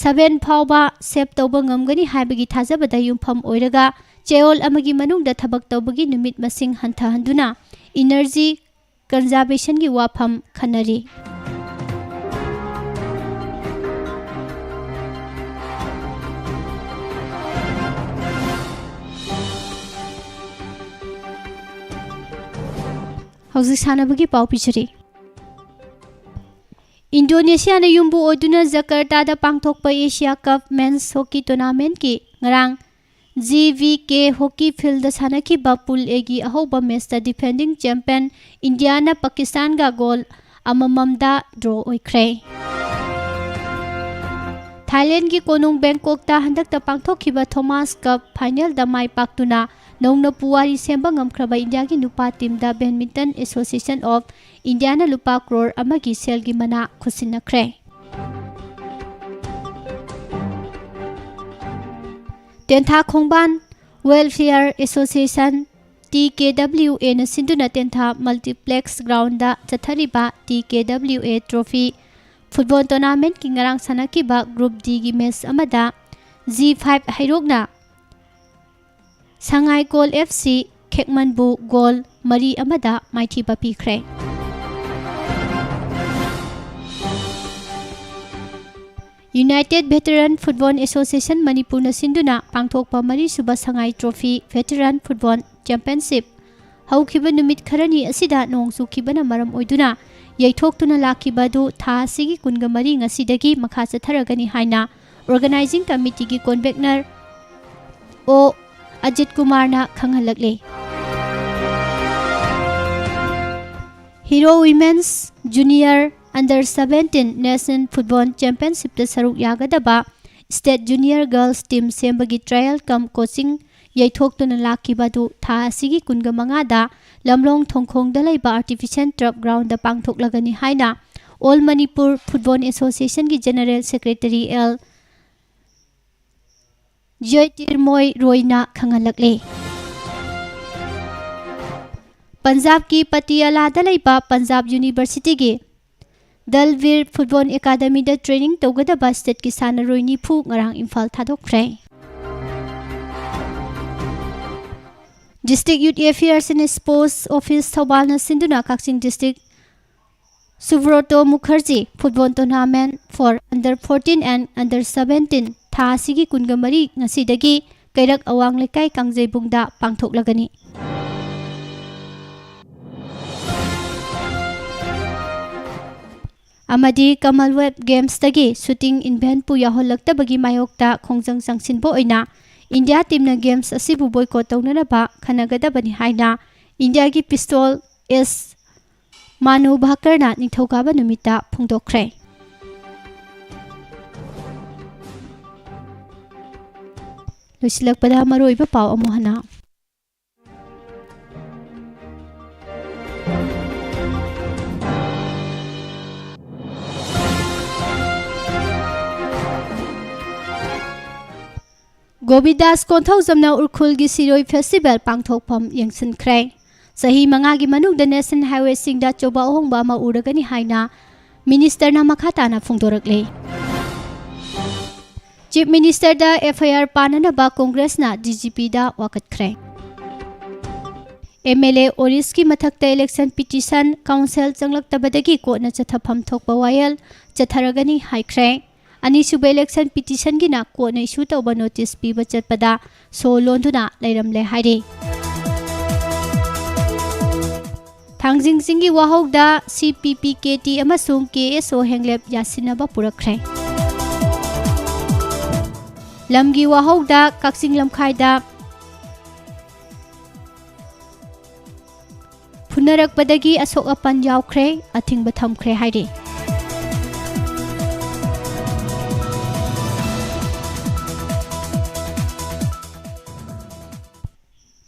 ꯁꯚꯦꯟ ꯐꯥꯎꯕ ꯁꯦꯚ ꯇꯧꯕ ꯉꯝꯒꯅꯤ ꯍꯥꯏꯕꯒꯤ ꯊꯥꯖꯕꯗ ꯌꯨꯝꯐꯝ ꯑꯣꯏꯔꯒ ꯆꯌꯣꯜ ꯑꯃꯒꯤ ꯃꯅꯨꯡꯗ ꯊꯕꯛ ꯇꯧꯕꯒꯤ ꯅꯨꯃꯤꯠ ꯃꯁꯤꯡ ꯍꯟꯊꯍꯟꯗꯨꯅ ꯏꯅꯔꯖꯤ ꯀꯟꯖꯥꯔꯕꯦꯁꯟꯒꯤ ꯋꯥꯐꯝ ꯈꯟꯅꯔꯤ꯫ ꯍꯧꯖꯤꯛ ꯁꯥꯟꯅꯕꯒꯤ ꯄꯥꯎ ꯄꯤꯖꯔꯤ꯫ ꯏꯟꯗꯣꯅꯦꯁꯤꯌꯥꯅ ꯌꯨꯝꯕꯨ ꯑꯣꯏꯗꯨꯅ ꯖꯀꯔꯇꯥꯗ ꯄꯥꯡꯊꯣꯛꯄ ꯑꯦꯁꯤꯌꯥ ꯀꯞ ꯃꯦꯟꯁ ꯍꯣꯀꯤ ꯇꯣꯔꯅꯥꯃꯦꯟꯠꯀꯤ ꯉꯔꯥꯡ ꯖꯤ ꯚꯤ ꯀꯦ ꯍꯣꯀꯤ ꯐꯤꯜꯗ ꯁꯥꯟꯅꯈꯤꯕ ꯄꯨꯜ ꯑꯦꯒꯤ ꯑꯍꯧꯕ ꯃꯦꯆꯇ ꯗꯤꯐꯦꯟꯗꯤꯡ ꯆꯦꯝꯄꯤꯌꯟ ꯏꯟꯗꯤꯌꯥꯅ ꯄꯥꯀꯤꯁꯇꯥꯟꯒ ꯒꯣꯜ ꯑꯃꯃꯝꯗ ꯗ꯭ꯔꯣ ꯑꯣꯏꯈ꯭ꯔꯦ꯫ ꯊꯥꯏꯂꯦꯟꯒꯤ ꯀꯣꯅꯨꯡ ꯕꯦꯡꯀꯣꯛꯇ ꯍꯟꯗꯛꯇ ꯄꯥꯡꯊꯣꯛꯈꯤꯕ ꯊꯣꯃꯥꯁ ꯀꯞ ꯐꯥꯏꯅꯦꯜꯗ ꯃꯥꯏ ꯄꯥꯛꯇꯨꯅ ꯅꯧꯅ ꯄꯨꯋꯥꯔꯤ ꯁꯦꯝꯕ ꯉꯝꯈ꯭ꯔꯕ ꯏꯟꯗꯤꯌꯥꯒꯤ ꯅꯨꯄꯥ ꯇꯤꯝꯗ ꯕꯦꯗꯃꯤꯟꯇꯟ ꯑꯦꯁꯣꯁꯤꯌꯦꯁꯟ ꯑꯣꯐ ꯏꯟꯗꯤꯌꯥꯅ ꯂꯨꯄꯥ ꯀ꯭ꯔꯣꯔ ꯑꯃꯒꯤ ꯁꯦꯜꯒꯤ ꯃꯅꯥ ꯈꯨꯠꯁꯤꯟꯅꯈ꯭ꯔꯦ꯫ Tentha Khongban welfare association T K W ꯑꯦꯅ ꯁꯤꯟꯗꯨꯅ ꯇꯦꯟꯊꯥ ꯃꯜꯇꯤꯄ꯭ꯂꯦꯛꯁ ꯒ꯭ꯔꯥꯎꯟꯗ ꯆꯠꯊꯔꯤꯕ T K W A trophy football ꯇꯣꯔꯅꯥꯃꯦꯟꯠꯀꯤ ꯉꯔꯥꯡ ꯁꯥꯟꯅꯈꯤꯕ ꯒ꯭ꯔꯨꯞ ꯗꯤꯒꯤ ꯃꯦꯆ ꯑꯃꯗ ꯖꯤ ꯐꯥꯏꯚ ꯍꯩꯔꯣꯛꯅ ꯁꯉꯥꯏꯀꯣꯜ ꯑꯦꯐ ꯁꯤ ꯈꯦꯛꯃꯟꯕꯨ ꯒꯣꯜ ꯃꯔꯤ ꯑꯃꯗ ꯃꯥꯏꯊꯤꯕ ꯄꯤꯈ꯭ꯔꯦ꯫ ꯌꯨꯅꯥꯏꯇꯦꯗ ꯚꯦꯇꯔꯟ ꯐꯨꯠꯕꯣꯜ ꯑꯦꯁꯣꯁꯤꯌꯦꯁꯟ ꯃꯅꯤꯄꯨꯔꯅ ꯁꯤꯟꯗꯨꯅ ꯄꯥꯡꯊꯣꯛꯄ ꯃꯔꯤꯁꯨꯕ ꯁꯉꯥꯏ ꯇ꯭ꯔꯣꯐꯤ ꯚꯦꯇꯔꯟ ꯐꯨꯠꯕꯣꯜ ꯆꯦꯝꯄꯤꯌꯟꯁꯤꯞ ꯍꯧꯈꯤꯕ ꯅꯨꯃꯤꯠ ꯈꯔꯅꯤ ꯑꯁꯤꯗ ꯅꯣꯡ ꯆꯨꯈꯤꯕꯅ ꯃꯔꯝ ꯑꯣꯏꯗꯨꯅ ꯌꯩꯊꯣꯛꯇꯨꯅ ꯂꯥꯛꯈꯤꯕ ꯑꯗꯨ ꯊꯥ ꯑꯁꯤꯒꯤ ꯀꯨꯟꯒ ꯃꯔꯤ ꯉꯁꯤꯗꯒꯤ ꯃꯈꯥ ꯆꯠꯊꯔꯒꯅꯤ ꯍꯥꯏꯅ ꯑꯣꯔꯒꯅꯥꯏꯖꯤꯡ ꯀꯃꯤꯇꯤꯒꯤ ꯀꯣꯟꯚꯦꯛꯅꯔ ꯑꯣ ꯑꯖꯤꯠ ꯀꯨꯃꯥꯔꯅ ꯈꯪꯍꯜꯂꯛꯂꯦ꯫ Hero women's junior under seventeen national football ꯆꯦꯝꯄꯤꯌꯟꯁꯤꯞꯇ ꯁꯔꯨꯛ ꯌꯥꯒꯗꯕ ꯁ꯭ꯇꯦꯠ ꯖꯨꯅꯤꯌꯔ ꯒꯔꯜꯁ ꯇꯤꯝ ꯁꯦꯝꯕꯒꯤ ꯇ꯭ꯔꯥꯌꯦꯜ ꯀꯝ ꯀꯣꯆꯤꯡ ꯌꯩꯊꯣꯛꯇꯨꯅ ꯂꯥꯛꯈꯤꯕ ꯑꯗꯨ ꯊꯥ ꯑꯁꯤꯒꯤ ꯀꯨꯟꯒ ꯃꯉꯥꯗ ꯂꯝꯂꯣꯡ ꯊꯣꯡꯈꯣꯡꯗ ꯂꯩꯕ ꯑꯥꯔꯇꯤꯐꯤꯁꯤꯌꯦꯜ ꯇꯔꯐ ꯒ꯭ꯔꯥꯎꯟꯗ ꯄꯥꯡꯊꯣꯛꯂꯒꯅꯤ ꯍꯥꯏꯅ ꯑꯣꯜ ꯃꯅꯤꯄꯨꯔ ꯐꯨꯠꯕꯣꯜ ꯑꯦꯁꯣꯁꯤꯌꯦꯁꯟꯒꯤ ꯖꯦꯅꯔꯦꯜ ꯁꯦꯀ꯭ꯔꯦꯇꯔꯤ ꯑꯦꯜ ꯖ꯭ꯌꯣꯇꯤꯔꯃꯣꯏ ꯔꯣꯏꯅ ꯈꯪꯍꯜꯂꯛꯂꯦ꯫ ꯄꯟꯖꯥꯕꯀꯤ ꯄꯇꯤꯌꯥꯂꯥꯗ ꯂꯩꯕ ꯄꯟꯖꯥꯕ ꯌꯨꯅꯤꯚꯔꯁꯤꯇꯤꯒꯤ ꯗꯜꯕꯤꯔ ꯐꯨꯠꯕꯣꯜ ꯑꯦꯀꯥꯗꯃꯤꯗ ꯇ꯭ꯔꯦꯅꯤꯡ ꯇꯧꯒꯗꯕ ꯁ꯭ꯇꯦꯠꯀꯤ ꯁꯥꯟꯅꯔꯣꯏ ꯅꯤꯐꯨ ꯉꯔꯥꯡ Imphal ꯊꯥꯗꯣꯛꯈ꯭ꯔꯦ꯫ District Youth Affairs and Sports Office ꯊꯧꯕꯥꯜꯅ ꯁꯤꯟꯗꯨꯅ ꯀꯛꯆꯤꯡ district Subroto Mukherjee football tournament for under fourteen and under seventeen ꯊꯥ ꯑꯁꯤꯒꯤ ꯀꯨꯟꯒ ꯃꯔꯤ ꯉꯁꯤꯗꯒꯤ ꯀꯩꯔꯛ ꯑꯋꯥꯡ ꯂꯩꯀꯥꯏ ꯀꯥꯡꯖꯩꯕꯨꯡꯗ ꯄꯥꯡꯊꯣꯛꯂꯒꯅꯤ꯫ ꯑꯃꯗꯤ ꯀꯃꯜꯋꯦꯜꯊ ꯒꯦꯝꯁꯇꯒꯤ ꯁꯨꯇꯤꯡ ꯏꯚꯦꯟꯠꯄꯨ ꯌꯥꯎꯍꯜꯂꯛꯇꯕꯒꯤ ꯃꯥꯌꯣꯛꯇ ꯈꯣꯡꯖꯪ ꯆꯪꯁꯤꯟꯕ ꯑꯣꯏꯅ ꯏꯟꯗꯤꯌꯥ ꯇꯤꯝꯅ ꯒꯦꯝꯁ ꯑꯁꯤꯕꯨ ꯕꯣꯏꯀꯣꯠ ꯇꯧꯅꯅꯕ ꯈꯟꯅꯒꯗꯕꯅꯤ ꯍꯥꯏꯅ ꯏꯟꯗꯤꯌꯥꯒꯤ ꯄꯤꯁꯇꯣꯜ ꯑꯦꯁ ꯃꯥꯅꯨ ꯚꯥꯀꯔꯅ ꯅꯤꯡꯊꯧꯀꯥꯕ ꯅꯨꯃꯤꯠꯇ ꯐꯣꯡꯗꯣꯛꯈ꯭ꯔꯦ꯫ ꯂꯣꯏꯁꯤꯜꯂꯛꯄꯗ ꯃꯔꯨꯑꯣꯏꯕ ꯄꯥꯎ ꯑꯃꯨꯛ ꯍꯟꯅ꯫ ꯒꯣꯕꯤꯟꯗꯥꯁ ꯀꯣꯟꯊꯧꯖꯝꯅ ꯎꯈ꯭ꯔꯨꯜꯒꯤ ꯁꯤꯔꯣꯏ ꯐꯦꯁꯇꯤꯚꯦꯜ ꯄꯥꯡꯊꯣꯛꯐꯝ ꯌꯦꯡꯁꯤꯟꯈ꯭ꯔꯦ꯫ ꯆꯍꯤ ꯃꯉꯥꯒꯤ ꯃꯅꯨꯡꯗ ꯅꯦꯁꯅꯦꯜ ꯍꯥꯏꯋꯦꯁꯤꯡꯗ ꯑꯆꯧꯕ ꯑꯍꯣꯡꯕ ꯑꯃ ꯎꯔꯒꯅꯤ ꯍꯥꯏꯅ ꯃꯤꯅꯤꯁꯇꯔꯅ ꯃꯈꯥ ꯇꯥꯅ ꯐꯣꯡꯗꯣꯔꯛꯂꯤ꯫ ꯆꯤꯐ ꯃꯤꯅꯤꯁꯇꯔꯗ ꯑꯦꯐ ꯑꯥꯏ ꯑꯥꯔ ꯄꯥꯟꯅꯅꯕ ꯀꯣꯡꯒ꯭ꯔꯦꯁꯅ ꯗꯤ ꯖꯤ ꯄꯤꯗ ꯋꯥꯀꯠꯈ꯭ꯔꯦ꯫ ꯑꯦꯝ ꯑꯦꯜ ꯑꯦ ꯑꯣꯔꯤꯁꯀꯤ ꯃꯊꯛꯇ ꯏꯂꯦꯛꯁꯟ ꯄꯤꯇꯤꯁꯟ ꯀꯥꯎꯟꯁꯤꯜ ꯆꯪꯂꯛꯇꯕꯗꯒꯤ ꯀꯣꯔꯠꯅ ꯆꯠꯊꯐꯝ ꯊꯣꯛꯄ ꯋꯥꯌꯦꯜ ꯆꯠꯊꯔꯒꯅꯤ ꯍꯥꯏꯈ꯭ꯔꯦ꯫ ꯑꯅꯤꯁꯨꯕ ꯏꯂꯦꯛꯁꯟ ꯄꯤꯇꯤꯁꯟꯒꯤꯅ ꯀꯣꯔꯠꯅ ꯏꯁꯨ ꯇꯧꯕ ꯅꯣꯇꯤꯁ ꯄꯤꯕ ꯆꯠꯄꯗ ꯁꯣ ꯂꯣꯟꯗꯨꯅ ꯂꯩꯔꯝꯂꯦ ꯍꯥꯏꯔꯤ꯫ ꯊꯥꯡꯖꯤꯡ ꯆꯤꯡꯒꯤ ꯋꯥꯍꯧꯗ ꯁꯤ ꯄꯤ ꯄꯤ ꯀꯦ ꯇꯤ ꯑꯃꯁꯨꯡ ꯀꯦ ꯑꯦꯁ ꯑꯣ ꯍꯦꯡꯂꯦꯞ ꯌꯥꯁꯤꯟꯅꯕ ꯄꯨꯔꯛꯈ꯭ꯔꯦ꯫ ꯂꯝꯒꯤ ꯋꯥꯍꯧꯗ ꯀꯛꯆꯤꯡ ꯂꯝꯈꯥꯏꯗ ꯐꯨꯅꯔꯛꯄꯗꯒꯤ ꯑꯁꯣꯛ ꯑꯄꯟ ꯌꯥꯎꯈ꯭ꯔꯦ, ꯑꯊꯤꯡꯕ ꯊꯝꯈ꯭ꯔꯦ ꯍꯥꯏꯔꯤ꯫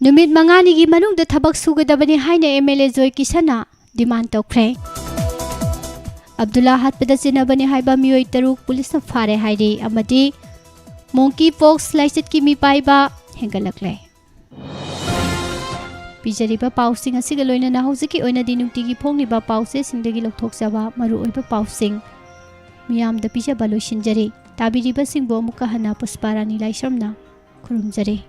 ꯅꯨꯃꯤꯠ ꯃꯉꯥꯅꯤꯒꯤ ꯃꯅꯨꯡꯗ ꯊꯕꯛ ꯁꯨꯒꯗꯕꯅꯤ ꯍꯥꯏꯅ ꯑꯦꯝ ꯑꯦꯜ ꯑꯦ ꯖꯣꯏ ꯀꯤꯁꯟꯅ ꯗꯤꯃꯥꯟ ꯇꯧꯈ꯭ꯔꯦ꯫ ꯑꯕꯗꯨꯜꯂꯥ ꯍꯥꯠꯄꯗ ꯆꯤꯟꯅꯕꯅꯤ ꯍꯥꯏꯕ ꯃꯤꯑꯣꯏ ꯇꯔꯨꯛ ꯄꯨꯂꯤꯁꯅ ꯐꯥꯔꯦ ꯍꯥꯏꯔꯤ ꯑꯃꯗꯤ ꯃꯣꯡꯀꯤ ꯄꯣꯛꯁ ꯂꯥꯏꯆꯠꯀꯤ ꯃꯤꯄꯥꯏꯕ ꯍꯦꯟꯒꯠꯂꯛꯂꯦ꯫ ꯄꯤꯖꯔꯤꯕ ꯄꯥꯎꯁꯤꯡ ꯑꯁꯤꯒ ꯂꯣꯏꯅꯅ ꯍꯧꯖꯤꯛꯀꯤ ꯑꯣꯏꯅꯗꯤ ꯅꯨꯡꯇꯤꯒꯤ ꯐꯣꯡꯂꯤꯕ ꯄꯥꯎꯆꯦꯁꯤꯡꯗꯒꯤ ꯂꯧꯊꯣꯛꯆꯕ ꯃꯔꯨꯑꯣꯏꯕ ꯄꯥꯎꯁꯤꯡ ꯃꯤꯌꯥꯝꯗ ꯄꯤꯖꯕ ꯂꯣꯏꯁꯤꯟꯖꯔꯤ꯫ ꯇꯥꯕꯤꯔꯤꯕꯁꯤꯡꯕꯨ ꯑꯃꯨꯛꯀ ꯍꯟꯅ ꯄꯨꯁꯄꯥꯔꯥꯅꯤ ꯂꯥꯏꯁ꯭ꯔꯝꯅ ꯈꯨꯔꯨꯝꯖꯔꯤ꯫